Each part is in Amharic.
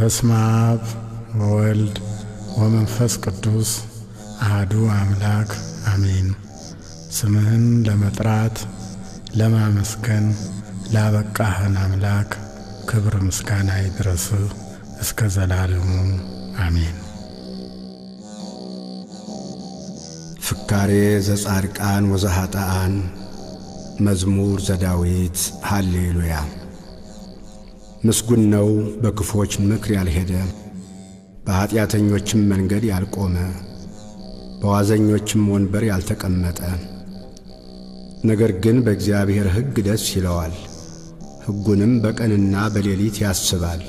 በስመ አብ ወወልድ ወመንፈስ ቅዱስ አሐዱ አምላክ አሜን። ስምህን ለመጥራት ለማመስገን ላበቃህን አምላክ ክብር ምስጋና ይድረስህ እስከ ዘላለሙ አሜን። ፍካሬ ዘጻድቃን ወዘኃጥኣን መዝሙር ዘዳዊት ሃሌሉያ። ምስጉን ነው በክፉዎች ምክር ያልሄደ፣ በኀጢአተኞችም መንገድ ያልቆመ፣ በዋዘኞችም ወንበር ያልተቀመጠ። ነገር ግን በእግዚአብሔር ሕግ ደስ ይለዋል፣ ሕጉንም በቀንና በሌሊት ያስባል።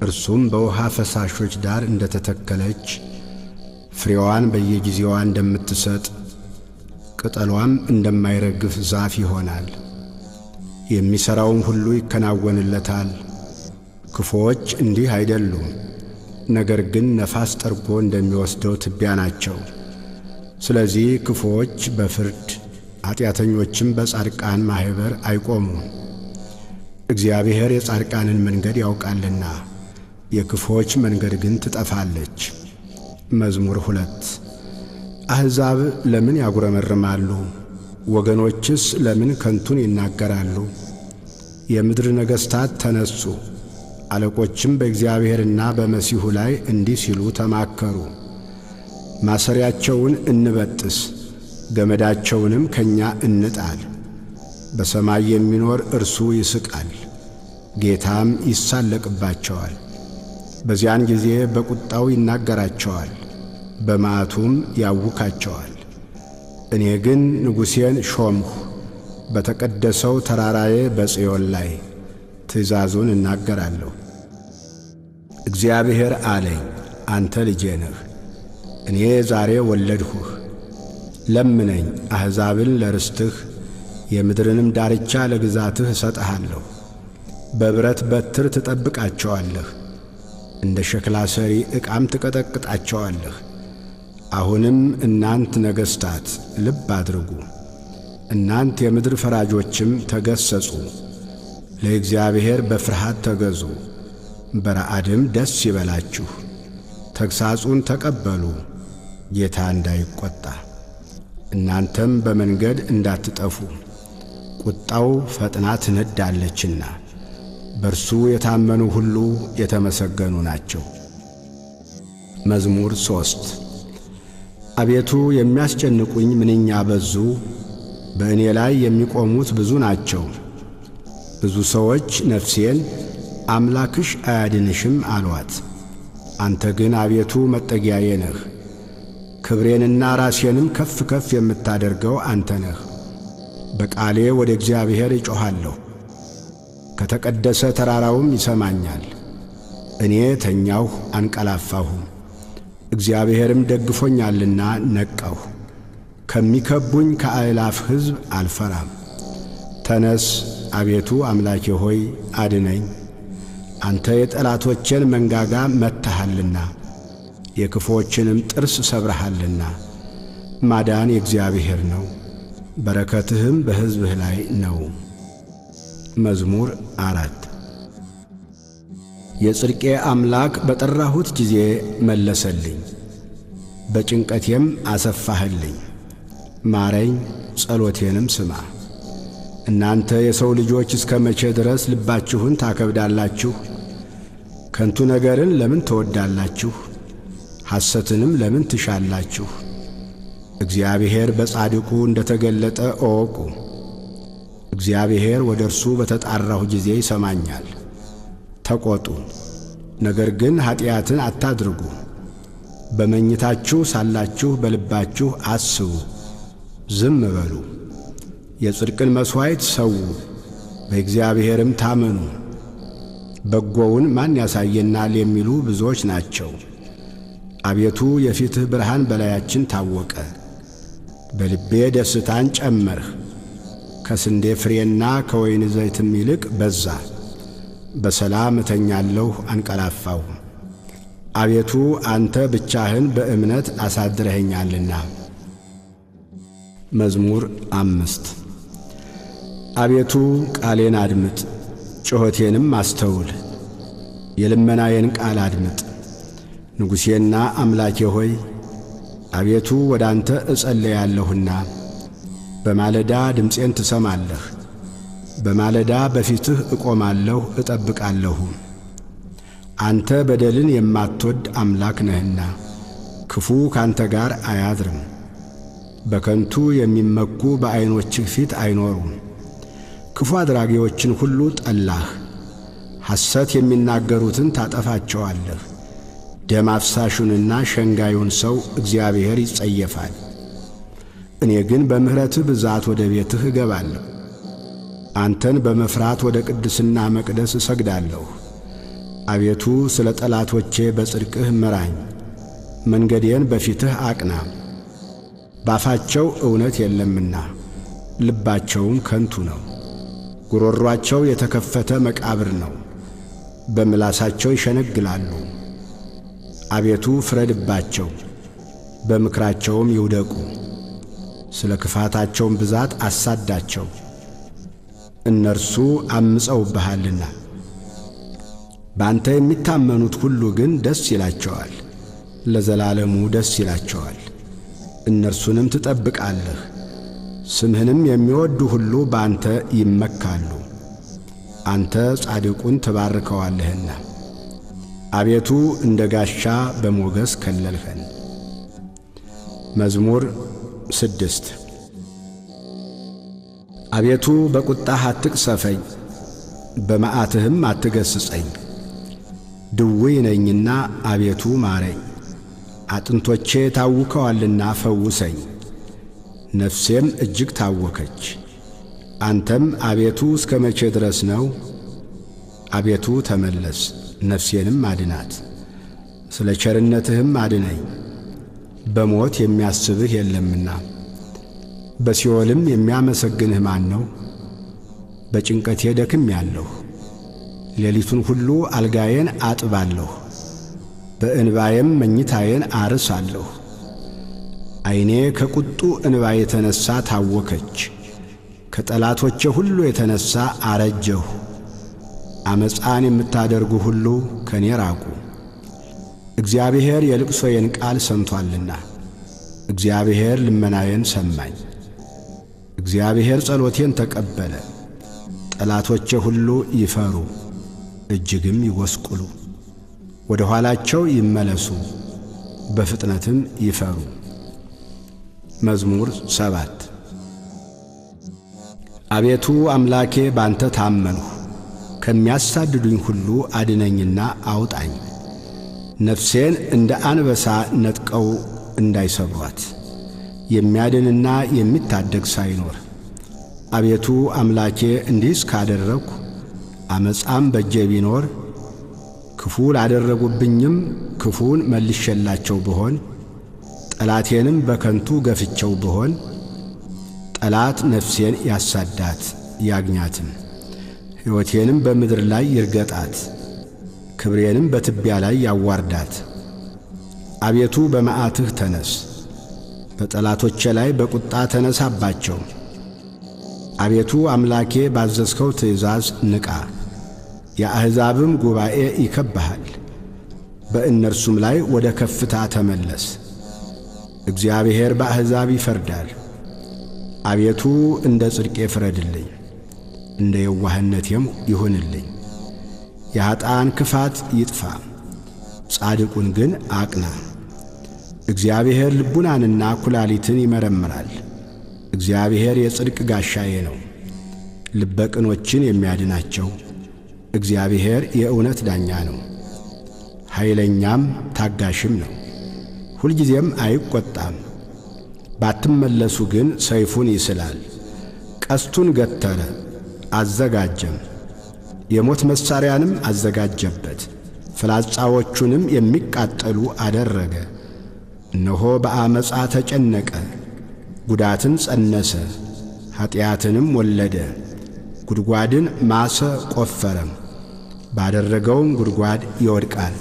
እርሱም በውሃ ፈሳሾች ዳር እንደ ተተከለች፣ ፍሬዋን በየጊዜዋ እንደምትሰጥ፣ ቅጠሏም እንደማይረግፍ ዛፍ ይሆናል። የሚሠራውም ሁሉ ይከናወንለታል። ክፉዎች እንዲህ አይደሉም፣ ነገር ግን ነፋስ ጠርጎ እንደሚወስደው ትቢያ ናቸው። ስለዚህ ክፉዎች በፍርድ ኀጢአተኞችም በጻድቃን ማኅበር አይቆሙም። እግዚአብሔር የጻድቃንን መንገድ ያውቃልና የክፉዎች መንገድ ግን ትጠፋለች። መዝሙር 2። አሕዛብ ለምን ያጉረመርማሉ? ወገኖችስ ለምን ከንቱን ይናገራሉ? የምድር ነገሥታት ተነሱ፣ አለቆችም በእግዚአብሔርና በመሲሑ ላይ እንዲህ ሲሉ ተማከሩ። ማሰሪያቸውን እንበጥስ፣ ገመዳቸውንም ከእኛ እንጣል። በሰማይ የሚኖር እርሱ ይስቃል፣ ጌታም ይሳለቅባቸዋል። በዚያን ጊዜ በቁጣው ይናገራቸዋል፣ በመዓቱም ያውካቸዋል። እኔ ግን ንጉሴን ሾምሁ፣ በተቀደሰው ተራራዬ በጽዮን ላይ ትእዛዙን እናገራለሁ። እግዚአብሔር አለኝ፣ አንተ ልጄ ነህ፣ እኔ ዛሬ ወለድሁህ። ለምነኝ፣ አሕዛብን ለርስትህ የምድርንም ዳርቻ ለግዛትህ እሰጥሃለሁ። በብረት በትር ትጠብቃቸዋለህ፣ እንደ ሸክላ ሰሪ ዕቃም ትቀጠቅጣቸዋለህ። አሁንም እናንት ነገሥታት ልብ አድርጉ፣ እናንት የምድር ፈራጆችም ተገሠጹ። ለእግዚአብሔር በፍርሃት ተገዙ፣ በረዓድም ደስ ይበላችሁ። ተግሣጹን ተቀበሉ፣ ጌታ እንዳይቈጣ፣ እናንተም በመንገድ እንዳትጠፉ። ቁጣው ፈጥና ትነዳለችና በእርሱ የታመኑ ሁሉ የተመሰገኑ ናቸው። መዝሙር 3። አቤቱ የሚያስጨንቁኝ ምንኛ በዙ! በእኔ ላይ የሚቆሙት ብዙ ናቸው። ብዙ ሰዎች ነፍሴን አምላክሽ አያድንሽም አሏት። አንተ ግን አቤቱ መጠጊያዬ ነህ፣ ክብሬንና ራሴንም ከፍ ከፍ የምታደርገው አንተ ነህ። በቃሌ ወደ እግዚአብሔር እጮኻለሁ፣ ከተቀደሰ ተራራውም ይሰማኛል። እኔ ተኛሁ አንቀላፋሁም፣ እግዚአብሔርም ደግፎኛልና ነቃሁ። ከሚከቡኝ ከአእላፍ ሕዝብ አልፈራም። ተነስ አቤቱ አምላኬ ሆይ አድነኝ፣ አንተ የጠላቶቼን መንጋጋ መትተሃልና የክፉዎችንም ጥርስ ሰብረሃልና። ማዳን የእግዚአብሔር ነው፣ በረከትህም በሕዝብህ ላይ ነው። መዝሙር 4። የጽድቄ አምላክ በጠራሁት ጊዜ መለሰልኝ፣ በጭንቀቴም አሰፋህልኝ። ማረኝ፣ ጸሎቴንም ስማ። እናንተ የሰው ልጆች እስከ መቼ ድረስ ልባችሁን ታከብዳላችሁ? ከንቱ ነገርን ለምን ትወዳላችሁ? ሐሰትንም ለምን ትሻላችሁ? እግዚአብሔር በጻድቁ እንደ ተገለጠ እወቁ። እግዚአብሔር ወደ እርሱ በተጣራሁ ጊዜ ይሰማኛል። ተቈጡ፣ ነገር ግን ኀጢአትን አታድርጉ። በመኝታችሁ ሳላችሁ በልባችሁ አስቡ፣ ዝም በሉ። የጽድቅን መሥዋዕት ሰዉ፣ በእግዚአብሔርም ታመኑ። በጎውን ማን ያሳየናል የሚሉ ብዙዎች ናቸው። አቤቱ የፊትህ ብርሃን በላያችን ታወቀ። በልቤ ደስታን ጨመርህ፣ ከስንዴ ፍሬና ከወይን ዘይትም ይልቅ በዛ። በሰላም እተኛለሁ አንቀላፋሁ፣ አቤቱ አንተ ብቻህን በእምነት አሳድረኸኛልና። መዝሙር 5። አቤቱ ቃሌን አድምጥ፣ ጩኸቴንም አስተውል። የልመናዬን ቃል አድምጥ። ንጉሴና አምላኬ ሆይ አቤቱ ወደ አንተ እጸልያለሁና በማለዳ ድምፄን ትሰማለህ። በማለዳ በፊትህ እቆማለሁ እጠብቃለሁ። አንተ በደልን የማትወድ አምላክ ነህና ክፉ ካንተ ጋር አያድርም። በከንቱ የሚመኩ በዐይኖችህ ፊት አይኖሩም። ክፉ አድራጊዎችን ሁሉ ጠላህ፣ ሐሰት የሚናገሩትን ታጠፋቸዋለህ። ደም አፍሳሹንና ሸንጋዩን ሰው እግዚአብሔር ይጸየፋል። እኔ ግን በምሕረትህ ብዛት ወደ ቤትህ እገባለሁ። አንተን በመፍራት ወደ ቅድስና መቅደስ እሰግዳለሁ። አቤቱ ስለ ጠላቶቼ በጽድቅህ ምራኝ፣ መንገዴን በፊትህ አቅና። ባፋቸው እውነት የለምና ልባቸውም ከንቱ ነው። ጉሮሯቸው የተከፈተ መቃብር ነው፣ በምላሳቸው ይሸነግላሉ። አቤቱ ፍረድባቸው፣ በምክራቸውም ይውደቁ። ስለ ክፋታቸውም ብዛት አሳዳቸው፣ እነርሱ አምፀውብሃልና። በአንተ የሚታመኑት ሁሉ ግን ደስ ይላቸዋል፣ ለዘላለሙ ደስ ይላቸዋል። እነርሱንም ትጠብቃለህ፣ ስምህንም የሚወዱ ሁሉ በአንተ ይመካሉ። አንተ ጻድቁን ትባርከዋለህና አቤቱ እንደ ጋሻ በሞገስ ከለልኸን። መዝሙር 6። አቤቱ በቁጣህ አትቅሰፈኝ፣ በመዓትህም አትገስጸኝ። ድውይ ነኝና አቤቱ ማረኝ፣ አጥንቶቼ ታውከዋልና ፈውሰኝ። ነፍሴም እጅግ ታወከች። አንተም አቤቱ እስከ መቼ ድረስ ነው? አቤቱ ተመለስ፣ ነፍሴንም አድናት፣ ስለ ቸርነትህም አድነኝ። በሞት የሚያስብህ የለምና በሲኦልም የሚያመሰግንህ ማን ነው? በጭንቀቴ ደክሜአለሁ፣ ሌሊቱን ሁሉ አልጋዬን አጥባለሁ፣ በእንባዬም መኝታዬን አርሳለሁ። ዓይኔ ከቁጡ እንባ የተነሣ ታወከች፣ ከጠላቶቼ ሁሉ የተነሣ አረጀሁ። ዓመፃን የምታደርጉ ሁሉ ከኔ ራቁ። እግዚአብሔር የልቅሶዬን ቃል ሰምቶአልና እግዚአብሔር ልመናዬን ሰማኝ። እግዚአብሔር ጸሎቴን ተቀበለ። ጠላቶቼ ሁሉ ይፈሩ እጅግም ይጐስቁሉ፣ ወደ ኋላቸው ይመለሱ በፍጥነትም ይፈሩ። መዝሙር 7። አቤቱ አምላኬ ባንተ ታመንሁ፣ ከሚያሳድዱኝ ሁሉ አድነኝና አውጣኝ። ነፍሴን እንደ አንበሳ ነጥቀው እንዳይሰብሯት የሚያድንና የሚታደግ ሳይኖር። አቤቱ አምላኬ እንዲህ እስካደረግሁ ዓመፃም በእጄ ቢኖር፣ ክፉ ላደረጉብኝም ክፉን መልሼላቸው ብሆን፣ ጠላቴንም በከንቱ ገፍቸው ብሆን፣ ጠላት ነፍሴን ያሳዳት ያግኛትም፣ ሕይወቴንም በምድር ላይ ይርገጣት፣ ክብሬንም በትቢያ ላይ ያዋርዳት። አቤቱ በመዓትህ ተነስ፣ በጠላቶቼ ላይ በቁጣ ተነሳባቸው። አቤቱ አምላኬ ባዘዝከው ትእዛዝ ንቃ፣ የአሕዛብም ጉባኤ ይከብሃል፣ በእነርሱም ላይ ወደ ከፍታ ተመለስ። እግዚአብሔር በአሕዛብ ይፈርዳል። አቤቱ እንደ ጽድቄ ፍረድልኝ፣ እንደ የዋህነቴም ይሁንልኝ። የኀጥኣን ክፋት ይጥፋ፣ ጻድቁን ግን አቅና። እግዚአብሔር ልቡናንና ኩላሊትን ይመረምራል። እግዚአብሔር የጽድቅ ጋሻዬ ነው፣ ልበ ቅኖችን የሚያድናቸው። እግዚአብሔር የእውነት ዳኛ ነው፣ ኃይለኛም ታጋሽም ነው፣ ሁልጊዜም አይቈጣም። ባትመለሱ ግን ሰይፉን ይስላል። ቀስቱን ገተረ አዘጋጀም፣ የሞት መሣሪያንም አዘጋጀበት፣ ፍላጻዎቹንም የሚቃጠሉ አደረገ። እነሆ በዓመፃ ተጨነቀ፣ ጉዳትን ጸነሰ፣ ኀጢአትንም ወለደ። ጉድጓድን ማሰ ቆፈረም፣ ባደረገውም ጉድጓድ ይወድቃል።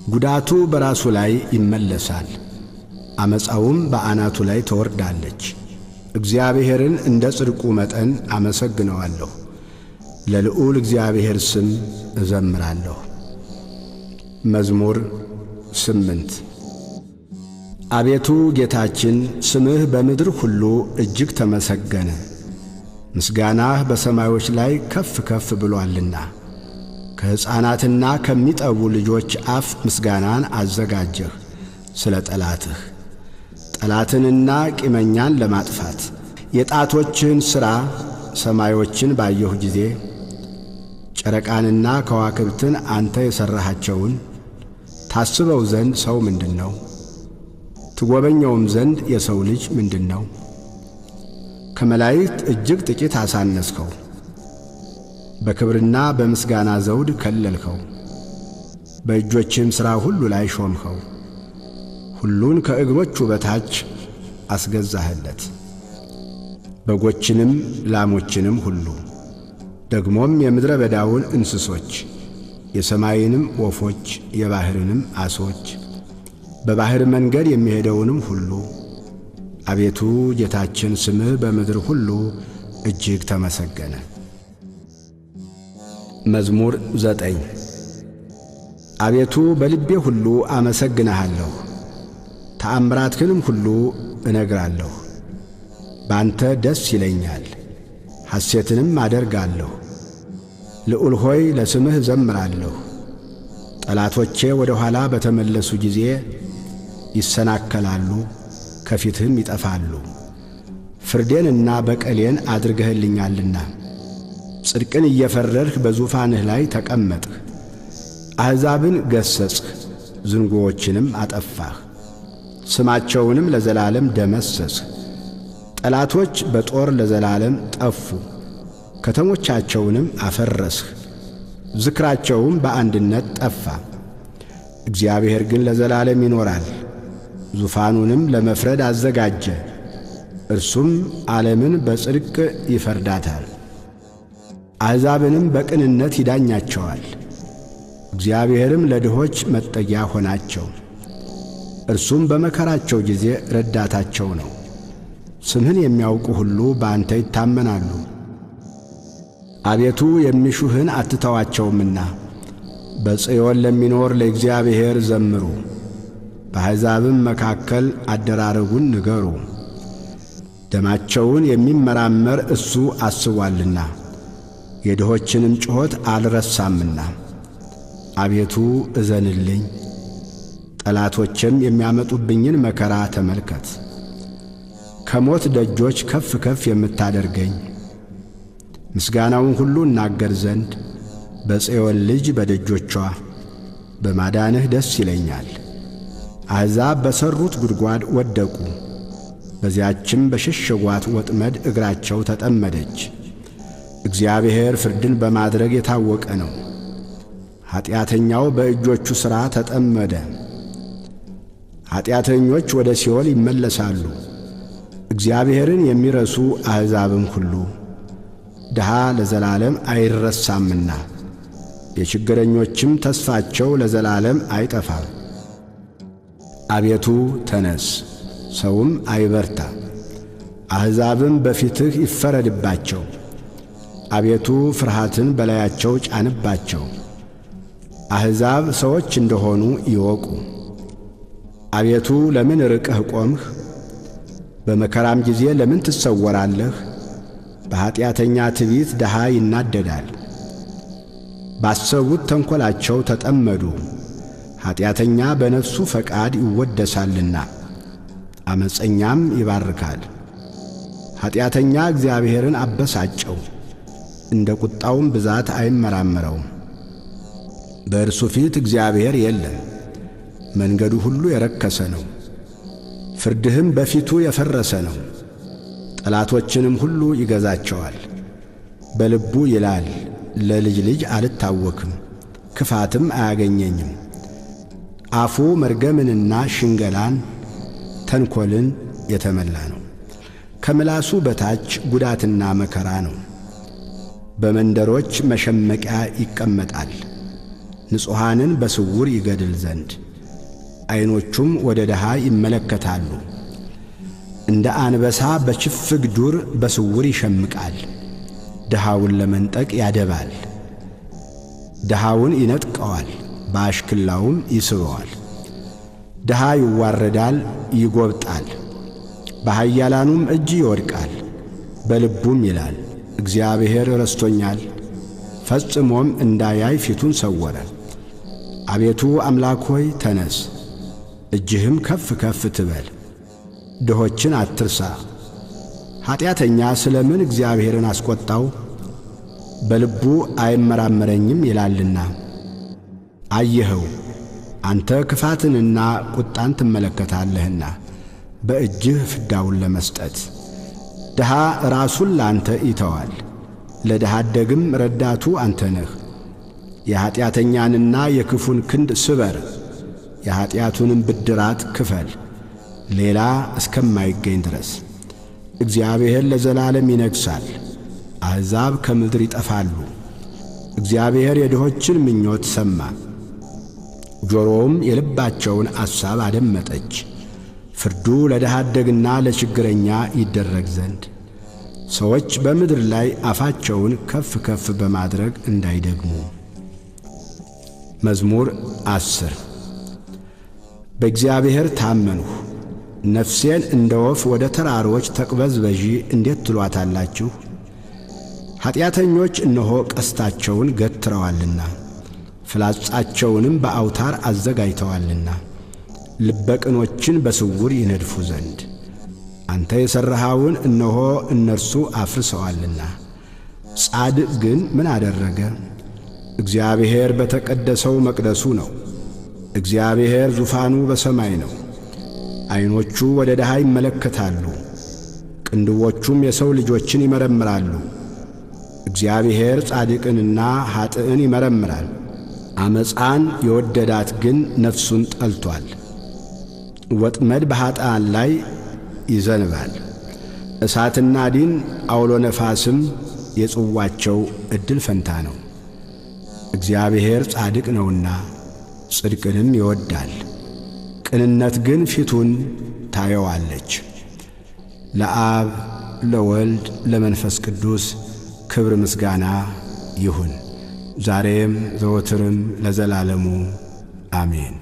ጉዳቱ በራሱ ላይ ይመለሳል፣ ዓመፃውም በአናቱ ላይ ትወርዳለች። እግዚአብሔርን እንደ ጽድቁ መጠን አመሰግነዋለሁ፣ ለልዑል እግዚአብሔር ስም እዘምራለሁ። መዝሙር 8። አቤቱ ጌታችን፣ ስምህ በምድር ሁሉ እጅግ ተመሰገነ፣ ምስጋናህ በሰማዮች ላይ ከፍ ከፍ ብሎአልና። ከሕፃናትና ከሚጠቡ ልጆች አፍ ምስጋናን አዘጋጀህ ስለ ጠላትህ፣ ጠላትንና ቂመኛን ለማጥፋት። የጣቶችህን ሥራ ሰማዮችን ባየሁ ጊዜ፣ ጨረቃንና ከዋክብትን አንተ የሠራሃቸውን፣ ታስበው ዘንድ ሰው ምንድን ነው? ትጐበኘውም ዘንድ የሰው ልጅ ምንድን ነው? ከመላእክት እጅግ ጥቂት አሳነስኸው፣ በክብርና በምስጋና ዘውድ ከለልኸው። በእጆችህም ሥራ ሁሉ ላይ ሾምኸው፣ ሁሉን ከእግሮቹ በታች አስገዛህለት። በጎችንም ላሞችንም ሁሉ፣ ደግሞም የምድረ በዳውን እንስሶች፣ የሰማይንም ወፎች፣ የባሕርንም ዓሦች፣ በባሕር መንገድ የሚሄደውንም ሁሉ። አቤቱ ጌታችን፣ ስምህ በምድር ሁሉ እጅግ ተመሰገነ። መዝሙር 9። አቤቱ፣ በልቤ ሁሉ አመሰግንሃለሁ፣ ተአምራትህንም ሁሉ እነግራለሁ። ባንተ ደስ ይለኛል፣ ሐሴትንም አደርጋለሁ። ልዑል ሆይ፣ ለስምህ እዘምራለሁ። ጠላቶቼ ወደ ኋላ በተመለሱ ጊዜ ይሰናከላሉ፣ ከፊትህም ይጠፋሉ። ፍርዴንና በቀሌን አድርገህልኛልና፣ ጽድቅን እየፈረድህ በዙፋንህ ላይ ተቀመጥህ። አሕዛብን ገሠጽህ፣ ዝንጉዎችንም አጠፋህ፣ ስማቸውንም ለዘላለም ደመሰስህ። ጠላቶች በጦር ለዘላለም ጠፉ፣ ከተሞቻቸውንም አፈረስህ፣ ዝክራቸውም በአንድነት ጠፋ። እግዚአብሔር ግን ለዘላለም ይኖራል፣ ዙፋኑንም ለመፍረድ አዘጋጀ፣ እርሱም ዓለምን በጽድቅ ይፈርዳታል፣ አሕዛብንም በቅንነት ይዳኛቸዋል። እግዚአብሔርም ለድሆች መጠጊያ ሆናቸው፣ እርሱም በመከራቸው ጊዜ ረዳታቸው ነው። ስምህን የሚያውቁ ሁሉ በአንተ ይታመናሉ። አቤቱ፣ የሚሹህን አትተዋቸውምና፣ በጽዮን ለሚኖር ለእግዚአብሔር ዘምሩ፣ በአሕዛብም መካከል አደራረጉን ንገሩ። ደማቸውን የሚመራመር እሱ አስቧልና፣ የድሆችንም ጩኸት አልረሳምና። አቤቱ፣ እዘንልኝ፣ ጠላቶቼም የሚያመጡብኝን መከራ ተመልከት። ከሞት ደጆች ከፍ ከፍ የምታደርገኝ፣ ምስጋናውን ሁሉ እናገር ዘንድ በጽዮን ልጅ በደጆቿ በማዳንህ ደስ ይለኛል። አሕዛብ በሠሩት ጉድጓድ ወደቁ፣ በዚያችም በሸሸጓት ወጥመድ እግራቸው ተጠመደች። እግዚአብሔር ፍርድን በማድረግ የታወቀ ነው። ኀጢአተኛው በእጆቹ ሥራ ተጠመደ። ኀጢአተኞች ወደ ሲኦል ይመለሳሉ፣ እግዚአብሔርን የሚረሱ አሕዛብም ሁሉ። ድሃ ለዘላለም አይረሳምና፣ የችግረኞችም ተስፋቸው ለዘላለም አይጠፋም። አቤቱ፣ ተነስ፣ ሰውም አይበርታ፣ አሕዛብም በፊትህ ይፈረድባቸው። አቤቱ፣ ፍርሃትን በላያቸው ጫንባቸው፣ አሕዛብ ሰዎች እንደሆኑ ይወቁ። አቤቱ፣ ለምን ርቀህ ቆምህ? በመከራም ጊዜ ለምን ትሰወራለህ? በኀጢአተኛ ትዕቢት ድሃ ይናደዳል። ባሰቡት ተንኰላቸው ተጠመዱ። ኀጢአተኛ በነፍሱ ፈቃድ ይወደሳልና፣ ዓመፀኛም ይባርካል። ኀጢአተኛ እግዚአብሔርን አበሳጨው፣ እንደ ቁጣውም ብዛት አይመራመረውም። በእርሱ ፊት እግዚአብሔር የለም፣ መንገዱ ሁሉ የረከሰ ነው፣ ፍርድህም በፊቱ የፈረሰ ነው። ጠላቶችንም ሁሉ ይገዛቸዋል። በልቡ ይላል፣ ለልጅ ልጅ አልታወክም፣ ክፋትም አያገኘኝም። አፉ መርገምንና ሽንገላን ተንኰልን የተመላ ነው። ከምላሱ በታች ጉዳትና መከራ ነው። በመንደሮች መሸመቂያ ይቀመጣል፣ ንጹሐንን በስውር ይገድል ዘንድ። ዐይኖቹም ወደ ድሃ ይመለከታሉ። እንደ አንበሳ በችፍግ ዱር በስውር ይሸምቃል። ድሃውን ለመንጠቅ ያደባል። ድሃውን ይነጥቀዋል፣ በአሽክላውም ይስበዋል። ድሃ ይዋረዳል፣ ይጎብጣል፣ በኃያላኑም እጅ ይወድቃል። በልቡም ይላል፣ እግዚአብሔር ረስቶኛል፣ ፈጽሞም እንዳያይ ፊቱን ሰወረ። አቤቱ አምላክ ሆይ ተነስ፣ እጅህም ከፍ ከፍ ትበል፣ ድሆችን አትርሳ። ኀጢአተኛ ስለ ምን እግዚአብሔርን አስቈጣው? በልቡ አይመራመረኝም ይላልና። አየኸው፣ አንተ ክፋትንና ቁጣን ትመለከታለህና በእጅህ ፍዳውን ለመስጠት። ድሃ ራሱን ለአንተ ይተዋል፣ ለድሃ አደግም ረዳቱ አንተ ነህ። የኀጢአተኛንና የክፉን ክንድ ስበር፣ የኀጢአቱንም ብድራት ክፈል፣ ሌላ እስከማይገኝ ድረስ። እግዚአብሔር ለዘላለም ይነግሣል፣ አሕዛብ ከምድር ይጠፋሉ። እግዚአብሔር የድሆችን ምኞት ሰማ፣ ጆሮውም የልባቸውን አሳብ አደመጠች። ፍርዱ ለድሃ አደግና ለችግረኛ ይደረግ ዘንድ ሰዎች በምድር ላይ አፋቸውን ከፍ ከፍ በማድረግ እንዳይደግሙ። መዝሙር 10። በእግዚአብሔር ታመንሁ፣ ነፍሴን እንደ ወፍ ወደ ተራሮች ተቅበዝበዢ እንዴት ትሏታላችሁ? ኀጢአተኞች እነሆ ቀስታቸውን ገትረዋልና ፍላጻቸውንም በአውታር አዘጋጅተዋልና ልበቅኖችን በስውር ይነድፉ ዘንድ አንተ የሠራኸውን እነሆ እነርሱ አፍርሰዋልና። ጻድቅ ግን ምን አደረገ? እግዚአብሔር በተቀደሰው መቅደሱ ነው። እግዚአብሔር ዙፋኑ በሰማይ ነው። ዐይኖቹ ወደ ድሃ ይመለከታሉ፣ ቅንድቦቹም የሰው ልጆችን ይመረምራሉ። እግዚአብሔር ጻድቅንና ኀጥእን ይመረምራል። ዓመፃን የወደዳት ግን ነፍሱን ጠልቶአል። ወጥመድ በኀጥኣን ላይ ይዘንባል፣ እሳትና ዲን አውሎ ነፋስም የጽዋቸው ዕድል ፈንታ ነው። እግዚአብሔር ጻድቅ ነውና ጽድቅንም ይወዳል፣ ቅንነት ግን ፊቱን ታየዋለች። ለአብ ለወልድ ለመንፈስ ቅዱስ ክብር ምስጋና ይሁን፣ ዛሬም ዘወትርም ለዘላለሙ አሜን።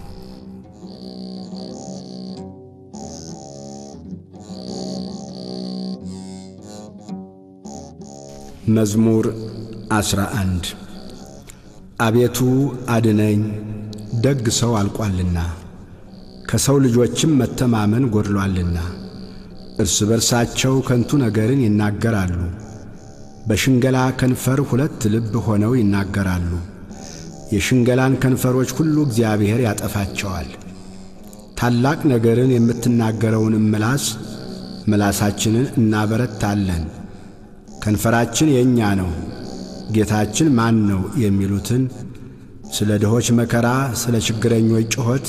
መዝሙር 11። አቤቱ አድነኝ፣ ደግ ሰው አልቋልና፣ ከሰው ልጆችም መተማመን ጎድሏልና። እርስ በርሳቸው ከንቱ ነገርን ይናገራሉ፣ በሽንገላ ከንፈር ሁለት ልብ ሆነው ይናገራሉ። የሽንገላን ከንፈሮች ሁሉ እግዚአብሔር ያጠፋቸዋል። ታላቅ ነገርን የምትናገረውንም ምላስ ምላሳችንን እናበረታለን። ከንፈራችን የእኛ ነው፣ ጌታችን ማን ነው የሚሉትን ስለ ድሆች መከራ፣ ስለ ችግረኞች ጩኸት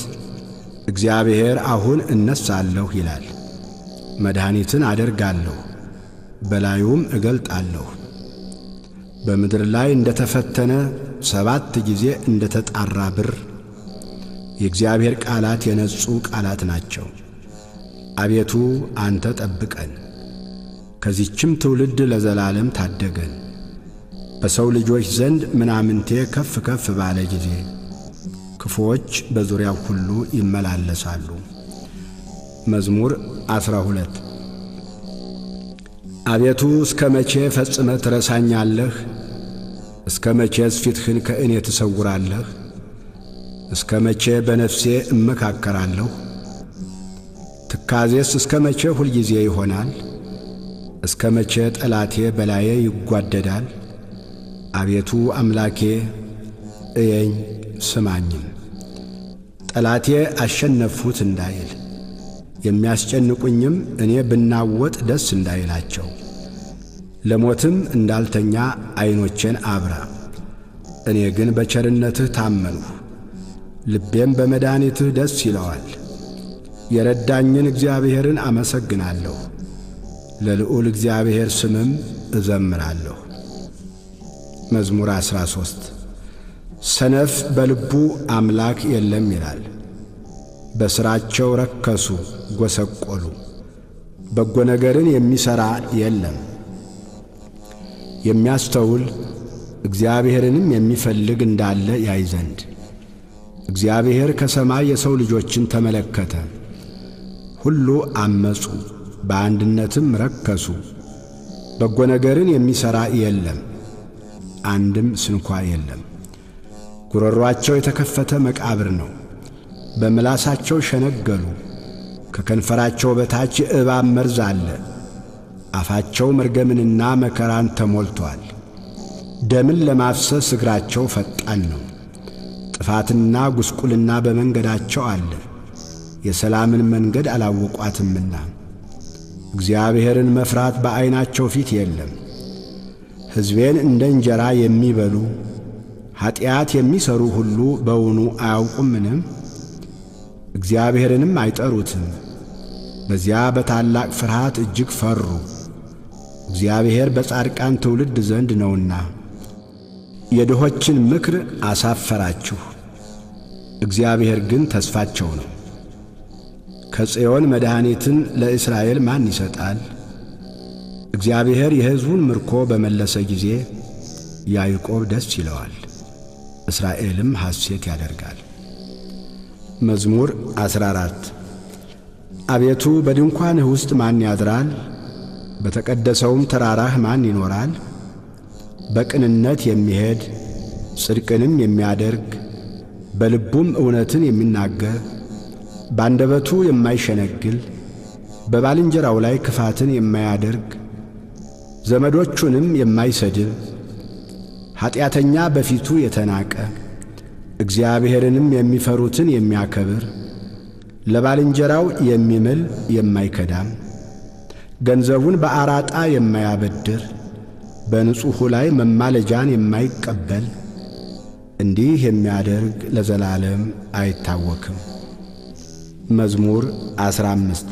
እግዚአብሔር አሁን እነሣለሁ ይላል። መድኃኒትን አደርጋለሁ፣ በላዩም እገልጣለሁ። በምድር ላይ እንደ ተፈተነ 7 ጊዜ እንደ ተጣራ ብር የእግዚአብሔር ቃላት የነጹ ቃላት ናቸው። አቤቱ አንተ ጠብቀን፣ ከዚችም ትውልድ ለዘላለም ታደገን። በሰው ልጆች ዘንድ ምናምንቴ ከፍ ከፍ ባለ ጊዜ ክፉዎች በዙሪያው ሁሉ ይመላለሳሉ። መዝሙር 12። አቤቱ እስከ መቼ ፈጽመህ ትረሳኛለህ? እስከ መቼስ ፊትህን ከእኔ ትሰውራለህ? እስከ መቼ በነፍሴ እመካከራለሁ? ትካዜስ እስከ መቼ ሁልጊዜ ይሆናል? እስከ መቼ ጠላቴ በላዬ ይጓደዳል? አቤቱ አምላኬ እየኝ ስማኝም፣ ጠላቴ አሸነፍሁት እንዳይል፣ የሚያስጨንቁኝም እኔ ብናወጥ ደስ እንዳይላቸው። ለሞትም እንዳልተኛ ዐይኖቼን አብራ። እኔ ግን በቸርነትህ ታመንሁ፣ ልቤም በመድኃኒትህ ደስ ይለዋል። የረዳኝን እግዚአብሔርን አመሰግናለሁ፣ ለልዑል እግዚአብሔር ስምም እዘምራለሁ። መዝሙር 13። ሰነፍ በልቡ አምላክ የለም ይላል። በሥራቸው ረከሱ፣ ጐሰቈሉ፣ በጎ ነገርን የሚሠራ የለም። የሚያስተውል እግዚአብሔርንም የሚፈልግ እንዳለ ያይ ዘንድ። እግዚአብሔር ከሰማይ የሰው ልጆችን ተመለከተ። ሁሉ አመጹ፣ በአንድነትም ረከሱ። በጎ ነገርን የሚሠራ የለም፣ አንድም ስንኳ የለም። ጉሮሮአቸው የተከፈተ መቃብር ነው፣ በምላሳቸው ሸነገሉ። ከከንፈራቸው በታች የእባብ መርዝ አለ። አፋቸው መርገምንና መከራን ተሞልቶአል። ደምን ለማፍሰስ እግራቸው ፈጣን ነው። ጥፋትና ጉስቁልና በመንገዳቸው አለ፣ የሰላምን መንገድ አላወቋትምና። እግዚአብሔርን መፍራት በዐይናቸው ፊት የለም። ሕዝቤን እንደ እንጀራ የሚበሉ ኀጢአት የሚሠሩ ሁሉ በውኑ አያውቁምን? እግዚአብሔርንም አይጠሩትም። በዚያ በታላቅ ፍርሃት እጅግ ፈሩ። እግዚአብሔር በጻድቃን ትውልድ ዘንድ ነውና። የድሆችን ምክር አሳፈራችሁ፣ እግዚአብሔር ግን ተስፋቸው ነው። ከጽዮን መድኃኒትን ለእስራኤል ማን ይሰጣል? እግዚአብሔር የሕዝቡን ምርኮ በመለሰ ጊዜ ያዕቆብ ደስ ይለዋል፣ እስራኤልም ሐሴት ያደርጋል። መዝሙር 14። አቤቱ በድንኳንህ ውስጥ ማን ያድራል? በተቀደሰውም ተራራህ ማን ይኖራል? በቅንነት የሚሄድ ጽድቅንም የሚያደርግ በልቡም እውነትን የሚናገር ባንደበቱ የማይሸነግል በባልንጀራው ላይ ክፋትን የማያደርግ ዘመዶቹንም የማይሰድብ ኀጢአተኛ በፊቱ የተናቀ እግዚአብሔርንም የሚፈሩትን የሚያከብር ለባልንጀራው የሚምል የማይከዳም ገንዘቡን በአራጣ የማያበድር በንጹሑ ላይ መማለጃን የማይቀበል እንዲህ የሚያደርግ ለዘላለም አይታወክም። መዝሙር 15።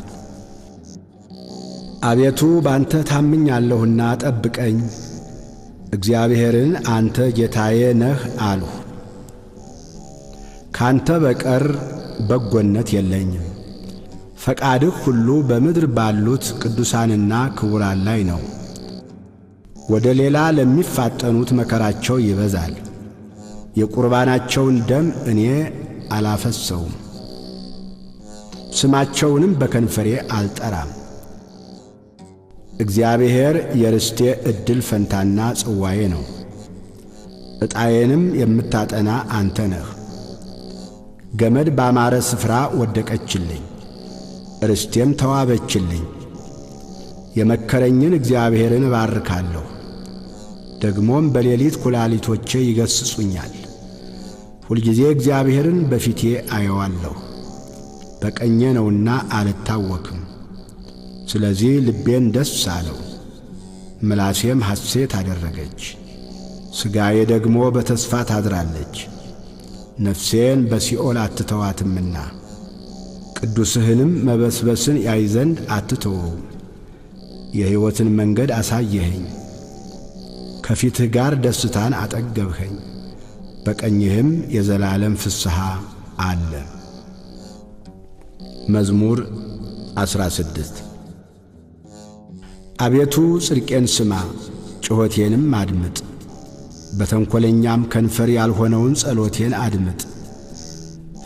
አቤቱ ባንተ ታምኛለሁና ጠብቀኝ። እግዚአብሔርን አንተ ጌታዬ ነህ አልሁ። ካንተ በቀር በጎነት የለኝም። ፈቃድህ ሁሉ በምድር ባሉት ቅዱሳንና ክቡራን ላይ ነው። ወደ ሌላ ለሚፋጠኑት መከራቸው ይበዛል። የቁርባናቸውን ደም እኔ አላፈሰውም፣ ስማቸውንም በከንፈሬ አልጠራም። እግዚአብሔር የርስቴ ዕድል ፈንታና ጽዋዬ ነው፣ ዕጣዬንም የምታጠና አንተ ነህ። ገመድ ባማረ ስፍራ ወደቀችልኝ፣ ርስቴም ተዋበችልኝ። የመከረኝን እግዚአብሔርን እባርካለሁ፣ ደግሞም በሌሊት ኩላሊቶቼ ይገሥጹኛል። ሁልጊዜ እግዚአብሔርን በፊቴ አየዋለሁ፣ በቀኜ ነውና አልታወክም። ስለዚህ ልቤን ደስ አለው፣ ምላሴም ሐሴት አደረገች። ሥጋዬ ደግሞ በተስፋ ታድራለች። ነፍሴን በሲኦል አትተዋትምና ቅዱስህንም መበስበስን ያይ ዘንድ አትተወውም። የሕይወትን መንገድ አሳየኸኝ፣ ከፊትህ ጋር ደስታን አጠገብኸኝ፣ በቀኝህም የዘላለም ፍስሐ አለ። መዝሙር 16። አቤቱ ጽድቄን ስማ፣ ጩኸቴንም አድምጥ። በተንኰለኛም ከንፈር ያልሆነውን ጸሎቴን አድምጥ።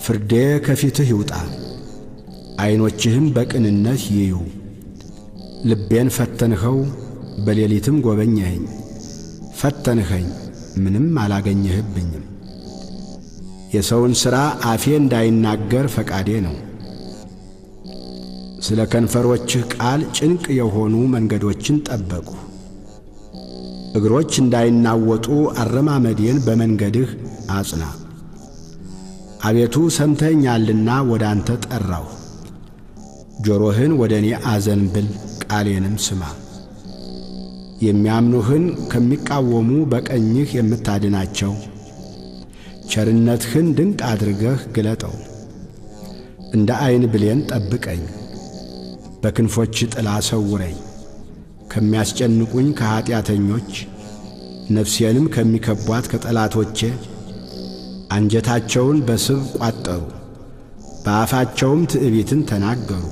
ፍርዴ ከፊትህ ይውጣ፣ ዐይኖችህም በቅንነት ይዩ። ልቤን ፈተንኸው፣ በሌሊትም ጐበኘኸኝ። ፈተንኸኝ፣ ምንም አላገኘህብኝም። የሰውን ሥራ አፌ እንዳይናገር ፈቃዴ ነው። ስለ ከንፈሮችህ ቃል ጭንቅ የሆኑ መንገዶችን ጠበቅሁ። እግሮች እንዳይናወጡ አረማመዴን በመንገድህ አጽና። አቤቱ ሰምተኸኛልና ወደ አንተ ጠራሁ። ጆሮህን ወደ እኔ አዘንብል፣ ቃሌንም ስማ። የሚያምኑህን ከሚቃወሙ በቀኝህ የምታድናቸው ቸርነትህን ድንቅ አድርገህ ግለጠው። እንደ ዐይን ብሌን ጠብቀኝ፣ በክንፎች ጥላ ሰውረኝ። ከሚያስጨንቁኝ ከኀጢአተኞች ነፍሴንም ከሚከቧት ከጠላቶቼ። አንጀታቸውን በስብ ቋጠሩ፣ በአፋቸውም ትዕቢትን ተናገሩ።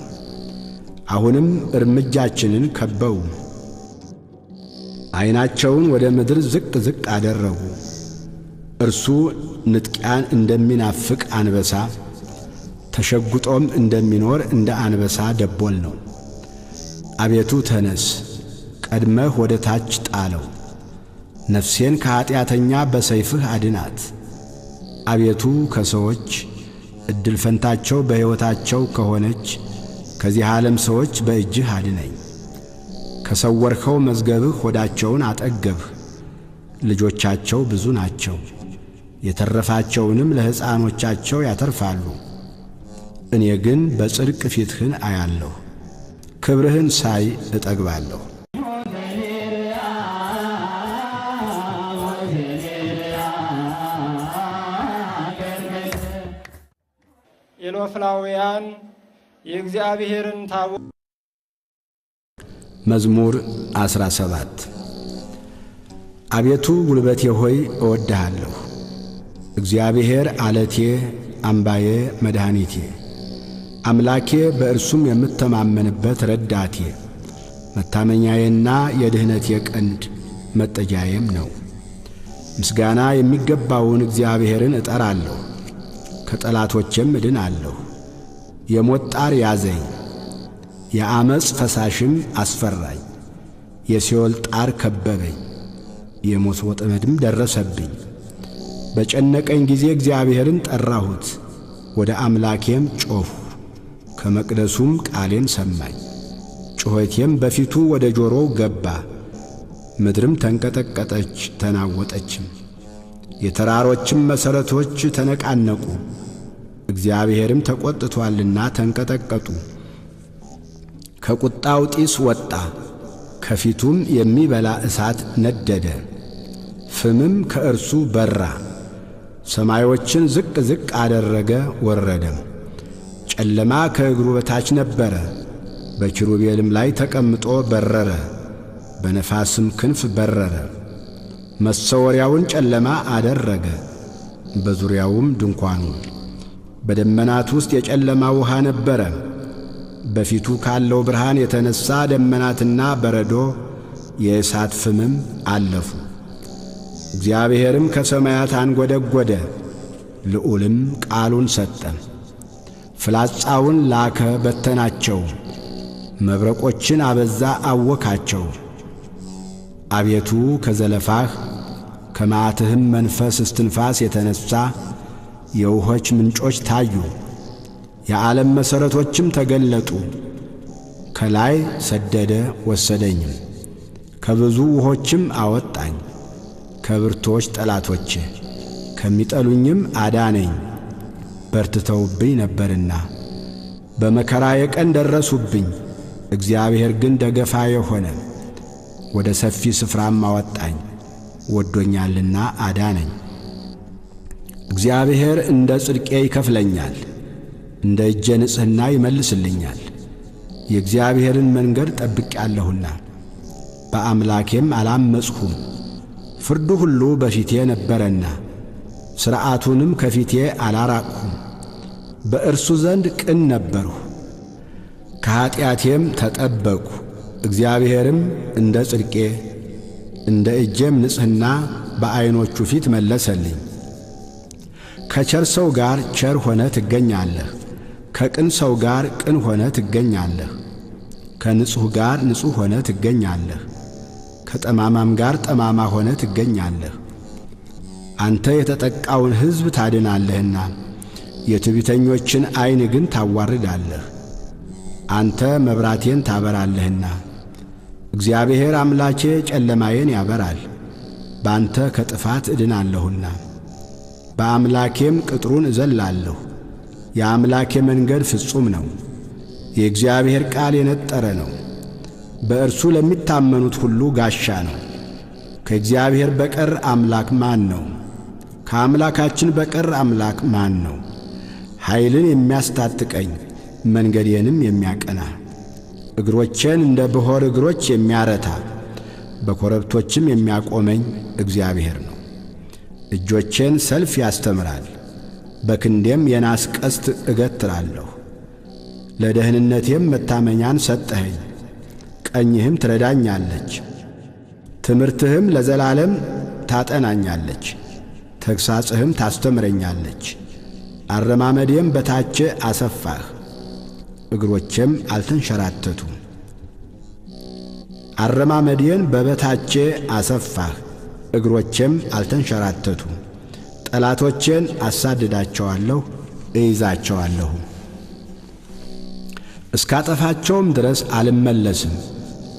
አሁንም እርምጃችንን ከበው። ዐይናቸውን ወደ ምድር ዝቅ ዝቅ አደረጉ። እርሱ ንጥቂያን እንደሚናፍቅ አንበሳ፣ ተሸጉጦም እንደሚኖር እንደ አንበሳ ደቦል ነው። አቤቱ ተነስ፣ ቀድመህ ወደ ታች ጣለው። ነፍሴን ከኀጢአተኛ በሰይፍህ አድናት። አቤቱ ከሰዎች ዕድል ፈንታቸው በሕይወታቸው ከሆነች ከዚህ ዓለም ሰዎች በእጅህ አድነኝ። ከሰወርኸው መዝገብህ ሆዳቸውን አጠገብህ። ልጆቻቸው ብዙ ናቸው፣ የተረፋቸውንም ለሕፃኖቻቸው ያተርፋሉ። እኔ ግን በጽድቅ ፊትህን አያለሁ፣ ክብርህን ሳይ እጠግባለሁ። ኤሎፍላውያን የእግዚአብሔርን ታቦት። መዝሙር 17። አቤቱ ጉልበቴ ሆይ እወድሃለሁ። እግዚአብሔር ዓለቴ፣ አምባዬ፣ መድኃኒቴ፣ አምላኬ፣ በእርሱም የምተማመንበት ረዳቴ፣ መታመኛዬና የድኅነቴ ቀንድ መጠጊያዬም ነው። ምስጋና የሚገባውን እግዚአብሔርን እጠራለሁ፣ ከጠላቶቼም እድናለሁ። የሞት ጣር ያዘኝ፣ የዐመፅ ፈሳሽም አስፈራኝ። የሲኦል ጣር ከበበኝ፣ የሞት ወጥመድም ደረሰብኝ። በጨነቀኝ ጊዜ እግዚአብሔርን ጠራሁት፣ ወደ አምላኬም ጮኽሁ። ከመቅደሱም ቃሌን ሰማኝ፣ ጩኸቴም በፊቱ ወደ ጆሮው ገባ። ምድርም ተንቀጠቀጠች ተናወጠችም፣ የተራሮችም መሠረቶች ተነቃነቁ። እግዚአብሔርም ተቈጥቶአልና ተንቀጠቀጡ። ከቁጣው ጢስ ወጣ፣ ከፊቱም የሚበላ እሳት ነደደ፣ ፍምም ከእርሱ በራ። ሰማዮችን ዝቅ ዝቅ አደረገ ወረደም። ጨለማ ከእግሩ በታች ነበረ፣ በኪሩቤልም ላይ ተቀምጦ በረረ፣ በነፋስም ክንፍ በረረ። መሰወሪያውን ጨለማ አደረገ፣ በዙሪያውም ድንኳኑ። በደመናት ውስጥ የጨለማ ውሃ ነበረ። በፊቱ ካለው ብርሃን የተነሣ ደመናትና በረዶ የእሳት ፍምም አለፉ። እግዚአብሔርም ከሰማያት አንጐደጐደ፣ ልዑልም ቃሉን ሰጠ። ፍላጻውን ላከ በተናቸው፣ መብረቆችን አበዛ አወካቸው። አቤቱ ከዘለፋህ ከመዓትህም መንፈስ እስትንፋስ የተነሣ የውሆች ምንጮች ታዩ፣ የዓለም መሠረቶችም ተገለጡ። ከላይ ሰደደ ወሰደኝም፣ ከብዙ ውሆችም አወጣኝ። ከብርቶች ጠላቶቼ ከሚጠሉኝም አዳነኝ፣ በርትተውብኝ ነበርና። በመከራዬ ቀን ደረሱብኝ፣ እግዚአብሔር ግን ደገፋዬ ሆነ። ወደ ሰፊ ስፍራም አወጣኝ፣ ወዶኛልና አዳነኝ። እግዚአብሔር እንደ ጽድቄ ይከፍለኛል፣ እንደ እጄ ንጽሕና ይመልስልኛል። የእግዚአብሔርን መንገድ ጠብቄአለሁና በአምላኬም አላመጽሁም። ፍርዱ ሁሉ በፊቴ ነበረና ሥርዓቱንም ከፊቴ አላራቅሁም። በእርሱ ዘንድ ቅን ነበርሁ፣ ከኀጢአቴም ተጠበቅሁ። እግዚአብሔርም እንደ ጽድቄ እንደ እጄም ንጽሕና በዐይኖቹ ፊት መለሰልኝ። ከቸር ሰው ጋር ቸር ሆነ ትገኛለህ፣ ከቅን ሰው ጋር ቅን ሆነ ትገኛለህ። ከንጹሕ ጋር ንጹሕ ሆነ ትገኛለህ፣ ከጠማማም ጋር ጠማማ ሆነ ትገኛለህ። አንተ የተጠቃውን ሕዝብ ታድናለህና የትዕቢተኞችን ዐይን ግን ታዋርዳለህ። አንተ መብራቴን ታበራለህና እግዚአብሔር አምላኬ ጨለማዬን ያበራል። በአንተ ከጥፋት እድናለሁና በአምላኬም ቅጥሩን እዘላለሁ። የአምላኬ መንገድ ፍጹም ነው፣ የእግዚአብሔር ቃል የነጠረ ነው። በእርሱ ለሚታመኑት ሁሉ ጋሻ ነው። ከእግዚአብሔር በቀር አምላክ ማን ነው? ከአምላካችን በቀር አምላክ ማን ነው? ኃይልን የሚያስታጥቀኝ መንገዴንም የሚያቀና እግሮቼን እንደ ብሖር እግሮች የሚያረታ በኮረብቶችም የሚያቆመኝ እግዚአብሔር ነው። እጆቼን ሰልፍ ያስተምራል፣ በክንዴም የናስ ቀስት እገትራለሁ። ለደህንነቴም መታመኛን ሰጠኸኝ፣ ቀኝህም ትረዳኛለች። ትምህርትህም ለዘላለም ታጠናኛለች፣ ተግሣጽህም ታስተምረኛለች። አረማመዴም በታቼ አሰፋህ፣ እግሮቼም አልተንሸራተቱም። አረማመዴን በበታቼ አሰፋህ፣ እግሮቼም አልተንሸራተቱም። ጠላቶቼን አሳድዳቸዋለሁ፣ እይዛቸዋለሁ፣ እስካጠፋቸውም ድረስ አልመለስም።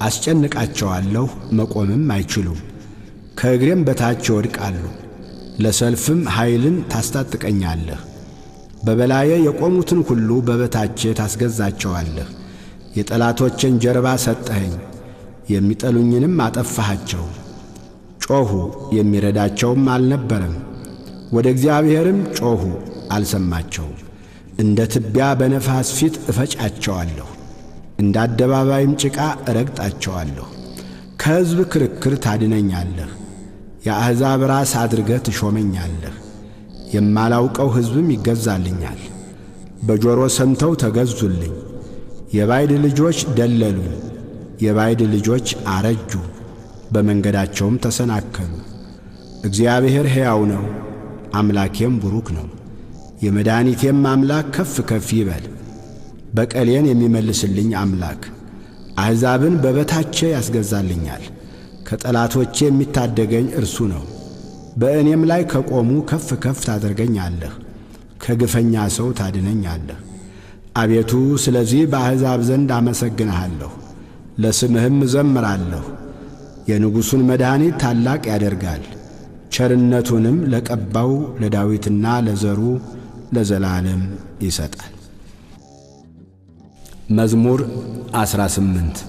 አስጨንቃቸዋለሁ፣ መቆምም አይችሉም። ከእግሬም በታች ይወድቃሉ። ለሰልፍም ኃይልን ታስታጥቀኛለህ። በበላዬ የቆሙትን ሁሉ በበታቼ ታስገዛቸዋለህ። የጠላቶቼን ጀርባ ሰጠኸኝ፣ የሚጠሉኝንም አጠፋሃቸው። ጮኹ፣ የሚረዳቸውም አልነበረም። ወደ እግዚአብሔርም ጮኹ፣ አልሰማቸውም። እንደ ትቢያ በነፋስ ፊት እፈጫቸዋለሁ፣ እንደ አደባባይም ጭቃ እረግጣቸዋለሁ። ከሕዝብ ክርክር ታድነኛለህ፣ የአሕዛብ ራስ አድርገህ ትሾመኛለህ። የማላውቀው ሕዝብም ይገዛልኛል። በጆሮ ሰምተው ተገዙልኝ። የባዕድ ልጆች ደለሉኝ፣ የባዕድ ልጆች አረጁ፣ በመንገዳቸውም ተሰናከሉ። እግዚአብሔር ሕያው ነው፣ አምላኬም ቡሩክ ነው። የመድኃኒቴም አምላክ ከፍ ከፍ ይበል። በቀሌን የሚመልስልኝ አምላክ አሕዛብን በበታቼ ያስገዛልኛል። ከጠላቶቼ የሚታደገኝ እርሱ ነው። በእኔም ላይ ከቆሙ ከፍ ከፍ ታደርገኛለህ፣ ከግፈኛ ሰው ታድነኛለህ። አቤቱ ስለዚህ በአሕዛብ ዘንድ አመሰግንሃለሁ፣ ለስምህም እዘምራለሁ። የንጉሡን መድኃኒት ታላቅ ያደርጋል፣ ቸርነቱንም ለቀባው ለዳዊትና ለዘሩ ለዘላለም ይሰጣል። መዝሙር 18።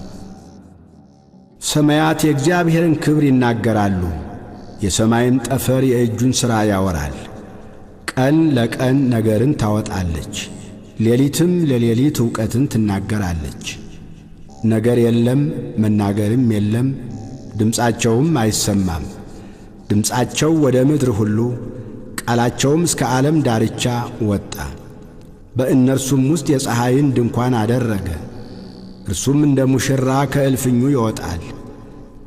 ሰማያት የእግዚአብሔርን ክብር ይናገራሉ፣ የሰማይም ጠፈር የእጁን ሥራ ያወራል። ቀን ለቀን ነገርን ታወጣለች፣ ሌሊትም ለሌሊት ዕውቀትን ትናገራለች። ነገር የለም መናገርም የለም፣ ድምፃቸውም አይሰማም። ድምፃቸው ወደ ምድር ሁሉ ቃላቸውም እስከ ዓለም ዳርቻ ወጣ። በእነርሱም ውስጥ የፀሐይን ድንኳን አደረገ። እርሱም እንደ ሙሽራ ከእልፍኙ ይወጣል፣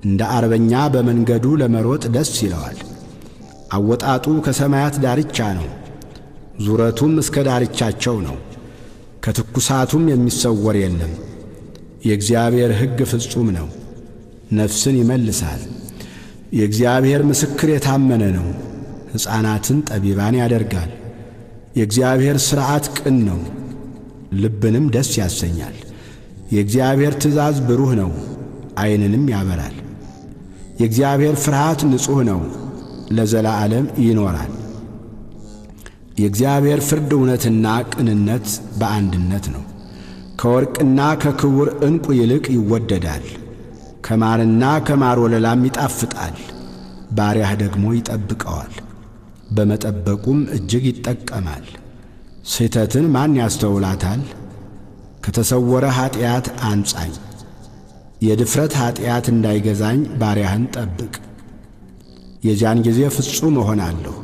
እንደ አርበኛ በመንገዱ ለመሮጥ ደስ ይለዋል። አወጣጡ ከሰማያት ዳርቻ ነው፣ ዙረቱም እስከ ዳርቻቸው ነው። ከትኩሳቱም የሚሰወር የለም። የእግዚአብሔር ሕግ ፍጹም ነው፣ ነፍስን ይመልሳል። የእግዚአብሔር ምስክር የታመነ ነው፣ ሕፃናትን ጠቢባን ያደርጋል። የእግዚአብሔር ሥርዓት ቅን ነው፣ ልብንም ደስ ያሰኛል። የእግዚአብሔር ትእዛዝ ብሩህ ነው፣ ዐይንንም ያበራል። የእግዚአብሔር ፍርሃት ንጹሕ ነው፣ ለዘላለም ይኖራል። የእግዚአብሔር ፍርድ እውነትና ቅንነት በአንድነት ነው። ከወርቅና ከክቡር ዕንቁ ይልቅ ይወደዳል፣ ከማርና ከማር ወለላም ይጣፍጣል። ባሪያህ ደግሞ ይጠብቀዋል፣ በመጠበቁም እጅግ ይጠቀማል። ስሕተትን ማን ያስተውላታል? ከተሰወረ ኀጢአት አንጻኝ፣ የድፍረት ኀጢአት እንዳይገዛኝ ባሪያህን ጠብቅ። የዚያን ጊዜ ፍጹም እሆናለሁ፣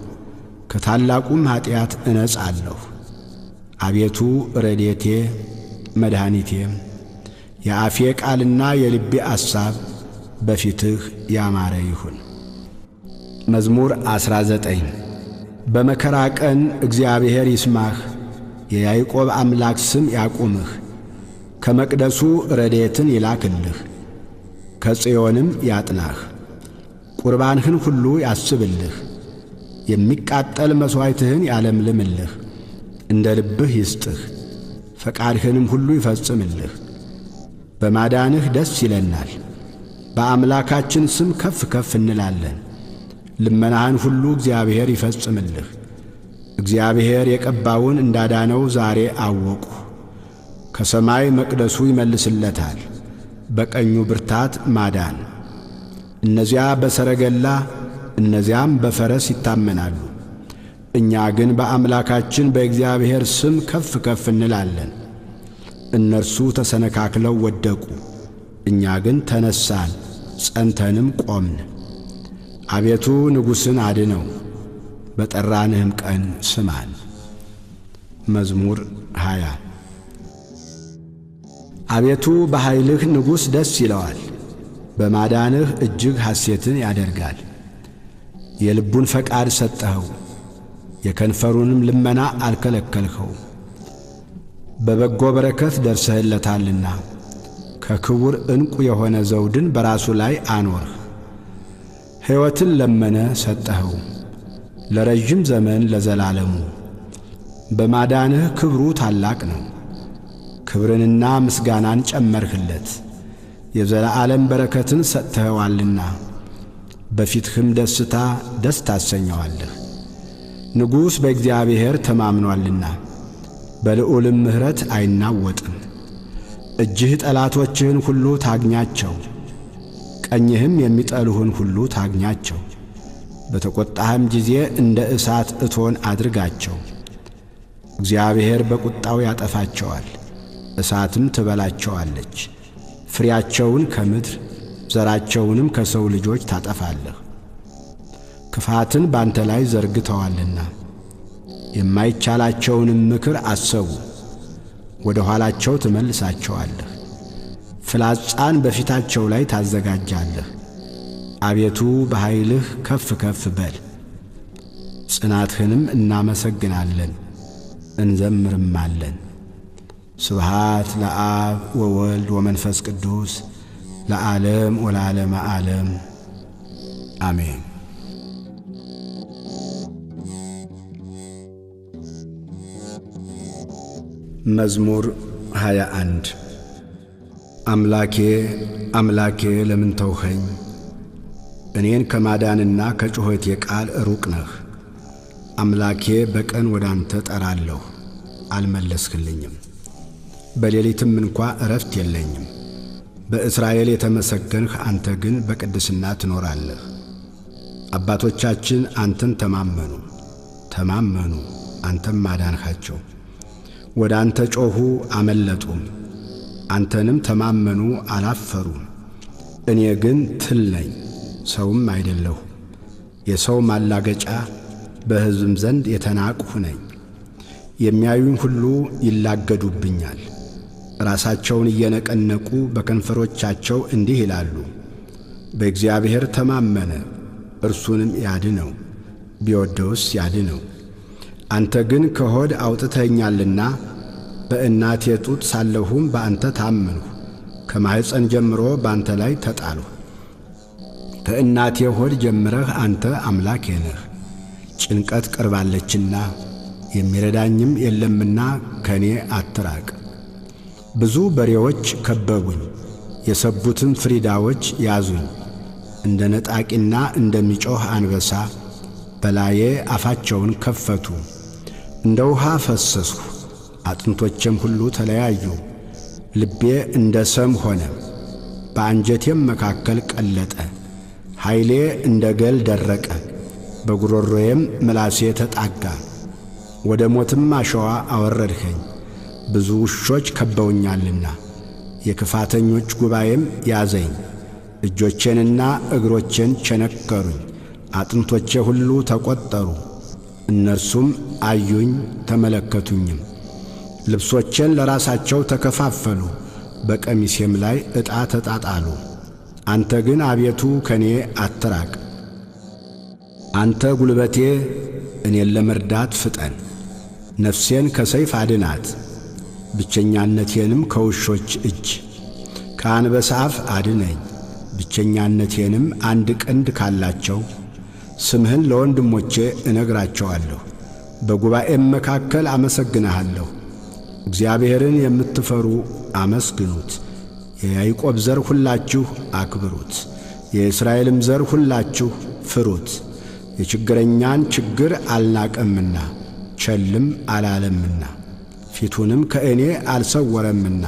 ከታላቁም ኀጢአት እነጻለሁ። አቤቱ ረድኤቴ መድኃኒቴም፣ የአፌ ቃልና የልቤ አሳብ በፊትህ ያማረ ይሁን። መዝሙር 19። በመከራ ቀን እግዚአብሔር ይስማህ፣ የያዕቆብ አምላክ ስም ያቁምህ። ከመቅደሱ ረድኤትን ይላክልህ፣ ከጽዮንም ያጥናህ። ቁርባንህን ሁሉ ያስብልህ፣ የሚቃጠል መሥዋዕትህን ያለምልምልህ። እንደ ልብህ ይስጥህ፣ ፈቃድህንም ሁሉ ይፈጽምልህ። በማዳንህ ደስ ይለናል፣ በአምላካችን ስም ከፍ ከፍ እንላለን። ልመናህን ሁሉ እግዚአብሔር ይፈጽምልህ። እግዚአብሔር የቀባውን እንዳዳነው ዛሬ አወቅሁ። ከሰማይ መቅደሱ ይመልስለታል፣ በቀኙ ብርታት ማዳን። እነዚያ በሰረገላ እነዚያም በፈረስ ይታመናሉ፣ እኛ ግን በአምላካችን በእግዚአብሔር ስም ከፍ ከፍ እንላለን። እነርሱ ተሰነካክለው ወደቁ፣ እኛ ግን ተነሳን ጸንተንም ቆምን። አቤቱ ንጉሥን አድነው፣ በጠራንህም ቀን ስማን። መዝሙር 20። አቤቱ በኃይልህ ንጉሥ ደስ ይለዋል፣ በማዳንህ እጅግ ሐሴትን ያደርጋል። የልቡን ፈቃድ ሰጠኸው፣ የከንፈሩንም ልመና አልከለከልኸው። በበጎ በረከት ደርሰህለታልና ከክቡር ዕንቁ የሆነ ዘውድን በራሱ ላይ አኖርህ። ሕይወትን ለመነ ሰጠኸው፣ ለረዥም ዘመን ለዘላለሙ። በማዳንህ ክብሩ ታላቅ ነው። ክብርንና ምስጋናን ጨመርህለት፣ የዘላለም በረከትን ሰጥተኸዋልና በፊትህም ደስታ ደስ ታሰኘዋለህ። ንጉሥ በእግዚአብሔር ተማምኗልና በልዑልም ምሕረት አይናወጥም። እጅህ ጠላቶችህን ሁሉ ታግኛቸው፣ ቀኝህም የሚጠሉህን ሁሉ ታግኛቸው። በተቈጣህም ጊዜ እንደ እሳት እቶን አድርጋቸው። እግዚአብሔር በቁጣው ያጠፋቸዋል፣ እሳትም ትበላቸዋለች። ፍሬያቸውን ከምድር ዘራቸውንም ከሰው ልጆች ታጠፋለህ። ክፋትን ባንተ ላይ ዘርግተዋልና የማይቻላቸውንም ምክር አሰቡ። ወደ ኋላቸው ትመልሳቸዋለህ፣ ፍላጻን በፊታቸው ላይ ታዘጋጃለህ። አቤቱ በኃይልህ ከፍ ከፍ በል፣ ጽናትህንም እናመሰግናለን እንዘምርማለን። ስብሃት ለአብ ወወልድ ወመንፈስ ቅዱስ ለዓለም ወለዓለመ ዓለም አሜን። መዝሙር 21። አምላኬ አምላኬ ለምን ተውኸኝ? እኔን ከማዳንና ከጩኸቴ ቃል ሩቅ ነህ። አምላኬ በቀን ወደ አንተ ጠራለሁ፣ አልመለስህልኝም። በሌሊትም እንኳ እረፍት የለኝም። በእስራኤል የተመሰገንህ አንተ ግን በቅድስና ትኖራለህ። አባቶቻችን አንተን ተማመኑ ተማመኑ፣ አንተም አዳንሃቸው። ወደ አንተ ጮኹ አመለጡም፣ አንተንም ተማመኑ አላፈሩም። እኔ ግን ትል ነኝ፣ ሰውም አይደለሁ፣ የሰው ማላገጫ፣ በሕዝብም ዘንድ የተናቅሁ ነኝ። የሚያዩኝ ሁሉ ይላገዱብኛል፣ ራሳቸውን እየነቀነቁ በከንፈሮቻቸው እንዲህ ይላሉ፣ በእግዚአብሔር ተማመነ፣ እርሱንም ያድነው፣ ቢወደውስ ያድነው። አንተ ግን ከሆድ አውጥተኸኛልና በእናቴ ጡት ሳለሁም በአንተ ታመንሁ። ከማኅፀን ጀምሮ በአንተ ላይ ተጣልሁ። ከእናቴ ሆድ ጀምረህ አንተ አምላኬ ነህ። ጭንቀት ቀርባለችና የሚረዳኝም የለምና ከእኔ አትራቅ። ብዙ በሬዎች ከበቡኝ፣ የሰቡትም ፍሪዳዎች ያዙኝ። እንደ ነጣቂና እንደሚጮኽ አንበሳ በላዬ አፋቸውን ከፈቱ። እንደ ውሃ ፈሰስሁ፣ አጥንቶቼም ሁሉ ተለያዩ። ልቤ እንደ ሰም ሆነ፣ በአንጀቴም መካከል ቀለጠ። ኃይሌ እንደ ገል ደረቀ፣ በጉሮሮዬም ምላሴ ተጣጋ። ወደ ሞትም አሸዋ አወረድኸኝ፣ ብዙ ውሾች ከበውኛልና የክፋተኞች ጉባኤም ያዘኝ። እጆቼንና እግሮቼን ቸነከሩኝ፣ አጥንቶቼ ሁሉ ተቈጠሩ። እነርሱም አዩኝ ተመለከቱኝም። ልብሶቼን ለራሳቸው ተከፋፈሉ፣ በቀሚሴም ላይ ዕጣ ተጣጣሉ። አንተ ግን አቤቱ ከኔ አትራቅ። አንተ ጉልበቴ፣ እኔን ለመርዳት ፍጠን። ነፍሴን ከሰይፍ አድናት፣ ብቸኛነቴንም ከውሾች እጅ። ከአንበሳ አፍ አድነኝ፣ ብቸኛነቴንም አንድ ቀንድ ካላቸው። ስምህን ለወንድሞቼ እነግራቸዋለሁ፣ በጉባኤም መካከል አመሰግንሃለሁ። እግዚአብሔርን የምትፈሩ አመስግኑት። የያዕቆብ ዘር ሁላችሁ አክብሩት፣ የእስራኤልም ዘር ሁላችሁ ፍሩት። የችግረኛን ችግር አልናቀምና ቸልም አላለምና ፊቱንም ከእኔ አልሰወረምና።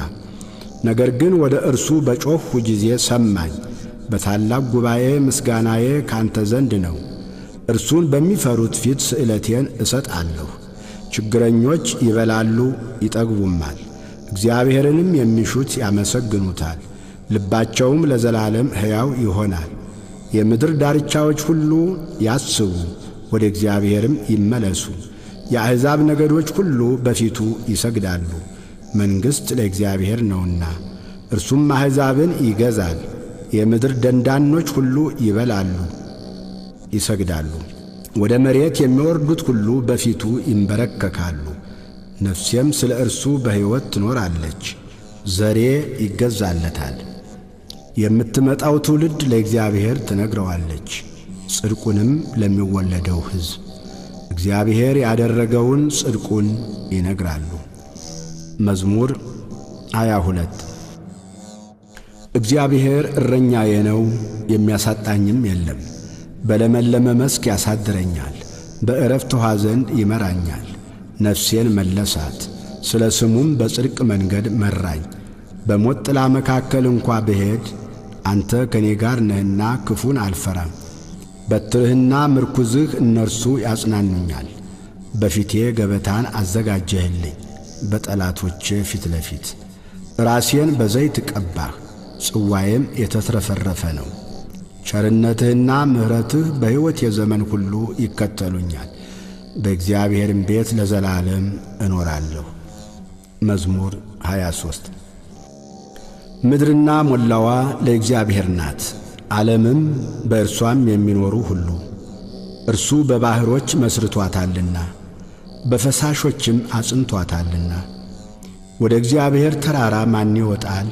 ነገር ግን ወደ እርሱ በጮኽሁ ጊዜ ሰማኝ። በታላቅ ጉባኤ ምስጋናዬ ካንተ ዘንድ ነው። እርሱን በሚፈሩት ፊት ስእለቴን እሰጣለሁ። ችግረኞች ይበላሉ ይጠግቡማል፣ እግዚአብሔርንም የሚሹት ያመሰግኑታል። ልባቸውም ለዘላለም ሕያው ይሆናል። የምድር ዳርቻዎች ሁሉ ያስቡ፣ ወደ እግዚአብሔርም ይመለሱ። የአሕዛብ ነገዶች ሁሉ በፊቱ ይሰግዳሉ። መንግሥት ለእግዚአብሔር ነውና እርሱም አሕዛብን ይገዛል። የምድር ደንዳኖች ሁሉ ይበላሉ፣ ይሰግዳሉ። ወደ መሬት የሚወርዱት ሁሉ በፊቱ ይንበረከካሉ። ነፍሴም ስለ እርሱ በሕይወት ትኖራለች፣ ዘሬ ይገዛለታል። የምትመጣው ትውልድ ለእግዚአብሔር ትነግረዋለች፣ ጽድቁንም ለሚወለደው ሕዝብ። እግዚአብሔር ያደረገውን ጽድቁን ይነግራሉ። መዝሙር 22። እግዚአብሔር እረኛዬ ነው፣ የሚያሳጣኝም የለም። በለመለመ መስክ ያሳድረኛል፣ በዕረፍት ውኃ ዘንድ ይመራኛል። ነፍሴን መለሳት፣ ስለ ስሙም በጽድቅ መንገድ መራኝ። በሞት ጥላ መካከል እንኳ ብሄድ አንተ ከእኔ ጋር ነህና ክፉን አልፈራም። በትርህና ምርኩዝህ እነርሱ ያጽናኑኛል። በፊቴ ገበታን አዘጋጀህልኝ በጠላቶቼ ፊት ለፊት። ራሴን በዘይት ቀባህ፣ ጽዋዬም የተትረፈረፈ ነው። ቸርነትህና ምሕረትህ በሕይወት የዘመን ሁሉ ይከተሉኛል። በእግዚአብሔርም ቤት ለዘላለም እኖራለሁ። መዝሙር 23። ምድርና ሞላዋ ለእግዚአብሔር ናት፣ ዓለምም በእርሷም የሚኖሩ ሁሉ። እርሱ በባሕሮች መስርቷታልና በፈሳሾችም አጽንቷታልና። ወደ እግዚአብሔር ተራራ ማን ይወጣል?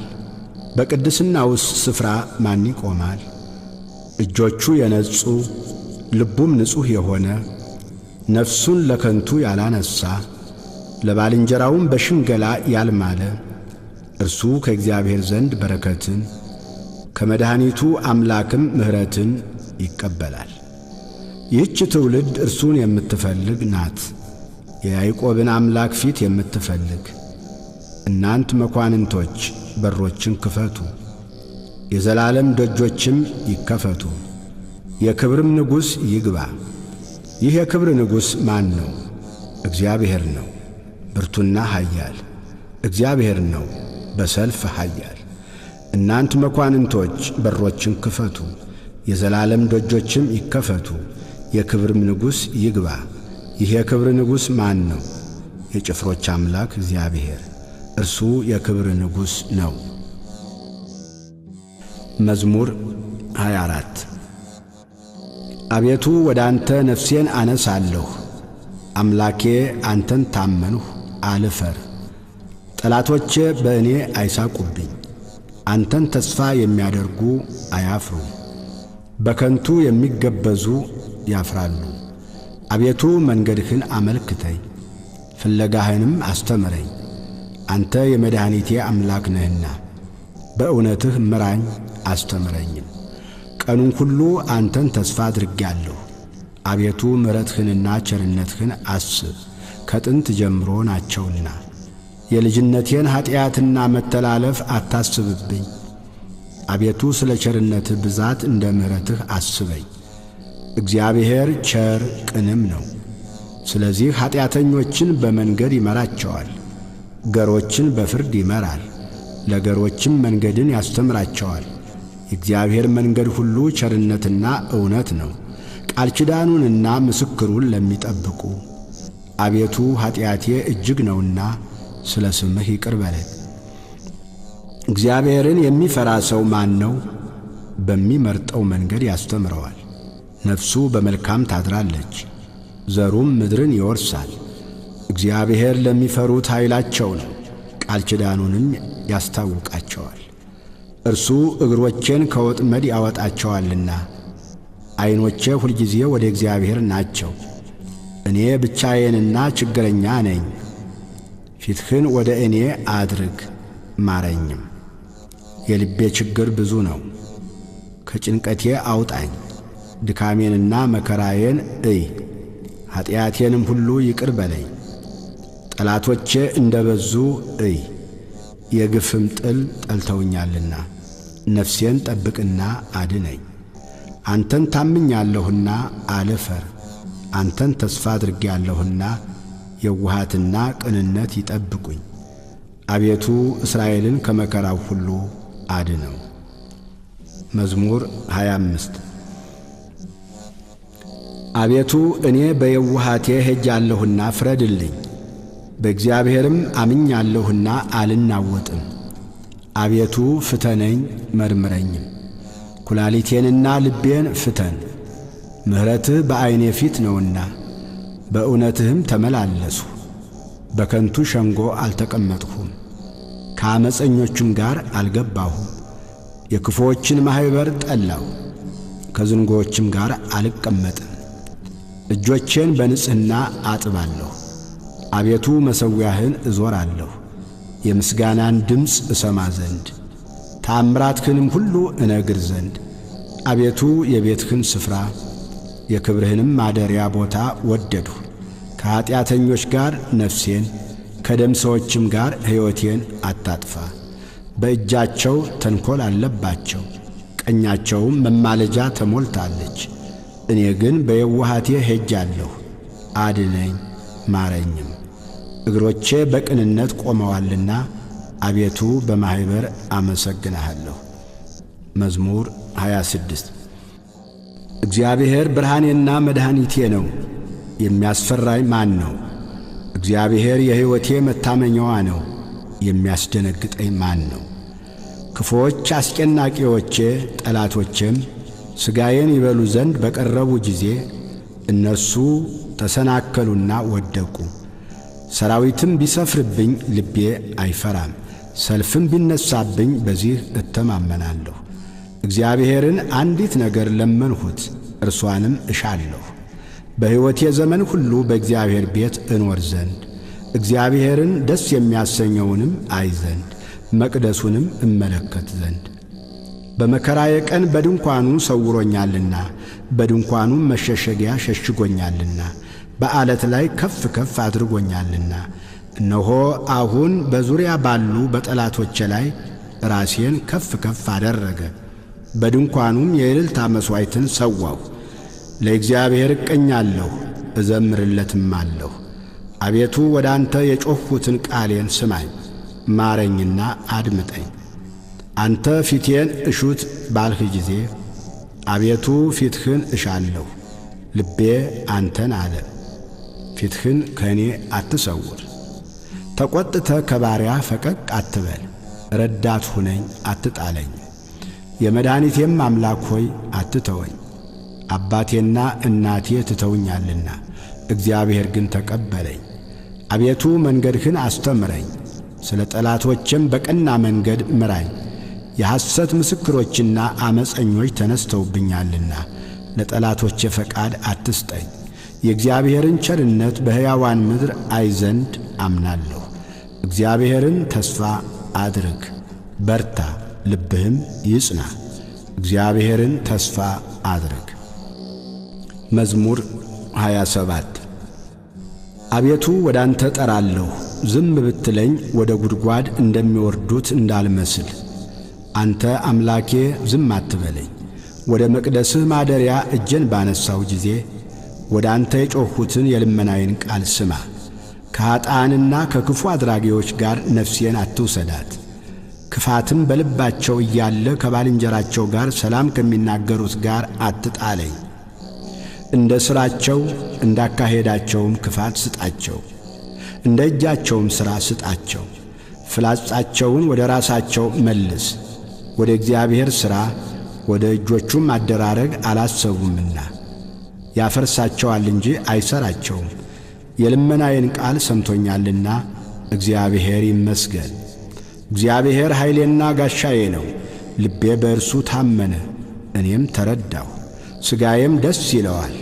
በቅድስናውስ ስፍራ ማን ይቆማል? እጆቹ የነጹ ልቡም ንጹሕ የሆነ፣ ነፍሱን ለከንቱ ያላነሣ፣ ለባልንጀራውም በሽንገላ ያልማለ፣ እርሱ ከእግዚአብሔር ዘንድ በረከትን ከመድኃኒቱ አምላክም ምሕረትን ይቀበላል። ይህች ትውልድ እርሱን የምትፈልግ ናት፣ የያዕቆብን አምላክ ፊት የምትፈልግ። እናንት መኳንንቶች በሮችን ክፈቱ፣ የዘላለም ደጆችም ይከፈቱ፣ የክብርም ንጉሥ ይግባ። ይህ የክብር ንጉሥ ማን ነው? እግዚአብሔር ነው፣ ብርቱና ኃያል። እግዚአብሔር ነው፣ በሰልፍ ኃያል። እናንት መኳንንቶች በሮችን ክፈቱ፣ የዘላለም ደጆችም ይከፈቱ፣ የክብርም ንጉሥ ይግባ። ይህ የክብር ንጉሥ ማን ነው? የጭፍሮች አምላክ እግዚአብሔር፣ እርሱ የክብር ንጉሥ ነው። መዝሙር 24። አቤቱ ወደ አንተ ነፍሴን አነሳለሁ። አምላኬ አንተን ታመንሁ፣ አልፈር። ጠላቶቼ በእኔ አይሳቁብኝ። አንተን ተስፋ የሚያደርጉ አያፍሩ፣ በከንቱ የሚገበዙ ያፍራሉ። አቤቱ መንገድህን አመልክተኝ፣ ፍለጋህንም አስተምረኝ። አንተ የመድኃኒቴ አምላክ ነህና በእውነትህ ምራኝ አስተምረኝም። ቀኑን ሁሉ አንተን ተስፋ አድርጌአለሁ። አቤቱ ምሕረትህንና ቸርነትህን አስብ፣ ከጥንት ጀምሮ ናቸውና። የልጅነቴን ኀጢአትና መተላለፍ አታስብብኝ። አቤቱ ስለ ቸርነትህ ብዛት እንደ ምሕረትህ አስበኝ። እግዚአብሔር ቸር ቅንም ነው። ስለዚህ ኀጢአተኞችን በመንገድ ይመራቸዋል፣ ገሮችን በፍርድ ይመራል፣ ለገሮችም መንገድን ያስተምራቸዋል። የእግዚአብሔር መንገድ ሁሉ ቸርነትና እውነት ነው፣ ቃል ኪዳኑንና ምስክሩን ለሚጠብቁ። አቤቱ ኀጢአቴ እጅግ ነውና ስለ ስምህ ይቅር በለኝ። እግዚአብሔርን የሚፈራ ሰው ማን ነው? በሚመርጠው መንገድ ያስተምረዋል። ነፍሱ በመልካም ታድራለች፣ ዘሩም ምድርን ይወርሳል። እግዚአብሔር ለሚፈሩት ኃይላቸው ነው፣ ቃል ኪዳኑንም ያስታውቃቸዋል። እርሱ እግሮቼን ከወጥመድ ያወጣቸዋልና፣ ዐይኖቼ ሁልጊዜ ወደ እግዚአብሔር ናቸው። እኔ ብቻዬንና ችግረኛ ነኝ። ፊትህን ወደ እኔ አድርግ ማረኝም። የልቤ ችግር ብዙ ነው፣ ከጭንቀቴ አውጣኝ። ድካሜንና መከራዬን እይ፣ ኀጢአቴንም ሁሉ ይቅር በለኝ። ጠላቶቼ እንደ በዙ እይ፣ የግፍም ጥል ጠልተውኛልና። ነፍሴን ጠብቅና አድነኝ። አንተን ታምኛለሁና አልፈር፣ አንተን ተስፋ አድርጌአለሁና የውሃትና ቅንነት ይጠብቁኝ። አቤቱ እስራኤልን ከመከራው ሁሉ አድነው። መዝሙር 25። አቤቱ እኔ በየውሃቴ ሄጃለሁና ፍረድልኝ፣ በእግዚአብሔርም አምኛለሁና አልናወጥም። አቤቱ ፍተነኝ መርምረኝም፣ ኩላሊቴንና ልቤን ፍተን። ምሕረትህ በዐይኔ ፊት ነውና በእውነትህም ተመላለስሁ። በከንቱ ሸንጎ አልተቀመጥሁም፣ ከዓመፀኞቹም ጋር አልገባሁም። የክፉዎችን ማኅበር ጠላሁ፣ ከዝንጎዎችም ጋር አልቀመጥም። እጆቼን በንጽሕና አጥባለሁ። አቤቱ መሠዊያህን እዞራለሁ፣ የምስጋናን ድምፅ እሰማ ዘንድ ተአምራትህንም ሁሉ እነግር ዘንድ። አቤቱ የቤትህን ስፍራ የክብርህንም ማደሪያ ቦታ ወደድሁ። ከኀጢአተኞች ጋር ነፍሴን ከደም ሰዎችም ጋር ሕይወቴን አታጥፋ። በእጃቸው ተንኰል አለባቸው፣ ቀኛቸውም መማለጃ ተሞልታለች። እኔ ግን በየዋሃቴ ሄጃለሁ፣ አድነኝ ማረኝም። እግሮቼ በቅንነት ቆመዋልና አቤቱ በማኅበር አመሰግንሃለሁ። መዝሙር 26። እግዚአብሔር ብርሃኔና መድኃኒቴ ነው፣ የሚያስፈራኝ ማን ነው? እግዚአብሔር የሕይወቴ መታመኛዋ ነው፣ የሚያስደነግጠኝ ማን ነው? ክፉዎች አስጨናቂዎቼ ጠላቶቼም ሥጋዬን ይበሉ ዘንድ በቀረቡ ጊዜ እነርሱ ተሰናከሉና ወደቁ። ሰራዊትም ቢሰፍርብኝ ልቤ አይፈራም፣ ሰልፍም ቢነሳብኝ በዚህ እተማመናለሁ። እግዚአብሔርን አንዲት ነገር ለመንሁት፣ እርሷንም እሻለሁ፣ በሕይወቴ ዘመን ሁሉ በእግዚአብሔር ቤት እኖር ዘንድ እግዚአብሔርን ደስ የሚያሰኘውንም አይ ዘንድ መቅደሱንም እመለከት ዘንድ። በመከራዬ ቀን በድንኳኑ ሰውሮኛልና በድንኳኑም መሸሸጊያ ሸሽጎኛልና በዓለት ላይ ከፍ ከፍ አድርጎኛልና። እነሆ አሁን በዙሪያ ባሉ በጠላቶቼ ላይ ራሴን ከፍ ከፍ አደረገ። በድንኳኑም የእልልታ መሥዋዕትን ሰዋሁ። ለእግዚአብሔር እቀኛለሁ እዘምርለትም አለሁ። አቤቱ ወደ አንተ የጮኽሁትን ቃሌን ስማኝ፣ ማረኝና አድምጠኝ። አንተ ፊቴን እሹት ባልህ ጊዜ አቤቱ ፊትህን እሻለሁ። ልቤ አንተን አለ፣ ፊትህን ከእኔ አትሰውር። ተቈጥተህ ከባሪያህ ፈቀቅ አትበል፣ ረዳት ሁነኝ አትጣለኝ። የመድኃኒቴም አምላክ ሆይ አትተወኝ። አባቴና እናቴ ትተውኛልና እግዚአብሔር ግን ተቀበለኝ። አቤቱ መንገድህን አስተምረኝ፣ ስለ ጠላቶቼም በቀና መንገድ ምራኝ። የሐሰት ምስክሮችና ዓመፀኞች ተነስተውብኛልና ለጠላቶቼ ፈቃድ አትስጠኝ። የእግዚአብሔርን ቸርነት በሕያዋን ምድር አይ ዘንድ አምናለሁ። እግዚአብሔርን ተስፋ አድርግ፣ በርታ፣ ልብህም ይጽና። እግዚአብሔርን ተስፋ አድርግ። መዝሙር 27። አቤቱ ወደ አንተ ጠራለሁ፣ ዝም ብትለኝ ወደ ጉድጓድ እንደሚወርዱት እንዳልመስል። አንተ አምላኬ ዝም አትበለኝ። ወደ መቅደስህ ማደሪያ እጄን ባነሳው ጊዜ ወደ አንተ የጮኽሁትን የልመናዬን ቃል ስማ። ከኀጥኣንና ከክፉ አድራጊዎች ጋር ነፍሴን አትውሰዳት። ክፋትም በልባቸው እያለ ከባልንጀራቸው ጋር ሰላም ከሚናገሩት ጋር አትጣለኝ። እንደ ሥራቸው እንዳካሄዳቸውም ክፋት ስጣቸው፣ እንደ እጃቸውም ሥራ ስጣቸው። ፍላጻቸውን ወደ ራሳቸው መልስ፣ ወደ እግዚአብሔር ሥራ ወደ እጆቹም አደራረግ አላሰቡምና። ያፈርሳቸዋል እንጂ አይሠራቸውም። የልመናዬን ቃል ሰምቶኛልና እግዚአብሔር ይመስገን። እግዚአብሔር ኃይሌና ጋሻዬ ነው። ልቤ በእርሱ ታመነ፣ እኔም ተረዳሁ። ሥጋዬም ደስ ይለዋል፣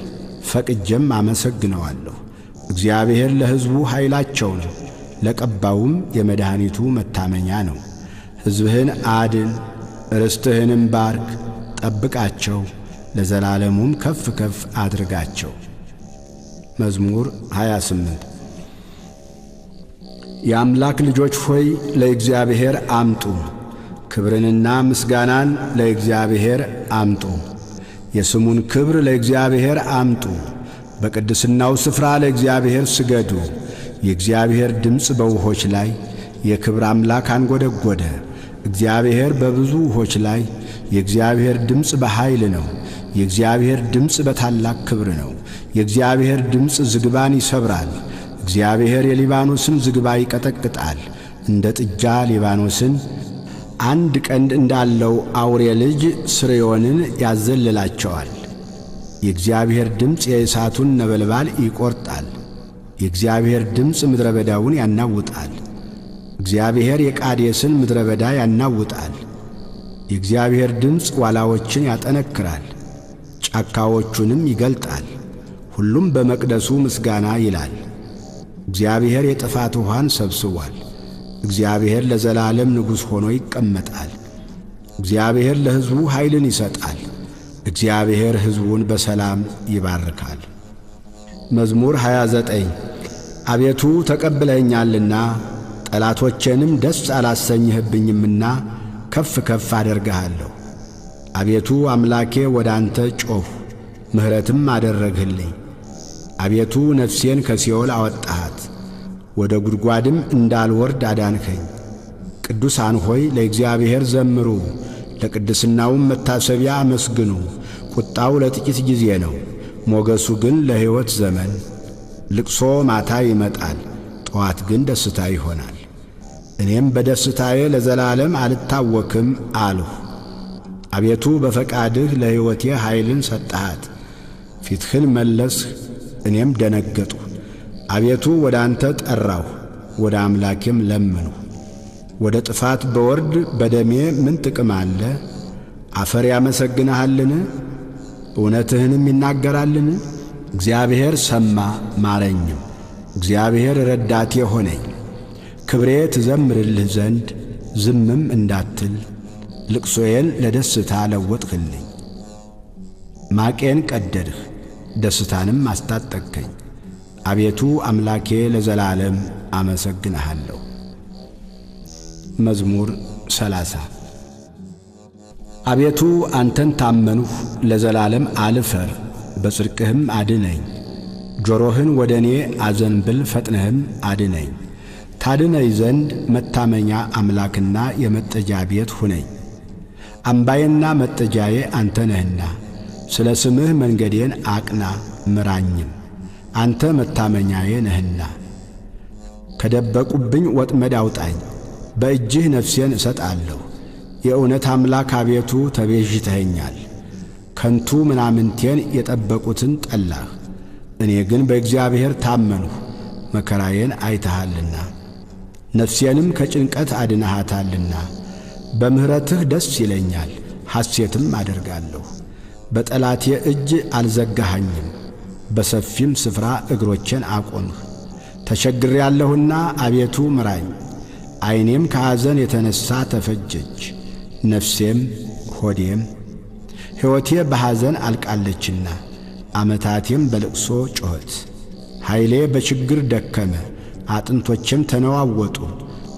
ፈቅጄም አመሰግነዋለሁ። እግዚአብሔር ለሕዝቡ ኃይላቸው ነው፣ ለቀባውም የመድኃኒቱ መታመኛ ነው። ሕዝብህን አድን፣ ርስትህንም ባርክ፣ ጠብቃቸው፣ ለዘላለሙም ከፍ ከፍ አድርጋቸው። መዝሙር 28። የአምላክ ልጆች ሆይ ለእግዚአብሔር አምጡ፣ ክብርንና ምስጋናን ለእግዚአብሔር አምጡ። የስሙን ክብር ለእግዚአብሔር አምጡ። በቅድስናው ስፍራ ለእግዚአብሔር ስገዱ። የእግዚአብሔር ድምፅ በውሆች ላይ የክብር አምላክ አንጐደጐደ። እግዚአብሔር በብዙ ውሆች ላይ የእግዚአብሔር ድምፅ በኃይል ነው። የእግዚአብሔር ድምፅ በታላቅ ክብር ነው። የእግዚአብሔር ድምፅ ዝግባን ይሰብራል። እግዚአብሔር የሊባኖስን ዝግባ ይቀጠቅጣል። እንደ ጥጃ ሊባኖስን አንድ ቀንድ እንዳለው አውሬ ልጅ ስርዮንን ያዘልላቸዋል። የእግዚአብሔር ድምፅ የእሳቱን ነበልባል ይቈርጣል። የእግዚአብሔር ድምፅ ምድረ በዳውን ያናውጣል። እግዚአብሔር የቃዴስን ምድረ በዳ ያናውጣል። የእግዚአብሔር ድምፅ ዋላዎችን ያጠነክራል፣ ጫካዎቹንም ይገልጣል። ሁሉም በመቅደሱ ምስጋና ይላል። እግዚአብሔር የጥፋት ውኃን ሰብስቧል። እግዚአብሔር ለዘላለም ንጉሥ ሆኖ ይቀመጣል። እግዚአብሔር ለሕዝቡ ኃይልን ይሰጣል። እግዚአብሔር ሕዝቡን በሰላም ይባርካል። መዝሙር 29። አቤቱ ተቀብለኸኛልና ጠላቶቼንም ደስ አላሰኝህብኝምና ከፍ ከፍ አደርግሃለሁ። አቤቱ አምላኬ ወደ አንተ ጮኽሁ፣ ምሕረትም አደረግህልኝ። አቤቱ ነፍሴን ከሲኦል አወጣሃት፣ ወደ ጉድጓድም እንዳልወርድ አዳንኸኝ። ቅዱሳን ሆይ ለእግዚአብሔር ዘምሩ፣ ለቅድስናውም መታሰቢያ አመስግኑ። ቁጣው ለጥቂት ጊዜ ነው፣ ሞገሱ ግን ለሕይወት ዘመን። ልቅሶ ማታ ይመጣል፣ ጠዋት ግን ደስታ ይሆናል። እኔም በደስታዬ ለዘላለም አልታወክም አልሁ። አቤቱ በፈቃድህ ለሕይወቴ ኃይልን ሰጠሃት። ፊትህን መለስህ፣ እኔም ደነገጥሁ። አቤቱ ወደ አንተ ጠራሁ፣ ወደ አምላኬም ለመንሁ። ወደ ጥፋት በወርድ በደሜ ምን ጥቅም አለ? አፈር ያመሰግንሃልን? እውነትህንም ይናገራልን? እግዚአብሔር ሰማ ማረኝም። እግዚአብሔር ረዳቴ ሆነኝ። ክብሬ ትዘምርልህ ዘንድ ዝምም እንዳትል ልቅሶዬን ለደስታ ለወጥህልኝ። ማቄን ቀደድህ፣ ደስታንም አስታጠቅከኝ። አቤቱ አምላኬ ለዘላለም አመሰግንሃለሁ። መዝሙር 30። አቤቱ አንተን ታመንሁ፣ ለዘላለም አልፈር፣ በጽድቅህም አድነኝ። ጆሮህን ወደ እኔ አዘንብል፣ ፈጥነህም አድነኝ። ታድነኝ ዘንድ መታመኛ አምላክና የመጠጃ ቤት ሁነኝ። አምባዬና መጠጃዬ አንተ ነህና፣ ስለ ስምህ መንገዴን አቅና ምራኝም፣ አንተ መታመኛዬ ነህና። ከደበቁብኝ ወጥመድ አውጣኝ፣ በእጅህ ነፍሴን እሰጣለሁ። የእውነት አምላክ አቤቱ ተቤዥተኸኛል። ከንቱ ምናምንቴን የጠበቁትን ጠላህ። እኔ ግን በእግዚአብሔር ታመንሁ፣ መከራዬን አይተሃልና፣ ነፍሴንም ከጭንቀት አድነሃታልና። በምሕረትህ ደስ ይለኛል፣ ሐሴትም አደርጋለሁ። በጠላቴ እጅ አልዘጋኸኝም፣ በሰፊም ስፍራ እግሮቼን አቆምህ። ተቸግሬአለሁና አቤቱ ምራኝ። ዓይኔም ከሐዘን የተነሣ ተፈጀች፣ ነፍሴም ሆዴም። ሕይወቴ በሐዘን አልቃለችና ዓመታቴም በልቅሶ ጮኸት። ኃይሌ በችግር ደከመ፣ አጥንቶቼም ተነዋወጡ።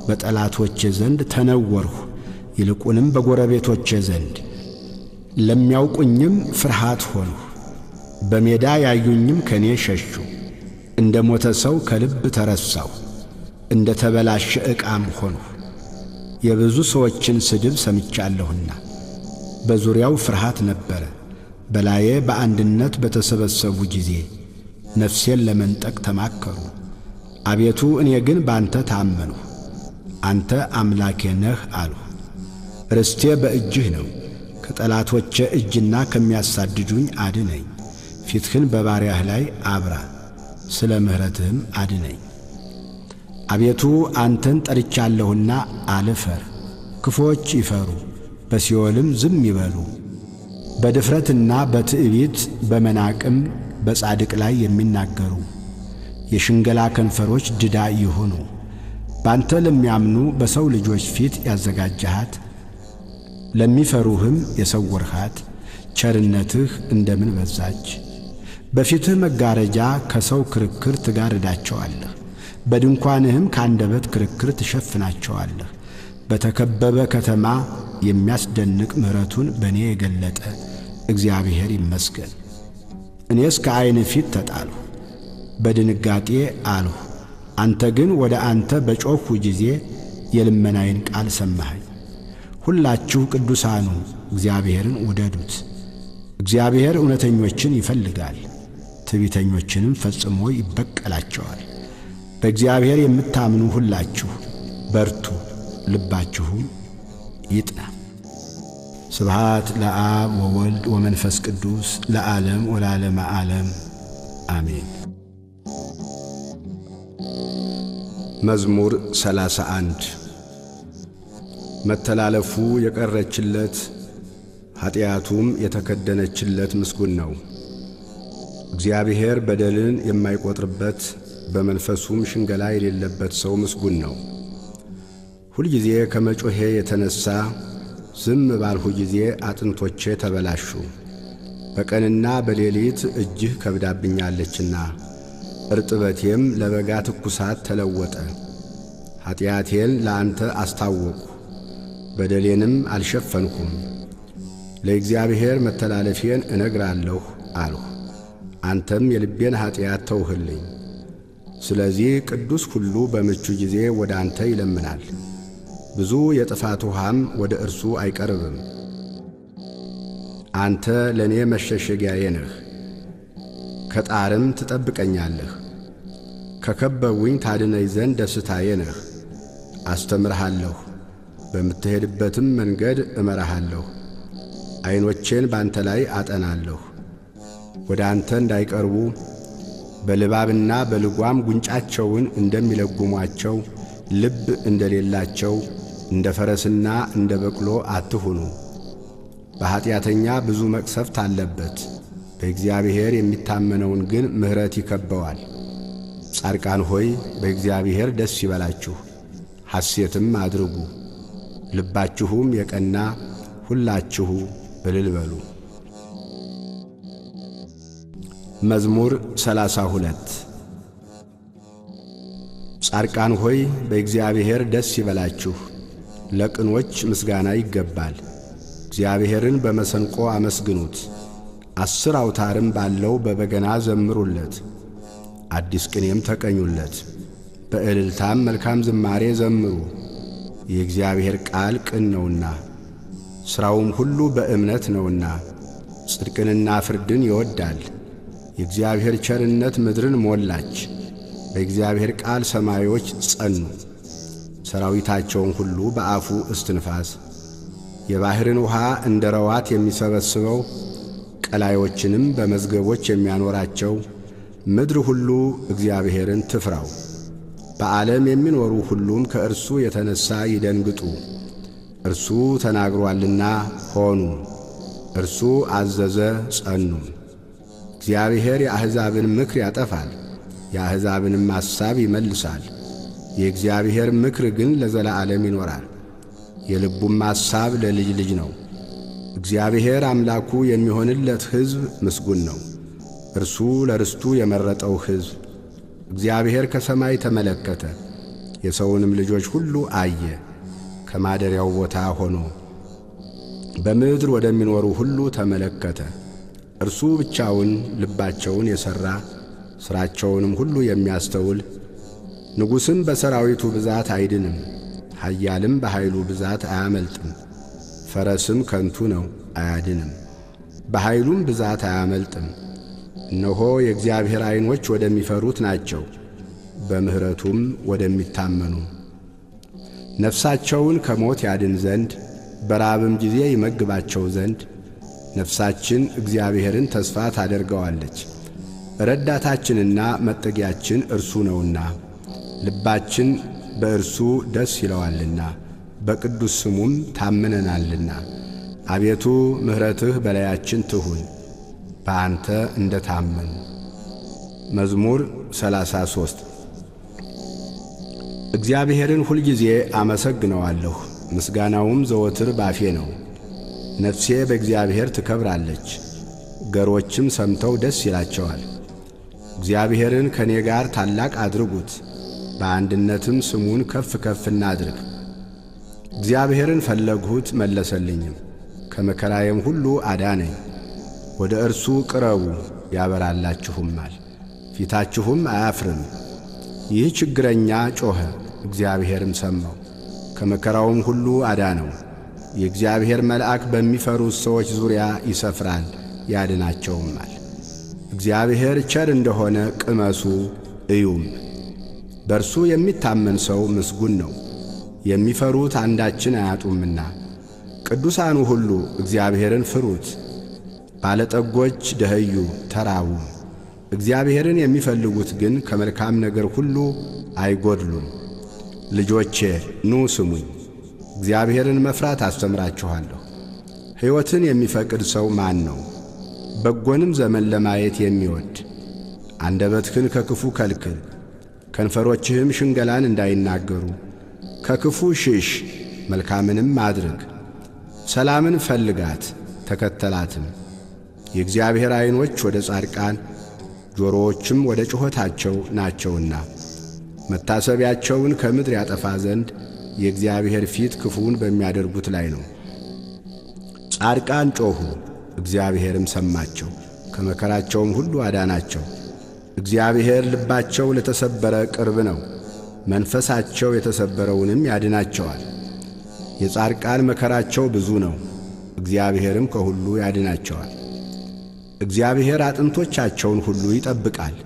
በጠላቶቼ ዘንድ ተነወርሁ፣ ይልቁንም በጎረቤቶቼ ዘንድ። ለሚያውቁኝም ፍርሃት ሆንሁ። በሜዳ ያዩኝም ከኔ ሸሹ። እንደ ሞተ ሰው ከልብ ተረሳሁ፣ እንደ ተበላሸ ዕቃም ሆንሁ። የብዙ ሰዎችን ስድብ ሰምቻለሁና በዙሪያው ፍርሃት ነበረ። በላዬ በአንድነት በተሰበሰቡ ጊዜ ነፍሴን ለመንጠቅ ተማከሩ። አቤቱ እኔ ግን ባንተ ታመንሁ፣ አንተ አምላኬ ነህ አልሁ። ርስቴ በእጅህ ነው፣ ከጠላቶቼ እጅና ከሚያሳድዱኝ አድነኝ። ፊትህን በባሪያህ ላይ አብራ፣ ስለ ምሕረትህም አድነኝ። አቤቱ አንተን ጠርቻለሁና አልፈር። ክፉዎች ይፈሩ፣ በሲኦልም ዝም ይበሉ። በድፍረትና በትዕቢት በመናቅም በጻድቅ ላይ የሚናገሩ የሽንገላ ከንፈሮች ድዳ ይሁኑ። ባንተ ለሚያምኑ በሰው ልጆች ፊት ያዘጋጀሃት ለሚፈሩህም የሰወርሃት ቸርነትህ እንደምን በዛች! በፊትህ መጋረጃ ከሰው ክርክር ትጋርዳቸዋለህ፣ በድንኳንህም ከአንደበት ክርክር ትሸፍናቸዋለህ። በተከበበ ከተማ የሚያስደንቅ ምሕረቱን በእኔ የገለጠ እግዚአብሔር ይመስገን። እኔስ ከዐይን ፊት ተጣልሁ፣ በድንጋጤ አልሁ። አንተ ግን ወደ አንተ በጮኽሁ ጊዜ የልመናዬን ቃል ሰማኸኝ። ሁላችሁ ቅዱሳኑ እግዚአብሔርን ውደዱት። እግዚአብሔር እውነተኞችን ይፈልጋል፣ ትዕቢተኞችንም ፈጽሞ ይበቀላቸዋል። በእግዚአብሔር የምታምኑ ሁላችሁ በርቱ፣ ልባችሁም ይጥና። ስብሃት ለአብ ወወልድ ወመንፈስ ቅዱስ ለዓለም ወለዓለመ ዓለም አሜን። መዝሙር 31። መተላለፉ የቀረችለት ኀጢአቱም የተከደነችለት ምስጉን ነው። እግዚአብሔር በደልን የማይቈጥርበት በመንፈሱም ሽንገላ የሌለበት ሰው ምስጉን ነው። ሁልጊዜ ከመጮሄ የተነሣ ዝም ባልሁ ጊዜ አጥንቶቼ ተበላሹ። በቀንና በሌሊት እጅህ ከብዳብኛለችና እርጥበቴም ለበጋ ትኩሳት ተለወጠ። ኀጢአቴን ለአንተ አስታወቅሁ፣ በደሌንም አልሸፈንኩም። ለእግዚአብሔር መተላለፌን እነግራለሁ አልሁ፣ አንተም የልቤን ኀጢአት ተውህልኝ። ስለዚህ ቅዱስ ሁሉ በምቹ ጊዜ ወደ አንተ ይለምናል፣ ብዙ የጥፋት ውሃም ወደ እርሱ አይቀርብም። አንተ ለእኔ መሸሸጊያዬ ነህ፣ ከጣርም ትጠብቀኛለህ። ከከበቡኝ ታድነኝ ዘንድ ደስታዬ ነህ። አስተምርሃለሁ፣ በምትሄድበትም መንገድ እመራሃለሁ። ዐይኖቼን ባንተ ላይ አጠናለሁ፣ ወደ አንተ እንዳይቀርቡ በልባብና በልጓም ጉንጫቸውን እንደሚለጉሟቸው ልብ እንደሌላቸው እንደ ፈረስና እንደ በቅሎ አትሁኑ። በኀጢአተኛ ብዙ መቅሰፍት አለበት፣ በእግዚአብሔር የሚታመነውን ግን ምሕረት ይከበዋል። ጻድቃን ሆይ በእግዚአብሔር ደስ ይበላችሁ፣ ሐሴትም አድርጉ፣ ልባችሁም የቀና ሁላችሁ እልል በሉ። መዝሙር 32። ጻድቃን ሆይ በእግዚአብሔር ደስ ይበላችሁ፣ ለቅኖች ምስጋና ይገባል። እግዚአብሔርን በመሰንቆ አመስግኑት፣ 10 አውታርም ባለው በበገና ዘምሩለት። አዲስ ቅኔም ተቀኙለት፣ በእልልታም መልካም ዝማሬ ዘምሩ። የእግዚአብሔር ቃል ቅን ነውና ሥራውም ሁሉ በእምነት ነውና፣ ጽድቅንና ፍርድን ይወዳል። የእግዚአብሔር ቸርነት ምድርን ሞላች። በእግዚአብሔር ቃል ሰማዮች ጸኑ፣ ሰራዊታቸውን ሁሉ በአፉ እስትንፋስ። የባሕርን ውሃ እንደ ረዋት የሚሰበስበው ቀላዮችንም በመዝገቦች የሚያኖራቸው፣ ምድር ሁሉ እግዚአብሔርን ትፍራው። በዓለም የሚኖሩ ሁሉም ከእርሱ የተነሣ ይደንግጡ። እርሱ ተናግሮአልና ሆኑ፣ እርሱ አዘዘ ጸኑ። እግዚአብሔር የአሕዛብን ምክር ያጠፋል፣ የአሕዛብንም ሐሳብ ይመልሳል። የእግዚአብሔር ምክር ግን ለዘላለም ይኖራል፣ የልቡም ሐሳብ ለልጅ ልጅ ነው። እግዚአብሔር አምላኩ የሚሆንለት ሕዝብ ምስጉን ነው፣ እርሱ ለርስቱ የመረጠው ሕዝብ። እግዚአብሔር ከሰማይ ተመለከተ፣ የሰውንም ልጆች ሁሉ አየ። ከማደሪያው ቦታ ሆኖ በምድር ወደሚኖሩ ሁሉ ተመለከተ። እርሱ ብቻውን ልባቸውን የሠራ ሥራቸውንም ሁሉ የሚያስተውል። ንጉሥም በሰራዊቱ ብዛት አይድንም፣ ኃያልም በኃይሉ ብዛት አያመልጥም። ፈረስም ከንቱ ነው አያድንም፣ በኃይሉም ብዛት አያመልጥም። እነሆ የእግዚአብሔር ዐይኖች ወደሚፈሩት ናቸው፣ በምሕረቱም ወደሚታመኑ። ነፍሳቸውን ከሞት ያድን ዘንድ በራብም ጊዜ ይመግባቸው ዘንድ። ነፍሳችን እግዚአብሔርን ተስፋ ታደርገዋለች፣ ረዳታችንና መጠጊያችን እርሱ ነውና። ልባችን በእርሱ ደስ ይለዋልና በቅዱስ ስሙም ታምነናልና። አቤቱ ምሕረትህ በላያችን ትሁን፣ በአንተ እንደ ታመን። መዝሙር 33። እግዚአብሔርን ሁልጊዜ አመሰግነዋለሁ፣ ምስጋናውም ዘወትር ባፌ ነው። ነፍሴ በእግዚአብሔር ትከብራለች፣ ገሮችም ሰምተው ደስ ይላቸዋል። እግዚአብሔርን ከእኔ ጋር ታላቅ አድርጉት፣ በአንድነትም ስሙን ከፍ ከፍ እናድርግ። እግዚአብሔርን ፈለግሁት መለሰልኝም፣ ከመከራዬም ሁሉ አዳነኝ። ወደ እርሱ ቅረቡ ያበራላችሁማል፣ ፊታችሁም አያፍርም። ይህ ችግረኛ ጮኸ፣ እግዚአብሔርም ሰማው፣ ከመከራውም ሁሉ አዳነው። የእግዚአብሔር መልአክ በሚፈሩት ሰዎች ዙሪያ ይሰፍራል፣ ያድናቸውማል። እግዚአብሔር ቸር እንደሆነ ቅመሱ እዩም። በእርሱ የሚታመን ሰው ምስጉን ነው፣ የሚፈሩት አንዳችን አያጡምና። ቅዱሳኑ ሁሉ እግዚአብሔርን ፍሩት። ባለጠጎች ደኸዩ ተራቡ፣ እግዚአብሔርን የሚፈልጉት ግን ከመልካም ነገር ሁሉ አይጎድሉም። ልጆቼ ኑ ስሙኝ፣ እግዚአብሔርን መፍራት አስተምራችኋለሁ። ሕይወትን የሚፈቅድ ሰው ማን ነው? በጎንም ዘመን ለማየት የሚወድ። አንደበትህን ከክፉ ከልክል፣ ከንፈሮችህም ሽንገላን እንዳይናገሩ። ከክፉ ሽሽ፣ መልካምንም አድርግ። ሰላምን ፈልጋት ተከተላትም። የእግዚአብሔር ዐይኖች ወደ ጻድቃን ጆሮዎችም ወደ ጩኸታቸው ናቸውና፣ መታሰቢያቸውን ከምድር ያጠፋ ዘንድ የእግዚአብሔር ፊት ክፉውን በሚያደርጉት ላይ ነው። ጻድቃን ጮኹ፣ እግዚአብሔርም ሰማቸው፣ ከመከራቸውም ሁሉ አዳናቸው። እግዚአብሔር ልባቸው ለተሰበረ ቅርብ ነው፣ መንፈሳቸው የተሰበረውንም ያድናቸዋል። የጻድቃን መከራቸው ብዙ ነው፣ እግዚአብሔርም ከሁሉ ያድናቸዋል። እግዚአብሔር አጥንቶቻቸውን ሁሉ ይጠብቃል፣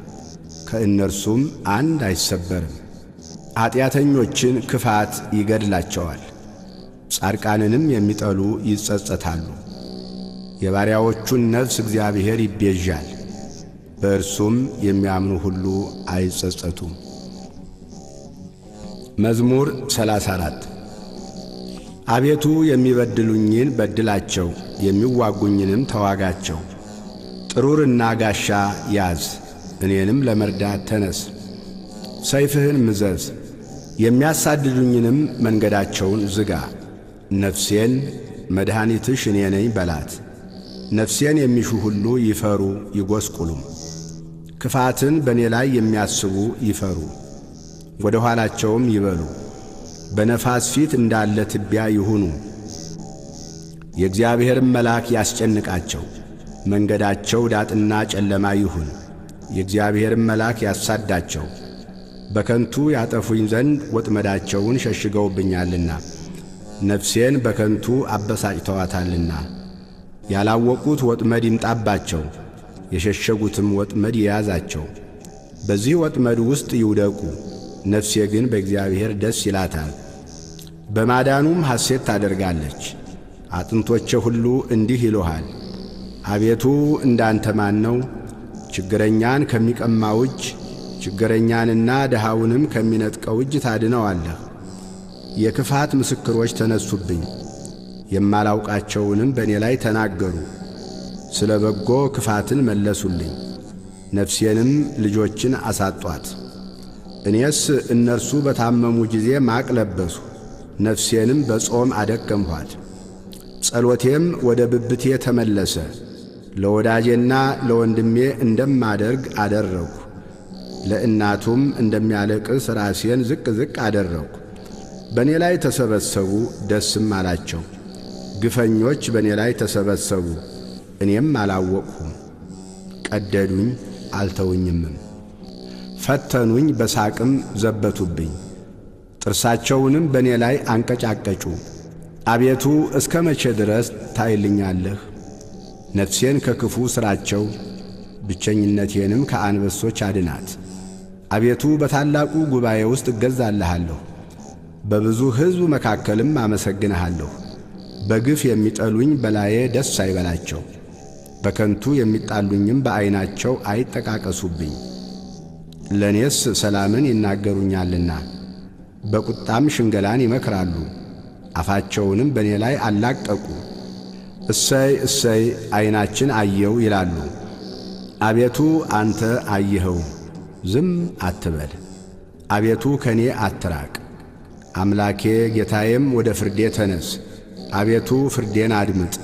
ከእነርሱም አንድ አይሰበርም። ኀጢአተኞችን ክፋት ይገድላቸዋል፣ ጻድቃንንም የሚጠሉ ይጸጸታሉ። የባሪያዎቹን ነፍስ እግዚአብሔር ይቤዣል፣ በእርሱም የሚያምኑ ሁሉ አይጸጸቱም። መዝሙር 34። አቤቱ የሚበድሉኝን በድላቸው፣ የሚዋጉኝንም ተዋጋቸው። ጥሩርና ጋሻ ያዝ፣ እኔንም ለመርዳት ተነስ። ሰይፍህን ምዘዝ፣ የሚያሳድዱኝንም መንገዳቸውን ዝጋ። ነፍሴን መድኃኒትሽ እኔ ነኝ በላት። ነፍሴን የሚሹ ሁሉ ይፈሩ ይጐስቁሉም። ክፋትን በእኔ ላይ የሚያስቡ ይፈሩ፣ ወደ ኋላቸውም ይበሉ። በነፋስ ፊት እንዳለ ትቢያ ይሁኑ። የእግዚአብሔርም መልአክ ያስጨንቃቸው፣ መንገዳቸው ዳጥና ጨለማ ይሁን። የእግዚአብሔርም መልአክ ያሳዳቸው፣ በከንቱ ያጠፉኝ ዘንድ ወጥመዳቸውን ሸሽገውብኛልና፣ ነፍሴን በከንቱ አበሳጭተዋታልና። ያላወቁት ወጥመድ ይምጣባቸው፣ የሸሸጉትም ወጥመድ ይያዛቸው። በዚህ ወጥመድ ውስጥ ይውደቁ። ነፍሴ ግን በእግዚአብሔር ደስ ይላታል፣ በማዳኑም ሐሴት ታደርጋለች። አጥንቶቼ ሁሉ እንዲህ ይሉሃል፣ አቤቱ እንዳንተ ማን ነው? ችግረኛን ከሚቀማው እጅ፣ ችግረኛንና ድሃውንም ከሚነጥቀው እጅ ታድነዋለህ። የክፋት ምስክሮች ተነሱብኝ፣ የማላውቃቸውንም በእኔ ላይ ተናገሩ። ስለ በጎ ክፋትን መለሱልኝ፣ ነፍሴንም ልጆችን አሳጧት። እኔስ እነርሱ በታመሙ ጊዜ ማቅ ለበሱ፣ ነፍሴንም በጾም አደከምኋት። ጸሎቴም ወደ ብብቴ ተመለሰ፣ ለወዳጄና ለወንድሜ እንደማደርግ አደረግሁ። ለእናቱም እንደሚያለቅስ ራሴን ዝቅ ዝቅ አደረግሁ። በእኔ ላይ ተሰበሰቡ፣ ደስም አላቸው። ግፈኞች በእኔ ላይ ተሰበሰቡ፣ እኔም አላወቅሁም። ቀደዱኝ፣ አልተውኝምም። ፈተኑኝ፣ በሳቅም ዘበቱብኝ። ጥርሳቸውንም በእኔ ላይ አንቀጫቀጩ። አቤቱ እስከ መቼ ድረስ ታይልኛለህ? ነፍሴን ከክፉ ሥራቸው ብቸኝነቴንም ከአንበሶች አድናት። አቤቱ በታላቁ ጉባኤ ውስጥ እገዛልሃለሁ፣ በብዙ ሕዝብ መካከልም አመሰግንሃለሁ። በግፍ የሚጠሉኝ በላዬ ደስ አይበላቸው፣ በከንቱ የሚጣሉኝም በዐይናቸው አይጠቃቀሱብኝ። ለእኔስ ሰላምን ይናገሩኛልና በቁጣም ሽንገላን ይመክራሉ። አፋቸውንም በእኔ ላይ አላቀቁ። እሰይ እሰይ ዐይናችን አየው ይላሉ። አቤቱ አንተ አየኸው፣ ዝም አትበል። አቤቱ ከእኔ አትራቅ። አምላኬ ጌታዬም ወደ ፍርዴ ተነስ። አቤቱ ፍርዴን አድምጥ።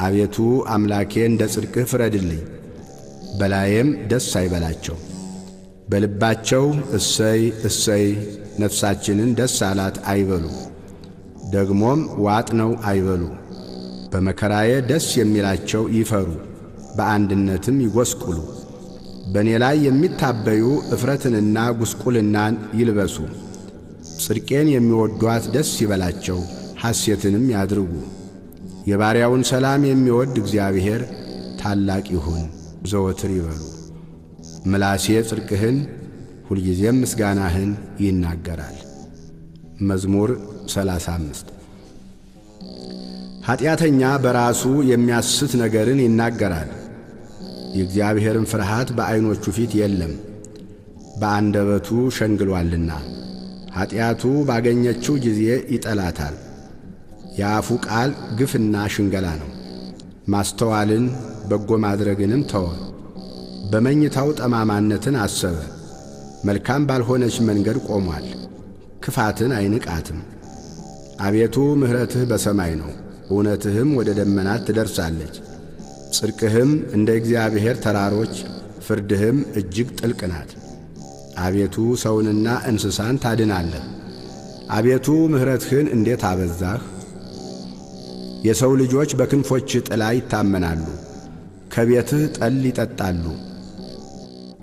አቤቱ አምላኬ እንደ ጽድቅህ ፍረድልኝ። በላዬም ደስ አይበላቸው። በልባቸው እሰይ እሰይ ነፍሳችንን ደስ አላት አይበሉ። ደግሞም ዋጥ ነው አይበሉ። በመከራዬ ደስ የሚላቸው ይፈሩ፣ በአንድነትም ይጐስቁሉ። በእኔ ላይ የሚታበዩ እፍረትንና ጉስቁልናን ይልበሱ። ጽድቄን የሚወዷት ደስ ይበላቸው፣ ሐሴትንም ያድርጉ። የባሪያውን ሰላም የሚወድ እግዚአብሔር ታላቅ ይሁን ዘወትር ይበሉ። ምላሴ ጽድቅህን ሁልጊዜም ምስጋናህን ይናገራል። መዝሙር 35። ኀጢአተኛ በራሱ የሚያስት ነገርን ይናገራል፣ የእግዚአብሔርን ፍርሃት በዐይኖቹ ፊት የለም። በአንደበቱ ሸንግሏልና ኀጢአቱ ባገኘችው ጊዜ ይጠላታል። የአፉ ቃል ግፍና ሽንገላ ነው። ማስተዋልን በጎ ማድረግንም ተወ። በመኝታው ጠማማነትን አሰበ። መልካም ባልሆነች መንገድ ቆሟል፣ ክፋትን አይንቃትም። አቤቱ ምሕረትህ በሰማይ ነው፣ እውነትህም ወደ ደመናት ትደርሳለች። ጽድቅህም እንደ እግዚአብሔር ተራሮች፣ ፍርድህም እጅግ ጥልቅ ናት። አቤቱ ሰውንና እንስሳን ታድናለህ። አቤቱ ምሕረትህን እንዴት አበዛህ! የሰው ልጆች በክንፎችህ ጥላ ይታመናሉ፣ ከቤትህ ጠል ይጠጣሉ።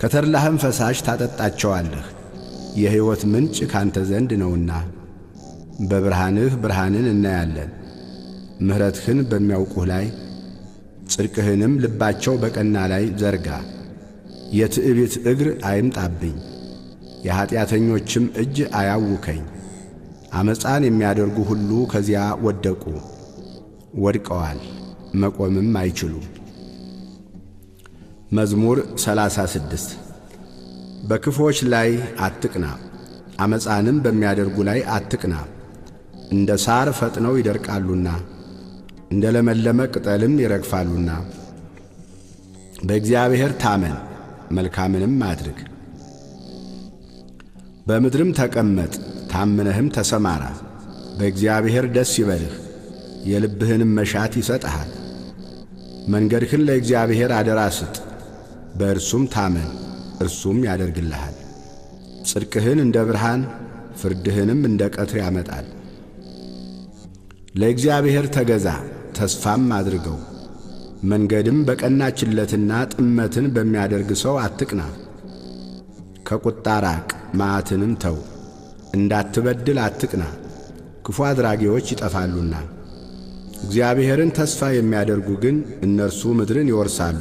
ከተድላህም ፈሳሽ ታጠጣቸዋለህ፣ የሕይወት ምንጭ ካንተ ዘንድ ነውና። በብርሃንህ ብርሃንን እናያለን። ምሕረትህን በሚያውቁህ ላይ ጽድቅህንም ልባቸው በቀና ላይ ዘርጋ። የትዕቢት እግር አይምጣብኝ፣ የኀጢአተኞችም እጅ አያውከኝ። ዓመፃን የሚያደርጉ ሁሉ ከዚያ ወደቁ፣ ወድቀዋል፣ መቆምም አይችሉም። መዝሙር 36። በክፉዎች ላይ አትቅና፣ ዓመፃንም በሚያደርጉ ላይ አትቅና። እንደ ሳር ፈጥነው ይደርቃሉና እንደ ለመለመ ቅጠልም ይረግፋሉና። በእግዚአብሔር ታመን፣ መልካምንም አድርግ። በምድርም ተቀመጥ፣ ታምነህም ተሰማራ። በእግዚአብሔር ደስ ይበልህ፣ የልብህንም መሻት ይሰጥሃል። መንገድህን ለእግዚአብሔር አደራ ስጥ፣ በእርሱም ታመን፣ እርሱም ያደርግልሃል። ጽድቅህን እንደ ብርሃን ፍርድህንም እንደ ቀትር ያመጣል። ለእግዚአብሔር ተገዛ፣ ተስፋም አድርገው። መንገድም በቀናችለትና ጥመትን በሚያደርግ ሰው አትቅና። ከቁጣ ራቅ፣ መዓትንም ተው። እንዳትበድል አትቅና፣ ክፉ አድራጊዎች ይጠፋሉና። እግዚአብሔርን ተስፋ የሚያደርጉ ግን እነርሱ ምድርን ይወርሳሉ።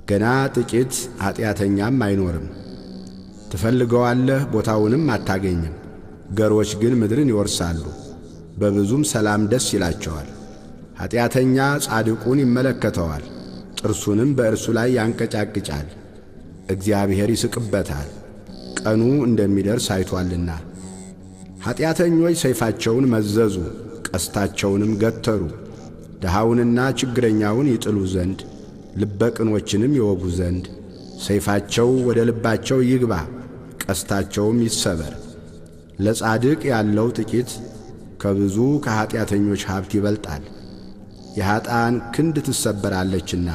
ገና ጥቂት ኀጢአተኛም አይኖርም። ትፈልገዋለህ፣ ቦታውንም አታገኝም። ገሮች ግን ምድርን ይወርሳሉ፣ በብዙም ሰላም ደስ ይላቸዋል። ኀጢአተኛ ጻድቁን ይመለከተዋል፣ ጥርሱንም በእርሱ ላይ ያንቀጫቅጫል። እግዚአብሔር ይስቅበታል፣ ቀኑ እንደሚደርስ አይቶአልና። ኀጢአተኞች ሰይፋቸውን መዘዙ፣ ቀስታቸውንም ገተሩ፣ ድሃውንና ችግረኛውን ይጥሉ ዘንድ ልበቅኖችንም ይወጉ ዘንድ። ሰይፋቸው ወደ ልባቸው ይግባ፣ ቀስታቸውም ይሰበር። ለጻድቅ ያለው ጥቂት ከብዙ ከኀጢአተኞች ሀብት ይበልጣል። የኀጥኣን ክንድ ትሰበራለችና፣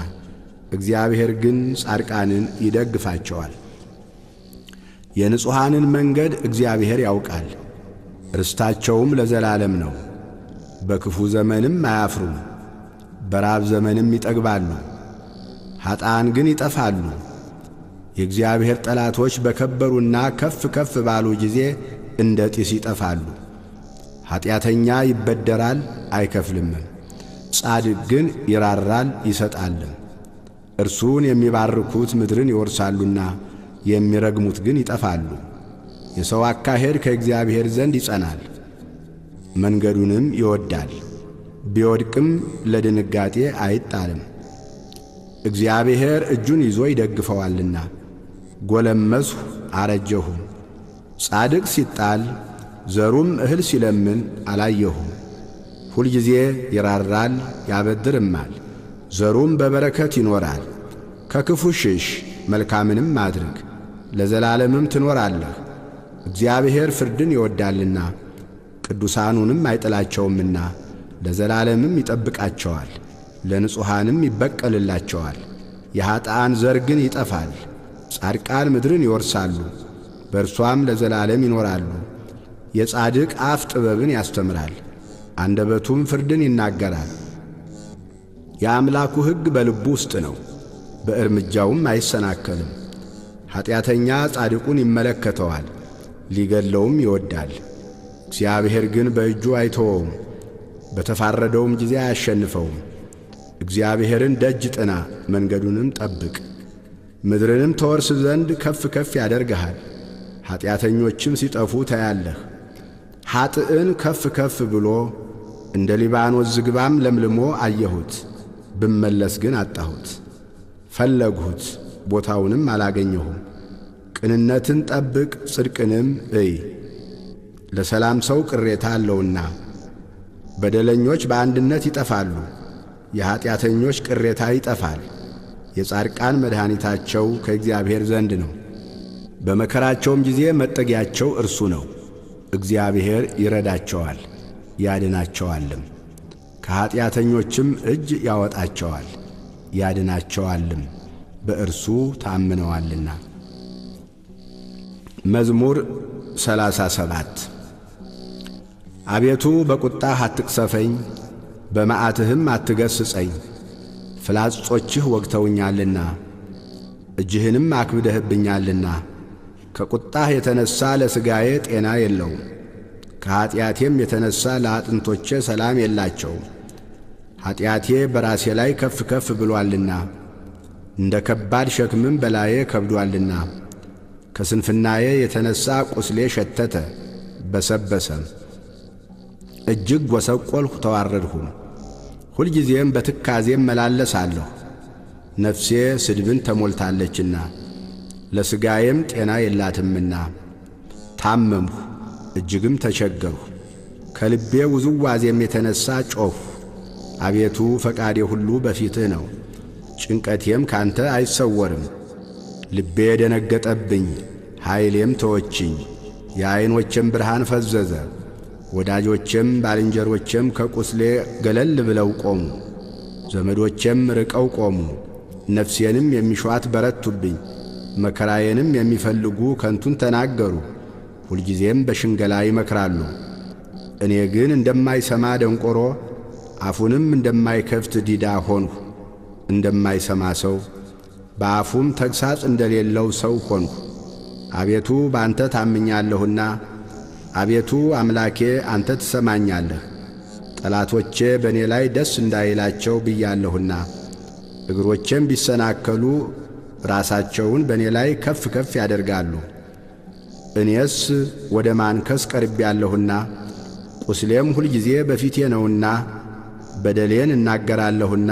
እግዚአብሔር ግን ጻድቃንን ይደግፋቸዋል። የንጹሐንን መንገድ እግዚአብሔር ያውቃል፣ ርስታቸውም ለዘላለም ነው። በክፉ ዘመንም አያፍሩም፣ በራብ ዘመንም ይጠግባሉ። ኀጥኣን ግን ይጠፋሉ። የእግዚአብሔር ጠላቶች በከበሩና ከፍ ከፍ ባሉ ጊዜ እንደ ጢስ ይጠፋሉ። ኀጢአተኛ ይበደራል አይከፍልምም፣ ጻድቅ ግን ይራራል ይሰጣልም። እርሱን የሚባርኩት ምድርን ይወርሳሉና የሚረግሙት ግን ይጠፋሉ። የሰው አካሄድ ከእግዚአብሔር ዘንድ ይጸናል፣ መንገዱንም ይወዳል። ቢወድቅም ለድንጋጤ አይጣልም፣ እግዚአብሔር እጁን ይዞ ይደግፈዋልና። ጎለመስሁ አረጀሁም፣ ጻድቅ ሲጣል ዘሩም እህል ሲለምን አላየሁም። ሁልጊዜ ይራራል ያበድርማል፣ ዘሩም በበረከት ይኖራል። ከክፉ ሽሽ፣ መልካምንም አድርግ፣ ለዘላለምም ትኖራለህ። እግዚአብሔር ፍርድን ይወዳልና ቅዱሳኑንም አይጥላቸውምና፣ ለዘላለምም ይጠብቃቸዋል፣ ለንጹሐንም ይበቀልላቸዋል። የኀጥኣን ዘር ግን ይጠፋል። ጻድቃን ምድርን ይወርሳሉ፣ በእርሷም ለዘላለም ይኖራሉ። የጻድቅ አፍ ጥበብን ያስተምራል፣ አንደበቱም ፍርድን ይናገራል። የአምላኩ ሕግ በልቡ ውስጥ ነው፣ በእርምጃውም አይሰናከልም። ኀጢአተኛ ጻድቁን ይመለከተዋል፣ ሊገድለውም ይወዳል። እግዚአብሔር ግን በእጁ አይተወውም፣ በተፋረደውም ጊዜ አያሸንፈውም። እግዚአብሔርን ደጅ ጥና፣ መንገዱንም ጠብቅ፣ ምድርንም ተወርስ ዘንድ ከፍ ከፍ ያደርግሃል። ኀጢአተኞችም ሲጠፉ ታያለህ። ኀጥእን ከፍ ከፍ ብሎ እንደ ሊባኖስ ዝግባም ለምልሞ አየሁት። ብመለስ ግን አጣሁት። ፈለግሁት፣ ቦታውንም አላገኘሁም። ቅንነትን ጠብቅ፣ ጽድቅንም እይ፣ ለሰላም ሰው ቅሬታ አለውና። በደለኞች በአንድነት ይጠፋሉ፣ የኀጢአተኞች ቅሬታ ይጠፋል። የጻድቃን መድኃኒታቸው ከእግዚአብሔር ዘንድ ነው። በመከራቸውም ጊዜ መጠጊያቸው እርሱ ነው። እግዚአብሔር ይረዳቸዋል ያድናቸዋልም፣ ከኀጢአተኞችም እጅ ያወጣቸዋል ያድናቸዋልም፣ በእርሱ ታምነዋልና። መዝሙር 37። አቤቱ በቁጣህ አትቅሰፈኝ፣ በመዓትህም አትገስጸኝ። ፍላጾችህ ወግተውኛልና እጅህንም አክብደህብኛልና። ከቁጣህ የተነሣ ለሥጋዬ ጤና የለውም፣ ከኀጢአቴም የተነሣ ለአጥንቶቼ ሰላም የላቸውም። ኀጢአቴ በራሴ ላይ ከፍ ከፍ ብሎአልና፣ እንደ ከባድ ሸክምም በላዬ ከብዶአልና። ከስንፍናዬ የተነሣ ቁስሌ ሸተተ በሰበሰም። እጅግ ጐሰቈልሁ ተዋረድሁም፣ ሁልጊዜም በትካዜ እመላለሳለሁ። ነፍሴ ስድብን ተሞልታለችና ለሥጋዬም ጤና የላትምና። ታመምሁ እጅግም ተቸገርሁ፣ ከልቤ ውዝዋዜም የተነሣ ጮኽሁ። አቤቱ ፈቃዴ ሁሉ በፊትህ ነው፣ ጭንቀቴም ካንተ አይሰወርም። ልቤ ደነገጠብኝ፣ ኃይሌም ተወችኝ፣ የዐይኖቼም ብርሃን ፈዘዘ። ወዳጆቼም ባልንጀሮቼም ከቁስሌ ገለል ብለው ቆሙ፣ ዘመዶቼም ርቀው ቆሙ። ነፍሴንም የሚሿት በረቱብኝ፣ መከራዬንም የሚፈልጉ ከንቱን ተናገሩ። ሁልጊዜም በሽንገላ ይመክራሉ። እኔ ግን እንደማይሰማ ደንቆሮ፣ አፉንም እንደማይከፍት ዲዳ ሆንሁ። እንደማይሰማ ሰው በአፉም ተግሣጽ እንደሌለው ሰው ሆንሁ። አቤቱ በአንተ ታምኛለሁና፣ አቤቱ አምላኬ አንተ ትሰማኛለህ። ጠላቶቼ በእኔ ላይ ደስ እንዳይላቸው ብያለሁና፣ እግሮቼም ቢሰናከሉ ራሳቸውን በእኔ ላይ ከፍ ከፍ ያደርጋሉ። እኔስ ወደ ማንከስ ቀርቤያለሁና፣ ቁስሌም ሁልጊዜ በፊቴ ነውና፣ በደሌን እናገራለሁና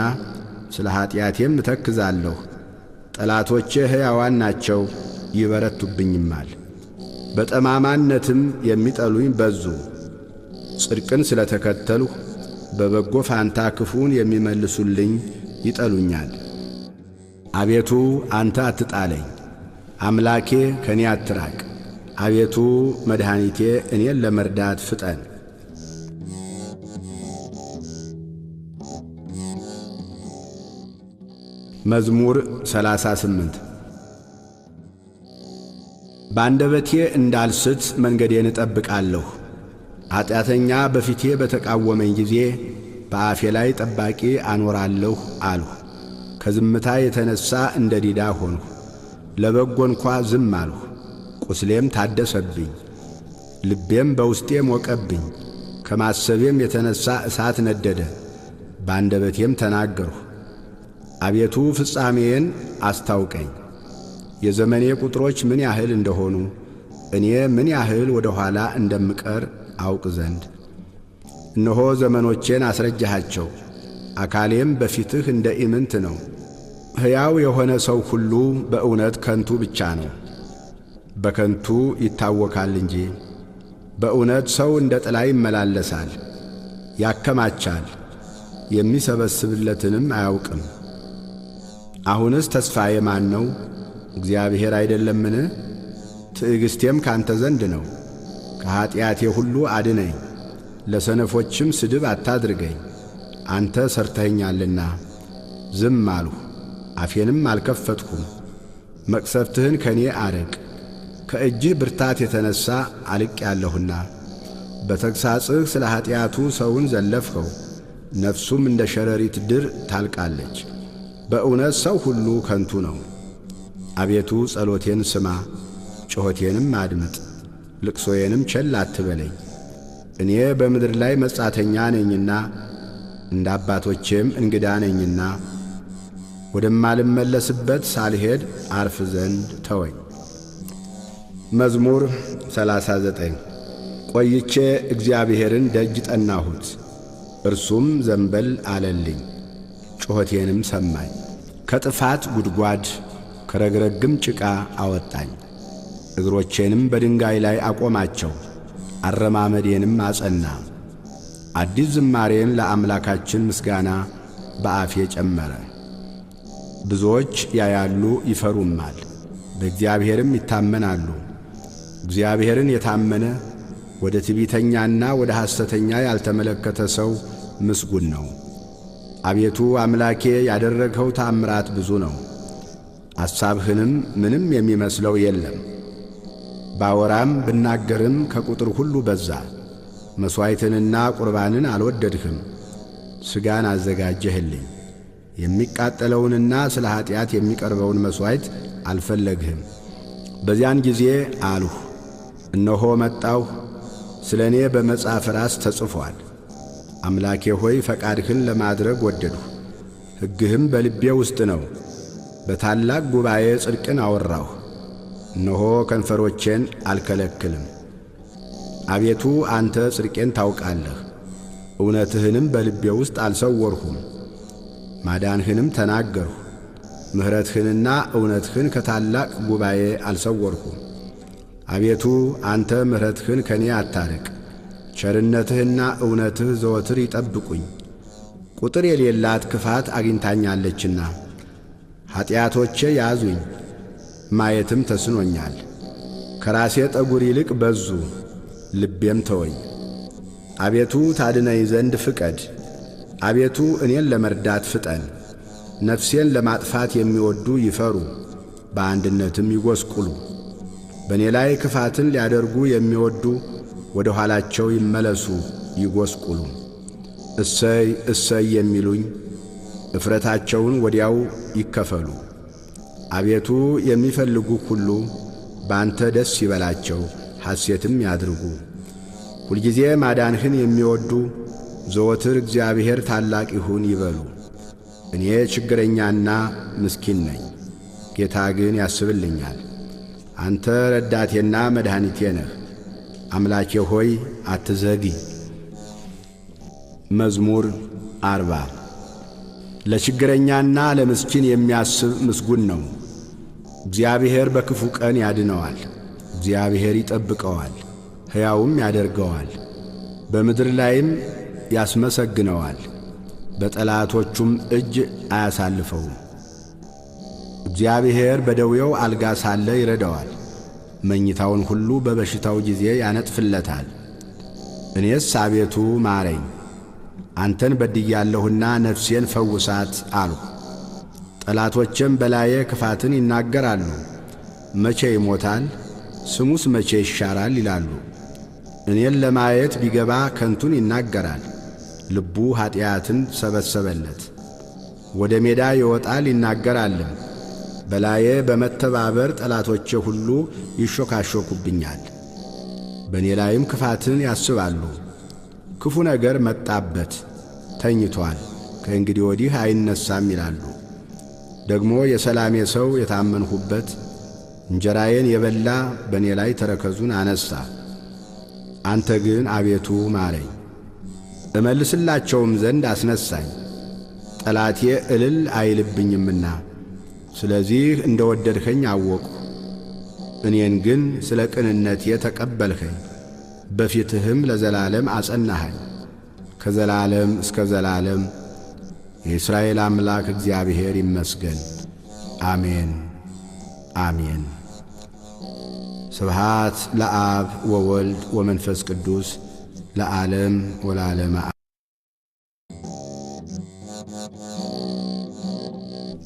ስለ ኀጢአቴም እተክዛለሁ። ጠላቶቼ ሕያዋን ናቸው ይበረቱብኝማል፣ በጠማማነትም የሚጠሉኝ በዙ። ጽድቅን ስለ ተከተልሁ በበጎ ፋንታ ክፉን የሚመልሱልኝ ይጠሉኛል። አቤቱ አንተ አትጣለኝ፣ አምላኬ ከእኔ አትራቅ። አቤቱ መድኃኒቴ እኔን ለመርዳት ፍጠን። መዝሙር 38። በአንደበቴ እንዳልስት መንገዴን እጠብቃለሁ። ኀጢአተኛ በፊቴ በተቃወመኝ ጊዜ በአፌ ላይ ጠባቂ አኖራለሁ አልሁ። ከዝምታ የተነሣ እንደ ዲዳ ሆንሁ፣ ለበጎ እንኳ ዝም አልሁ። ቁስሌም ታደሰብኝ፣ ልቤም በውስጤ ሞቀብኝ። ከማሰቤም የተነሣ እሳት ነደደ፣ በአንደበቴም ተናገርሁ። አቤቱ ፍጻሜዬን አስታውቀኝ፣ የዘመኔ ቁጥሮች ምን ያህል እንደሆኑ እኔ ምን ያህል ወደ ኋላ እንደምቀር አውቅ ዘንድ። እነሆ ዘመኖቼን አስረጀሃቸው፣ አካሌም በፊትህ እንደ ኢምንት ነው። ሕያው የሆነ ሰው ሁሉ በእውነት ከንቱ ብቻ ነው፣ በከንቱ ይታወካል እንጂ። በእውነት ሰው እንደ ጥላ ይመላለሳል፣ ያከማቻል፣ የሚሰበስብለትንም አያውቅም። አሁንስ ተስፋዬ ማን ነው? እግዚአብሔር አይደለምን? ትዕግሥቴም ካንተ ዘንድ ነው። ከኀጢአቴ ሁሉ አድነኝ፣ ለሰነፎችም ስድብ አታድርገኝ። አንተ ሠርተኸኛልና ዝም አልሁ፣ አፌንም አልከፈትሁም። መቅሰፍትህን ከእኔ አርቅ፣ ከእጅህ ብርታት የተነሣ አልቄአለሁና። በተግሣጽህ ስለ ኀጢአቱ ሰውን ዘለፍኸው፣ ነፍሱም እንደ ሸረሪት ድር ታልቃለች። በእውነት ሰው ሁሉ ከንቱ ነው። አቤቱ ጸሎቴን ስማ፣ ጩኸቴንም አድምጥ፣ ልቅሶዬንም ቸል አትበለኝ። እኔ በምድር ላይ መጻተኛ ነኝና እንደ አባቶቼም እንግዳ ነኝና፣ ወደማልመለስበት ሳልሄድ አርፍ ዘንድ ተወኝ። መዝሙር 39። ቆይቼ እግዚአብሔርን ደጅ ጠናሁት፣ እርሱም ዘንበል አለልኝ፣ ጩኸቴንም ሰማኝ። ከጥፋት ጉድጓድ ከረግረግም ጭቃ አወጣኝ። እግሮቼንም በድንጋይ ላይ አቆማቸው፣ አረማመዴንም አጸና። አዲስ ዝማሬን ለአምላካችን ምስጋና በአፌ ጨመረ። ብዙዎች ያያሉ ይፈሩማል፣ በእግዚአብሔርም ይታመናሉ። እግዚአብሔርን የታመነ ወደ ትዕቢተኛና ወደ ሐሰተኛ ያልተመለከተ ሰው ምስጉን ነው። አቤቱ አምላኬ ያደረግኸው ተአምራት ብዙ ነው፣ አሳብህንም ምንም የሚመስለው የለም። ባወራም ብናገርም ከቁጥር ሁሉ በዛ። መሥዋዕትንና ቁርባንን አልወደድህም፣ ሥጋን አዘጋጀህልኝ። የሚቃጠለውንና ስለ ኀጢአት የሚቀርበውን መሥዋዕት አልፈለግህም። በዚያን ጊዜ አልሁ፣ እነሆ መጣሁ፣ ስለ እኔ በመጽሐፍ ራስ ተጽፎአል። አምላኬ ሆይ ፈቃድህን ለማድረግ ወደድሁ፣ ሕግህም በልቤ ውስጥ ነው። በታላቅ ጉባኤ ጽድቅን አወራሁ፣ እነሆ ከንፈሮቼን አልከለክልም። አቤቱ አንተ ጽድቄን ታውቃለህ፣ እውነትህንም በልቤ ውስጥ አልሰወርሁም። ማዳንህንም ተናገርሁ፣ ምሕረትህንና እውነትህን ከታላቅ ጉባኤ አልሰወርሁም። አቤቱ አንተ ምሕረትህን ከኔ አታርቅ፣ ቸርነትህና እውነትህ ዘወትር ይጠብቁኝ። ቁጥር የሌላት ክፋት አግኝታኛለችና ኀጢአቶቼ ያዙኝ፣ ማየትም ተስኖኛል። ከራሴ ጠጉር ይልቅ በዙ፣ ልቤም ተወኝ። አቤቱ ታድነኝ ዘንድ ፍቀድ፣ አቤቱ እኔን ለመርዳት ፍጠን። ነፍሴን ለማጥፋት የሚወዱ ይፈሩ፣ በአንድነትም ይጐስቁሉ። በእኔ ላይ ክፋትን ሊያደርጉ የሚወዱ ወደ ኋላቸው ይመለሱ ይጐስቁሉ። እሰይ እሰይ የሚሉኝ እፍረታቸውን ወዲያው ይከፈሉ። አቤቱ የሚፈልጉህ ሁሉ በአንተ ደስ ይበላቸው፣ ሐሴትም ያድርጉ። ሁልጊዜ ማዳንህን የሚወዱ ዘወትር እግዚአብሔር ታላቅ ይሁን ይበሉ። እኔ ችግረኛና ምስኪን ነኝ፣ ጌታ ግን ያስብልኛል። አንተ ረዳቴና መድኃኒቴ ነህ። አምላኬ ሆይ አትዘግይ። መዝሙር 40 ለችግረኛና ለምስኪን የሚያስብ ምስጉን ነው። እግዚአብሔር በክፉ ቀን ያድነዋል። እግዚአብሔር ይጠብቀዋል፣ ሕያውም ያደርገዋል፣ በምድር ላይም ያስመሰግነዋል፣ በጠላቶቹም እጅ አያሳልፈውም። እግዚአብሔር በደዌው አልጋ ሳለ ይረዳዋል፣ መኝታውን ሁሉ በበሽታው ጊዜ ያነጥፍለታል። እኔስ አቤቱ ማረኝ፣ አንተን በድያለሁና ነፍሴን ፈውሳት አልሁ። ጠላቶቼም በላዬ ክፋትን ይናገራሉ። መቼ ይሞታል? ስሙስ መቼ ይሻራል? ይላሉ። እኔን ለማየት ቢገባ ከንቱን ይናገራል። ልቡ ኀጢአትን ሰበሰበለት። ወደ ሜዳ ይወጣል ይናገራልም። በላዬ በመተባበር ጠላቶቼ ሁሉ ይሾካሾኩብኛል። በእኔ ላይም ክፋትን ያስባሉ። ክፉ ነገር መጣበት፣ ተኝቷል፣ ከእንግዲህ ወዲህ አይነሳም ይላሉ። ደግሞ የሰላሜ ሰው የታመንሁበት እንጀራዬን የበላ በእኔ ላይ ተረከዙን አነሣ። አንተ ግን አቤቱ ማረኝ፣ እመልስላቸውም ዘንድ አስነሣኝ። ጠላቴ እልል አይልብኝምና ስለዚህ እንደ ወደድኸኝ አወቅሁ። እኔን ግን ስለ ቅንነቴ ተቀበልኸኝ፣ በፊትህም ለዘላለም አጸናኸኝ። ከዘላለም እስከ ዘላለም የእስራኤል አምላክ እግዚአብሔር ይመስገን። አሜን አሜን። ስብሃት ለአብ ወወልድ ወመንፈስ ቅዱስ ለዓለም ወለዓለመ።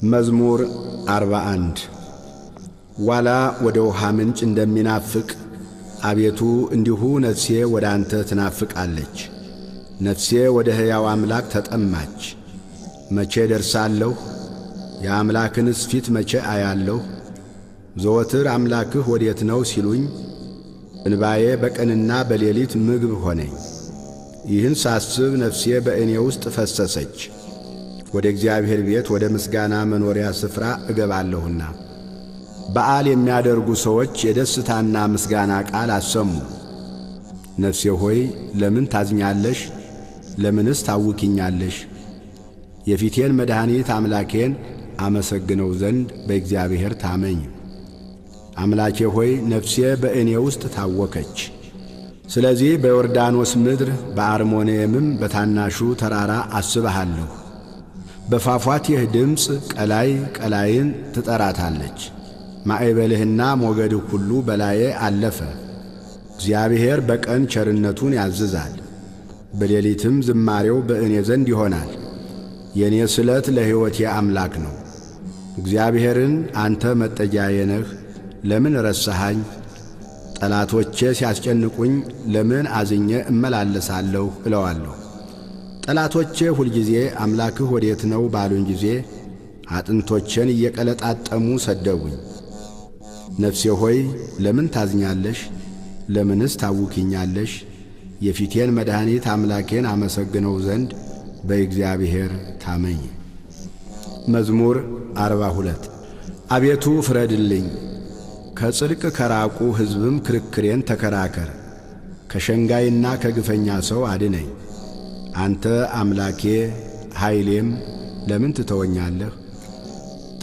መዝሙር 41 ዋላ ወደ ውሃ ምንጭ እንደሚናፍቅ አቤቱ እንዲሁ ነፍሴ ወደ አንተ ትናፍቃለች። ነፍሴ ወደ ሕያው አምላክ ተጠማች። መቼ ደርሳለሁ? የአምላክንስ ፊት መቼ አያለሁ? ዘወትር አምላክህ ወዴት ነው ሲሉኝ እንባዬ በቀንና በሌሊት ምግብ ሆነኝ። ይህን ሳስብ ነፍሴ በእኔ ውስጥ ፈሰሰች። ወደ እግዚአብሔር ቤት ወደ ምስጋና መኖሪያ ስፍራ እገባለሁና። በዓል የሚያደርጉ ሰዎች የደስታና ምስጋና ቃል አሰሙ። ነፍሴ ሆይ ለምን ታዝኛለሽ? ለምንስ ታውኪኛለሽ? የፊቴን መድኃኒት አምላኬን አመሰግነው ዘንድ በእግዚአብሔር ታመኝ። አምላኬ ሆይ፣ ነፍሴ በእኔ ውስጥ ታወከች። ስለዚህ በዮርዳኖስ ምድር በአርሞንኤምም በታናሹ ተራራ አስብሃለሁ። በፏፏቴህ ድምፅ ቀላይ ቀላይን ትጠራታለች። ማዕበልህና ሞገድህ ሁሉ በላዬ አለፈ። እግዚአብሔር በቀን ቸርነቱን ያዝዛል፣ በሌሊትም ዝማሬው በእኔ ዘንድ ይሆናል። የእኔ ስለት ለሕይወቴ አምላክ ነው። እግዚአብሔርን አንተ መጠጊያዬ ነህ፣ ለምን ረሳሃኝ? ጠላቶቼ ሲያስጨንቁኝ ለምን አዝኜ እመላለሳለሁ እለዋለሁ። ጠላቶቼ ሁልጊዜ አምላክህ ወዴት ነው ባሉኝ ጊዜ አጥንቶቼን እየቀለጣጠሙ ሰደቡኝ። ነፍሴ ሆይ፣ ለምን ታዝኛለሽ? ለምንስ ታውኪኛለሽ? የፊቴን መድኃኒት አምላኬን አመሰግነው ዘንድ በእግዚአብሔር ታመኝ። መዝሙር 42። አቤቱ፣ ፍረድልኝ፣ ከጽድቅ ከራቁ ሕዝብም ክርክሬን ተከራከር። ከሸንጋይና ከግፈኛ ሰው አድነኝ። አንተ አምላኬ ኃይሌም፣ ለምን ትተወኛለህ?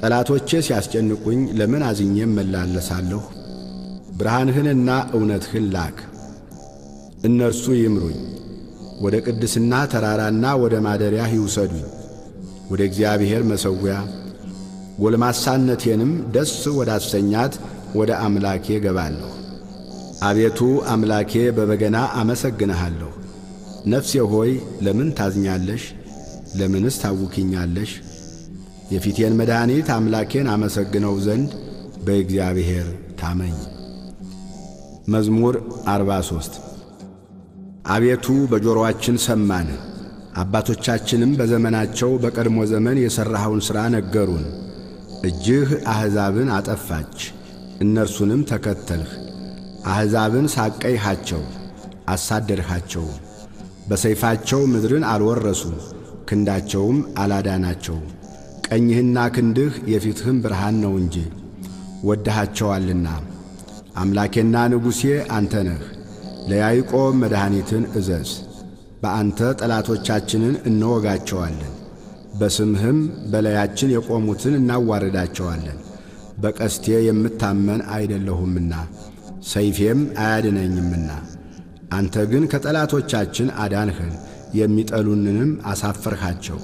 ጠላቶቼ ሲያስጨንቁኝ ለምን አዝኜ እመላለሳለሁ? ብርሃንህንና እውነትህን ላክ፣ እነርሱ ይምሩኝ። ወደ ቅድስና ተራራና ወደ ማደሪያህ ይውሰዱኝ፣ ወደ እግዚአብሔር መሠዊያ። ጎልማሳነቴንም ደስ ወዳሰኛት ወደ አምላኬ ገባለሁ። አቤቱ አምላኬ፣ በበገና አመሰግንሃለሁ። ነፍሴ ሆይ፣ ለምን ታዝኛለሽ? ለምንስ ታውኪኛለሽ? የፊቴን መድኃኒት አምላኬን አመሰግነው ዘንድ በእግዚአብሔር ታመኝ። መዝሙር 43። አቤቱ፣ በጆሮአችን ሰማን፣ አባቶቻችንም በዘመናቸው በቀድሞ ዘመን የሠራኸውን ሥራ ነገሩን። እጅህ አሕዛብን አጠፋች፣ እነርሱንም ተከተልህ። አሕዛብን ሳቀይሃቸው፣ አሳደድሃቸው። በሰይፋቸው ምድርን አልወረሱም፣ ክንዳቸውም አላዳናቸው። ቀኝህና ክንድህ የፊትህም ብርሃን ነው እንጂ ወድሃቸዋልና። አምላኬና ንጉሴ አንተ ነህ። ለያዕቆብ መድኃኒትን እዘዝ። በአንተ ጠላቶቻችንን እንወጋቸዋለን፣ በስምህም በላያችን የቆሙትን እናዋርዳቸዋለን። በቀስቴ የምታመን አይደለሁምና ሰይፌም አያድነኝምና። አንተ ግን ከጠላቶቻችን አዳንህን፣ የሚጠሉንንም አሳፈርሃቸው።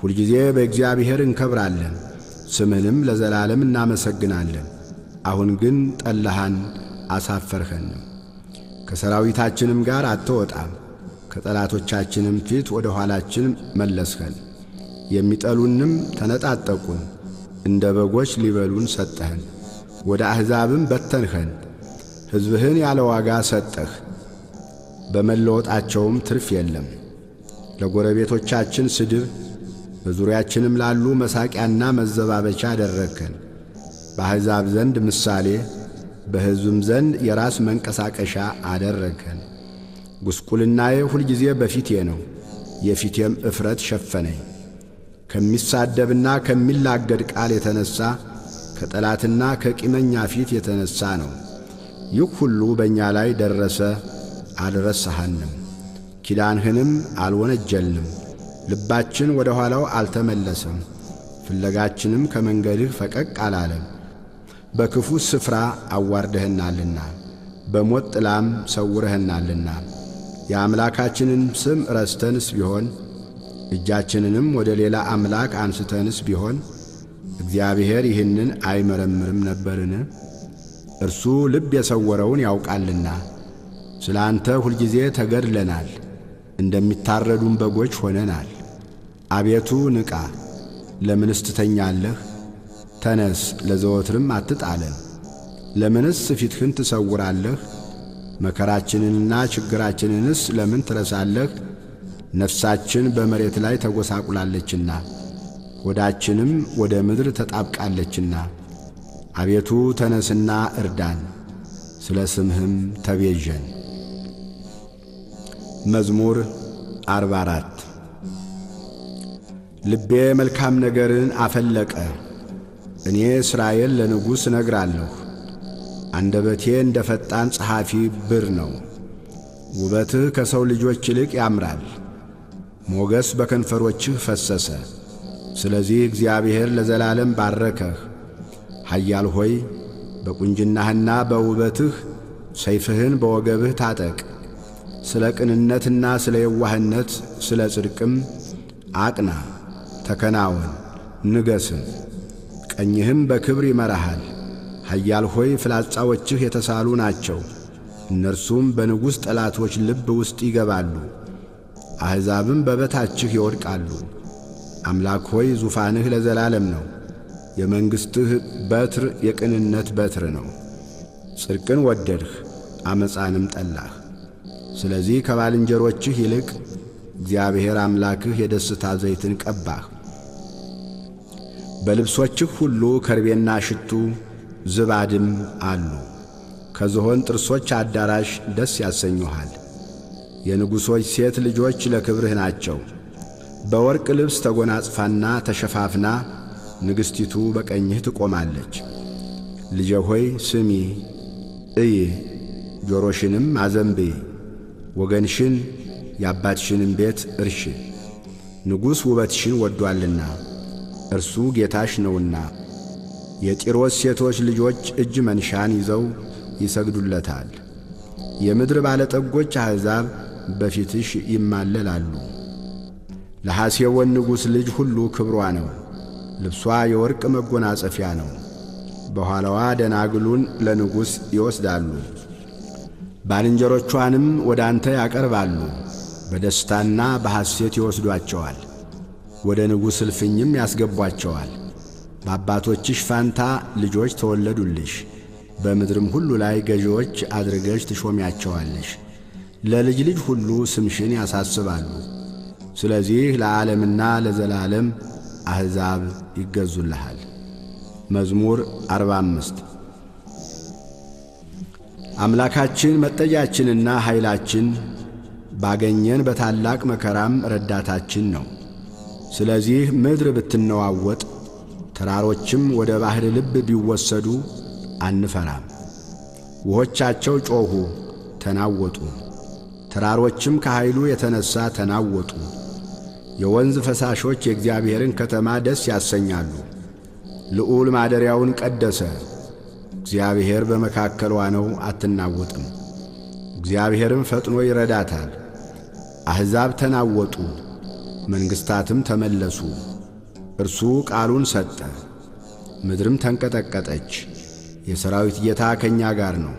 ሁልጊዜ በእግዚአብሔር እንከብራለን፣ ስምህንም ለዘላለም እናመሰግናለን። አሁን ግን ጠላሃን አሳፈርኸንም። ከሰራዊታችንም ጋር አትወጣም፣ ከጠላቶቻችንም ፊት ወደ ኋላችን መለስኸን። የሚጠሉንም ተነጣጠቁን፣ እንደ በጎች ሊበሉን ሰጠህን። ወደ አሕዛብም በተንኸን። ሕዝብህን ያለ ዋጋ ሰጠህ፣ በመለወጣቸውም ትርፍ የለም። ለጎረቤቶቻችን ስድብ፣ በዙሪያችንም ላሉ መሳቂያና መዘባበቻ አደረግከን። በአሕዛብ ዘንድ ምሳሌ፣ በሕዝብም ዘንድ የራስ መንቀሳቀሻ አደረግከን። ጉስቁልናዬ ሁልጊዜ በፊቴ ነው፣ የፊቴም እፍረት ሸፈነኝ። ከሚሳደብና ከሚላገድ ቃል የተነሣ፣ ከጠላትና ከቂመኛ ፊት የተነሣ ነው። ይህ ሁሉ በእኛ ላይ ደረሰ፣ አልረሳሃንም፣ ኪዳንህንም አልወነጀልንም። ልባችን ወደ ኋላው አልተመለሰም፣ ፍለጋችንም ከመንገድህ ፈቀቅ አላለም። በክፉ ስፍራ አዋርደህናልና በሞት ጥላም ሰውረህናልና። የአምላካችንን ስም ረስተንስ ቢሆን፣ እጃችንንም ወደ ሌላ አምላክ አንስተንስ ቢሆን፣ እግዚአብሔር ይህንን አይመረምርም ነበርን? እርሱ ልብ የሰወረውን ያውቃልና። ስለ አንተ ሁልጊዜ ተገድለናል፣ እንደሚታረዱም በጎች ሆነናል። አቤቱ ንቃ፣ ለምንስ ትተኛለህ? ተነስ፣ ለዘወትርም አትጣለን። ለምንስ ፊትህን ትሰውራለህ? መከራችንንና ችግራችንንስ ለምን ትረሳለህ? ነፍሳችን በመሬት ላይ ተጐሳቁላለችና ሆዳችንም ወደ ምድር ተጣብቃለችና። አቤቱ፣ ተነስና እርዳን፣ ስለ ስምህም ተቤዠን። መዝሙር 44። ልቤ መልካም ነገርን አፈለቀ። እኔ እስራኤል ለንጉሥ እነግራለሁ። አንደበቴ እንደ ፈጣን ጸሐፊ ብር ነው። ውበትህ ከሰው ልጆች ይልቅ ያምራል። ሞገስ በከንፈሮችህ ፈሰሰ። ስለዚህ እግዚአብሔር ለዘላለም ባረከህ። ኃያል ሆይ በቁንጅናህና በውበትህ ሰይፍህን በወገብህ ታጠቅ። ስለ ቅንነትና ስለ የዋህነት ስለ ጽድቅም አቅና፣ ተከናወን፣ ንገስም። ቀኝህም በክብር ይመራሃል። ኃያል ሆይ ፍላጻዎችህ የተሳሉ ናቸው፣ እነርሱም በንጉሥ ጠላቶች ልብ ውስጥ ይገባሉ፣ አሕዛብም በበታችህ ይወድቃሉ። አምላክ ሆይ ዙፋንህ ለዘላለም ነው፣ የመንግሥትህ በትር የቅንነት በትር ነው። ጽድቅን ወደድህ፣ ዓመፃንም ጠላህ። ስለዚህ ከባልንጀሮችህ ይልቅ እግዚአብሔር አምላክህ የደስታ ዘይትን ቀባህ። በልብሶችህ ሁሉ ከርቤና ሽቱ ዝባድም አሉ። ከዝሆን ጥርሶች አዳራሽ ደስ ያሰኙሃል። የንጉሶች ሴት ልጆች ለክብርህ ናቸው። በወርቅ ልብስ ተጎናጽፋና ተሸፋፍና ንግሥቲቱ በቀኝህ ትቆማለች። ልጄ ሆይ ስሚ፣ እይ፣ ጆሮሽንም አዘንብይ። ወገንሽን የአባትሽንም ቤት እርሺ። ንጉሥ ውበትሽን ወዷልና እርሱ ጌታሽ ነውና። የጢሮስ ሴቶች ልጆች እጅ መንሻን ይዘው ይሰግዱለታል። የምድር ባለጠጎች አሕዛብ በፊትሽ ይማለላሉ። ለሐሴቦን ንጉሥ ልጅ ሁሉ ክብሯ ነው። ልብሷ የወርቅ መጎናጸፊያ ነው። በኋላዋ ደናግሉን ለንጉሥ ይወስዳሉ፣ ባልንጀሮቿንም ወደ አንተ ያቀርባሉ። በደስታና በሐሴት ይወስዷቸዋል፣ ወደ ንጉሥ እልፍኝም ያስገቧቸዋል። በአባቶችሽ ፋንታ ልጆች ተወለዱልሽ፣ በምድርም ሁሉ ላይ ገዢዎች አድርገሽ ትሾሚያቸዋለሽ። ለልጅ ልጅ ሁሉ ስምሽን ያሳስባሉ። ስለዚህ ለዓለምና ለዘላለም አሕዛብ ይገዙልሃል። መዝሙር 45። አምላካችን መጠጊያችንና ኃይላችን ባገኘን በታላቅ መከራም ረዳታችን ነው። ስለዚህ ምድር ብትነዋወጥ ተራሮችም ወደ ባሕር ልብ ቢወሰዱ አንፈራም። ውሆቻቸው ጮኹ ተናወጡ፣ ተራሮችም ከኃይሉ የተነሣ ተናወጡ። የወንዝ ፈሳሾች የእግዚአብሔርን ከተማ ደስ ያሰኛሉ። ልዑል ማደሪያውን ቀደሰ። እግዚአብሔር በመካከሏ ነው፣ አትናወጥም። እግዚአብሔርም ፈጥኖ ይረዳታል። አሕዛብ ተናወጡ፣ መንግሥታትም ተመለሱ። እርሱ ቃሉን ሰጠ፣ ምድርም ተንቀጠቀጠች። የሰራዊት ጌታ ከእኛ ጋር ነው፣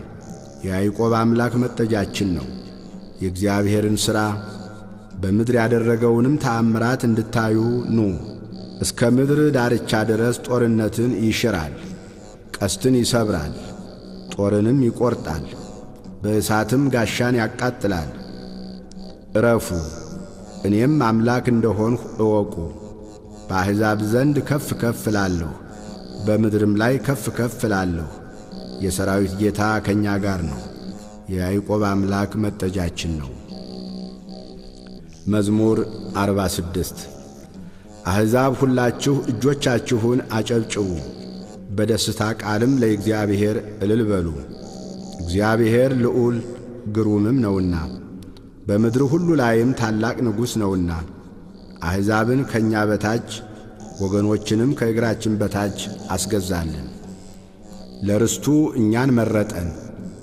የያዕቆብ አምላክ መጠጊያችን ነው። የእግዚአብሔርን ሥራ በምድር ያደረገውንም ተአምራት እንድታዩ ኑ። እስከ ምድር ዳርቻ ድረስ ጦርነትን ይሽራል፣ ቀስትን ይሰብራል፣ ጦርንም ይቈርጣል፣ በእሳትም ጋሻን ያቃጥላል። እረፉ፣ እኔም አምላክ እንደሆንሁ እወቁ። በአሕዛብ ዘንድ ከፍ ከፍ እላለሁ፣ በምድርም ላይ ከፍ ከፍ እላለሁ። የሰራዊት ጌታ ከእኛ ጋር ነው፣ የያዕቆብ አምላክ መጠጃችን ነው። መዝሙር 46። አሕዛብ ሁላችሁ እጆቻችሁን አጨብጭቡ፣ በደስታ ቃልም ለእግዚአብሔር እልል በሉ። እግዚአብሔር ልዑል ግሩምም ነውና፣ በምድር ሁሉ ላይም ታላቅ ንጉሥ ነውና። አሕዛብን ከእኛ በታች ወገኖችንም ከእግራችን በታች አስገዛልን። ለርስቱ እኛን መረጠን፣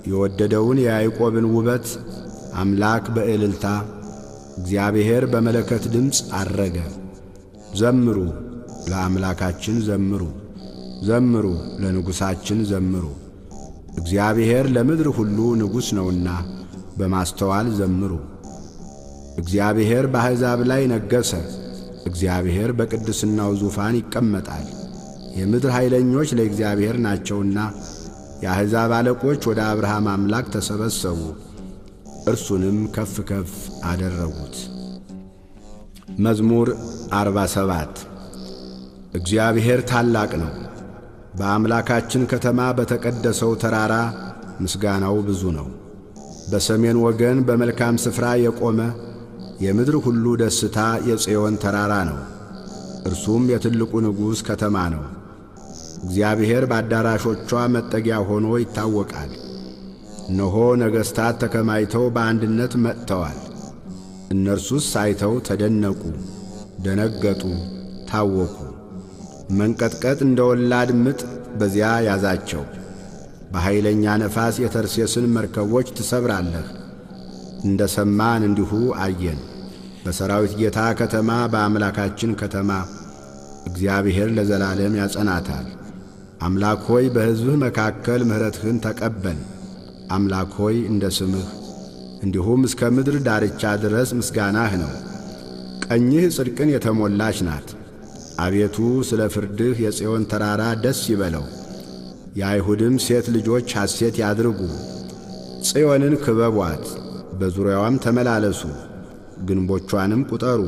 የወደደውን የያዕቆብን ውበት አምላክ በእልልታ እግዚአብሔር በመለከት ድምፅ አረገ። ዘምሩ ለአምላካችን ዘምሩ፣ ዘምሩ ለንጉሣችን ዘምሩ። እግዚአብሔር ለምድር ሁሉ ንጉሥ ነውና በማስተዋል ዘምሩ። እግዚአብሔር በአሕዛብ ላይ ነገሠ። እግዚአብሔር በቅድስናው ዙፋን ይቀመጣል። የምድር ኃይለኞች ለእግዚአብሔር ናቸውና የአሕዛብ አለቆች ወደ አብርሃም አምላክ ተሰበሰቡ፣ እርሱንም ከፍ ከፍ አደረጉት። መዝሙር 47። እግዚአብሔር ታላቅ ነው፣ በአምላካችን ከተማ በተቀደሰው ተራራ ምስጋናው ብዙ ነው። በሰሜን ወገን በመልካም ስፍራ የቆመ የምድር ሁሉ ደስታ የጽዮን ተራራ ነው። እርሱም የትልቁ ንጉሥ ከተማ ነው። እግዚአብሔር በአዳራሾቿ መጠጊያ ሆኖ ይታወቃል። እነሆ ነገሥታት ተከማይተው በአንድነት መጥተዋል። እነርሱስ አይተው ተደነቁ፣ ደነገጡ፣ ታወኩ። መንቀጥቀጥ እንደ ወላድ ምጥ በዚያ ያዛቸው። በኃይለኛ ነፋስ የተርሴስን መርከቦች ትሰብራለህ። እንደ ሰማን እንዲሁ አየን። በሰራዊት ጌታ ከተማ በአምላካችን ከተማ እግዚአብሔር ለዘላለም ያጸናታል። አምላክ ሆይ በሕዝብህ መካከል ምሕረትህን ተቀበል። አምላክ ሆይ እንደ ስምህ እንዲሁም እስከ ምድር ዳርቻ ድረስ ምስጋናህ ነው። ቀኝህ ጽድቅን የተሞላች ናት። አቤቱ ስለ ፍርድህ የጽዮን ተራራ ደስ ይበለው፣ የአይሁድም ሴት ልጆች ሐሴት ያድርጉ። ጽዮንን ክበቧት፣ በዙሪያዋም ተመላለሱ፣ ግንቦቿንም ቁጠሩ።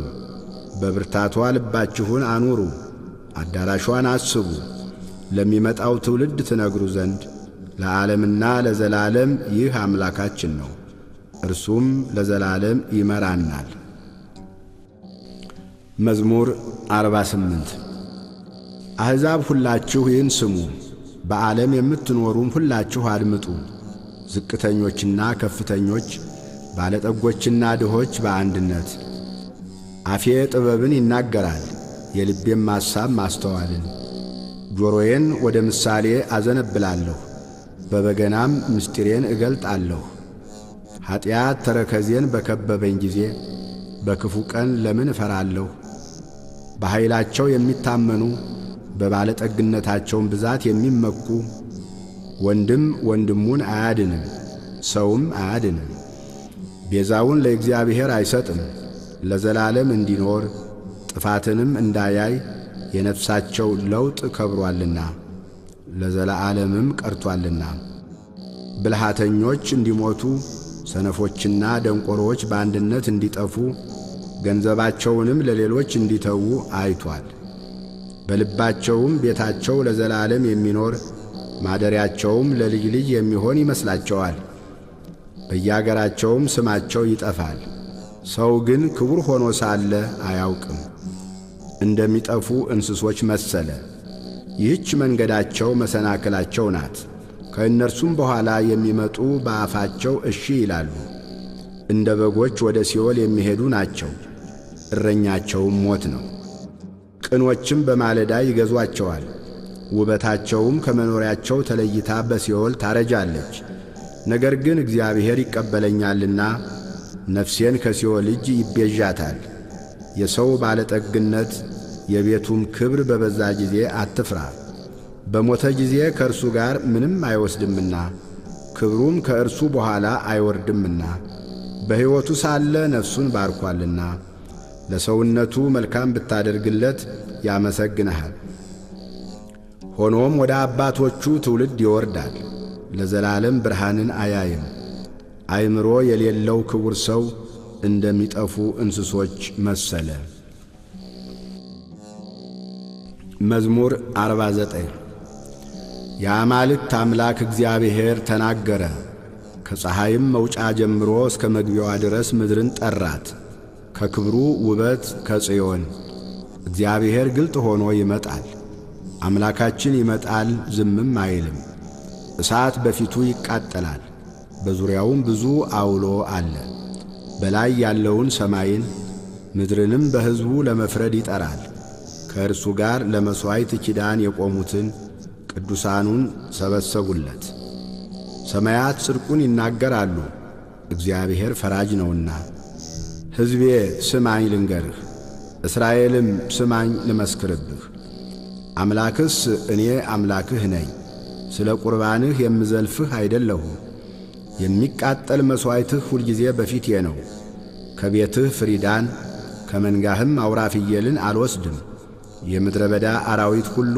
በብርታቷ ልባችሁን አኑሩ፣ አዳራሿን አስቡ፣ ለሚመጣው ትውልድ ትነግሩ ዘንድ ለዓለምና ለዘላለም ይህ አምላካችን ነው፣ እርሱም ለዘላለም ይመራናል። መዝሙር 48። አሕዛብ ሁላችሁ ይህን ስሙ፣ በዓለም የምትኖሩም ሁላችሁ አድምጡ። ዝቅተኞችና ከፍተኞች፣ ባለጠጎችና ድሆች በአንድነት። አፌ ጥበብን ይናገራል፣ የልቤም ሐሳብ ማስተዋልን። ጆሮዬን ወደ ምሳሌ አዘነብላለሁ፣ በበገናም ምስጢሬን እገልጣለሁ። ኀጢአት ተረከዜን በከበበኝ ጊዜ በክፉ ቀን ለምን እፈራለሁ? በኃይላቸው የሚታመኑ በባለጠግነታቸውም ብዛት የሚመኩ፣ ወንድም ወንድሙን አያድንም፣ ሰውም አያድንም። ቤዛውን ለእግዚአብሔር አይሰጥም፣ ለዘላለም እንዲኖር ጥፋትንም እንዳያይ የነፍሳቸው ለውጥ ከብሮአልና ለዘላለምም ቀርቶአልና። ብልሃተኞች እንዲሞቱ ሰነፎችና ደንቆሮዎች በአንድነት እንዲጠፉ ገንዘባቸውንም ለሌሎች እንዲተዉ አይቷል። በልባቸውም ቤታቸው ለዘላለም የሚኖር ማደሪያቸውም ለልጅ ልጅ የሚሆን ይመስላቸዋል። በያገራቸውም ስማቸው ይጠፋል። ሰው ግን ክቡር ሆኖ ሳለ አያውቅም፣ እንደሚጠፉ እንስሶች መሰለ። ይህች መንገዳቸው መሰናክላቸው ናት። ከእነርሱም በኋላ የሚመጡ በአፋቸው እሺ ይላሉ። እንደ በጎች ወደ ሲኦል የሚሄዱ ናቸው፣ እረኛቸውም ሞት ነው። ቅኖችም በማለዳ ይገዟቸዋል፣ ውበታቸውም ከመኖሪያቸው ተለይታ በሲኦል ታረጃለች። ነገር ግን እግዚአብሔር ይቀበለኛልና ነፍሴን ከሲኦል እጅ ይቤዣታል። የሰው ባለጠግነት የቤቱም ክብር በበዛ ጊዜ አትፍራ። በሞተ ጊዜ ከእርሱ ጋር ምንም አይወስድምና ክብሩም ከእርሱ በኋላ አይወርድምና በሕይወቱ ሳለ ነፍሱን ባርኳልና። ለሰውነቱ መልካም ብታደርግለት ያመሰግንሃል። ሆኖም ወደ አባቶቹ ትውልድ ይወርዳል፣ ለዘላለም ብርሃንን አያይም። አእምሮ የሌለው ክቡር ሰው እንደሚጠፉ እንስሶች መሰለ። መዝሙር 49። የአማልክት አምላክ እግዚአብሔር ተናገረ። ከፀሐይም መውጫ ጀምሮ እስከ መግቢያዋ ድረስ ምድርን ጠራት። ከክብሩ ውበት ከጽዮን እግዚአብሔር ግልጥ ሆኖ ይመጣል። አምላካችን ይመጣል፣ ዝምም አይልም። እሳት በፊቱ ይቃጠላል፣ በዙሪያውም ብዙ አውሎ አለ። በላይ ያለውን ሰማይን ምድርንም በሕዝቡ ለመፍረድ ይጠራል። ከእርሱ ጋር ለመሥዋዕት ኪዳን የቆሙትን ቅዱሳኑን ሰበሰቡለት። ሰማያት ጽድቁን ይናገራሉ፣ እግዚአብሔር ፈራጅ ነውና። ሕዝቤ ስማኝ ልንገርህ፣ እስራኤልም ስማኝ ልመስክርብህ። አምላክስ እኔ አምላክህ ነኝ፣ ስለ ቁርባንህ የምዘልፍህ አይደለሁም። የሚቃጠል መሥዋዕትህ ሁልጊዜ በፊቴ ነው። ከቤትህ ፍሪዳን ከመንጋህም አውራ ፍየልን አልወስድም። የምድረ በዳ አራዊት ሁሉ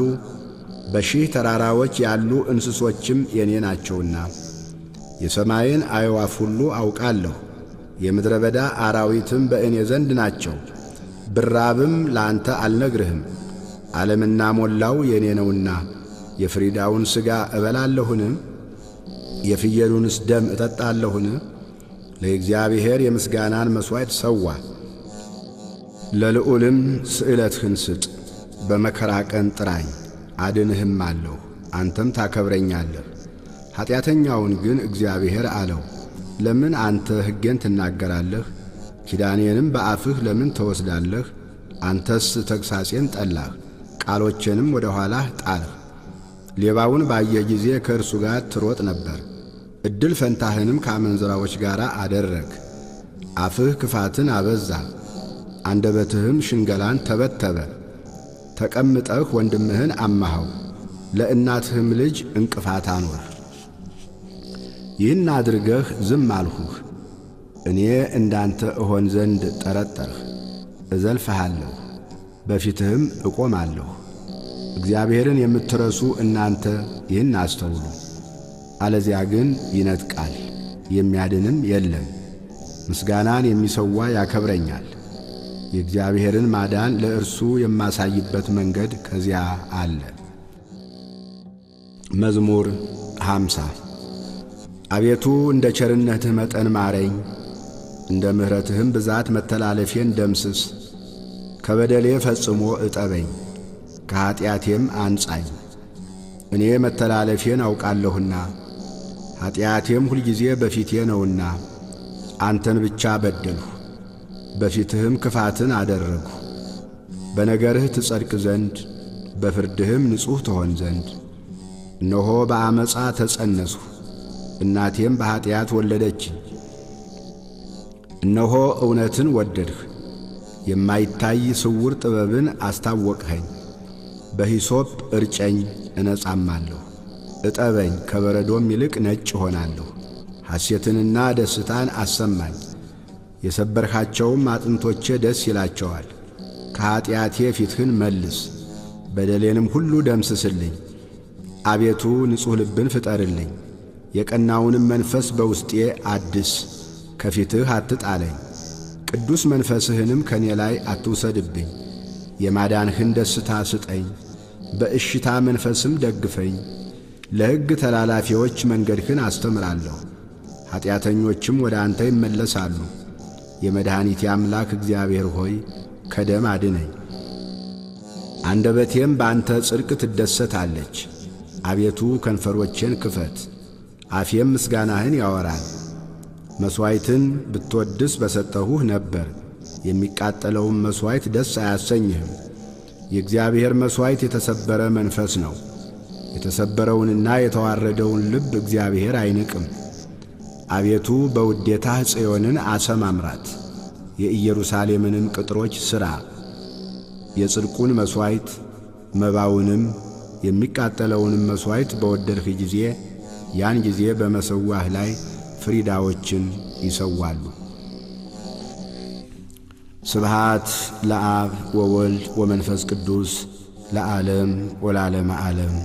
በሺህ ተራራዎች ያሉ እንስሶችም የኔ ናቸውና። የሰማይን አዕዋፍ ሁሉ አውቃለሁ፣ የምድረ በዳ አራዊትም በእኔ ዘንድ ናቸው። ብራብም ለአንተ አልነግርህም፣ ዓለምና ሞላው የኔ ነውና። የፍሪዳውን ሥጋ እበላለሁን? የፍየሉንስ ደም እጠጣለሁን? ለእግዚአብሔር የምስጋናን መሥዋዕት ሰዋ፣ ለልዑልም ስእለትህን ስጥ። በመከራ ቀን ጥራኝ አድንህም አለሁ፣ አንተም ታከብረኛለህ። ኀጢአተኛውን ግን እግዚአብሔር አለው፣ ለምን አንተ ሕጌን ትናገራለህ? ኪዳኔንም በአፍህ ለምን ትወስዳለህ? አንተስ ተግሣጼን ጠላህ፣ ቃሎቼንም ወደ ኋላህ ጣልህ። ሌባውን ባየህ ጊዜ ከእርሱ ጋር ትሮጥ ነበር፣ ዕድል ፈንታህንም ከአመንዝራዎች ጋር አደረግ። አፍህ ክፋትን አበዛ፣ አንደበትህም ሽንገላን ተበተበ። ተቀምጠህ ወንድምህን አማኸው፣ ለእናትህም ልጅ እንቅፋት አኖርህ። ይህን አድርገህ ዝም አልሁህ። እኔ እንዳንተ እሆን ዘንድ ጠረጠርህ። እዘልፍሃለሁ፣ በፊትህም እቆማለሁ። እግዚአብሔርን የምትረሱ እናንተ ይህን አስተውሉ። አለዚያ ግን ይነጥቃል፣ የሚያድንም የለም። ምስጋናን የሚሰዋ ያከብረኛል። የእግዚአብሔርን ማዳን ለእርሱ የማሳይበት መንገድ ከዚያ አለ። መዝሙር 50። አቤቱ እንደ ቸርነትህ መጠን ማረኝ፣ እንደ ምሕረትህም ብዛት መተላለፌን ደምስስ። ከበደሌ ፈጽሞ እጠበኝ፣ ከኀጢአቴም አንጻኝ። እኔ መተላለፌን አውቃለሁና ኀጢአቴም ሁልጊዜ በፊቴ ነውና። አንተን ብቻ በደልሁ፣ በፊትህም ክፋትን አደረግሁ። በነገርህ ትጸድቅ ዘንድ በፍርድህም ንጹሕ ትሆን ዘንድ። እነሆ በዓመፃ ተጸነስሁ፣ እናቴም በኀጢአት ወለደችኝ። እነሆ እውነትን ወደድህ፣ የማይታይ ስውር ጥበብን አስታወቅኸኝ። በሂሶጵ እርጨኝ እነጻማለሁ፣ እጠበኝ ከበረዶም ይልቅ ነጭ እሆናለሁ። ሐሴትንና ደስታን አሰማኝ፣ የሰበርኻቸውም አጥንቶቼ ደስ ይላቸዋል። ከኀጢአቴ ፊትህን መልስ፣ በደሌንም ሁሉ ደምስስልኝ። አቤቱ ንጹሕ ልብን ፍጠርልኝ፣ የቀናውንም መንፈስ በውስጤ አድስ። ከፊትህ አትጣለኝ፣ ቅዱስ መንፈስህንም ከኔ ላይ አትውሰድብኝ። የማዳንህን ደስታ ስጠኝ፣ በእሽታ መንፈስም ደግፈኝ። ለሕግ ተላላፊዎች መንገድህን አስተምራለሁ፣ ኀጢአተኞችም ወደ አንተ ይመለሳሉ። የመድኃኒቴ አምላክ እግዚአብሔር ሆይ ከደም አድነኝ። አንደበቴም በአንተ ጽድቅ ትደሰታለች። አቤቱ ከንፈሮቼን ክፈት፣ አፌም ምስጋናህን ያወራል። መሥዋዕትን ብትወድስ በሰጠሁህ ነበር፣ የሚቃጠለውም መሥዋዕት ደስ አያሰኝህም። የእግዚአብሔር መሥዋዕት የተሰበረ መንፈስ ነው። የተሰበረውንና የተዋረደውን ልብ እግዚአብሔር አይንቅም። አቤቱ በውዴታህ ጽዮንን አሰማምራት፣ የኢየሩሳሌምንም ቅጥሮች ሥራ። የጽድቁን መሥዋዕት መባውንም የሚቃጠለውንም መሥዋዕት በወደድህ ጊዜ ያን ጊዜ በመሠዊያህ ላይ ፍሪዳዎችን ይሰዋሉ። ስብሃት ለአብ ወወልድ ወመንፈስ ቅዱስ ለዓለም ወለዓለመ ዓለም።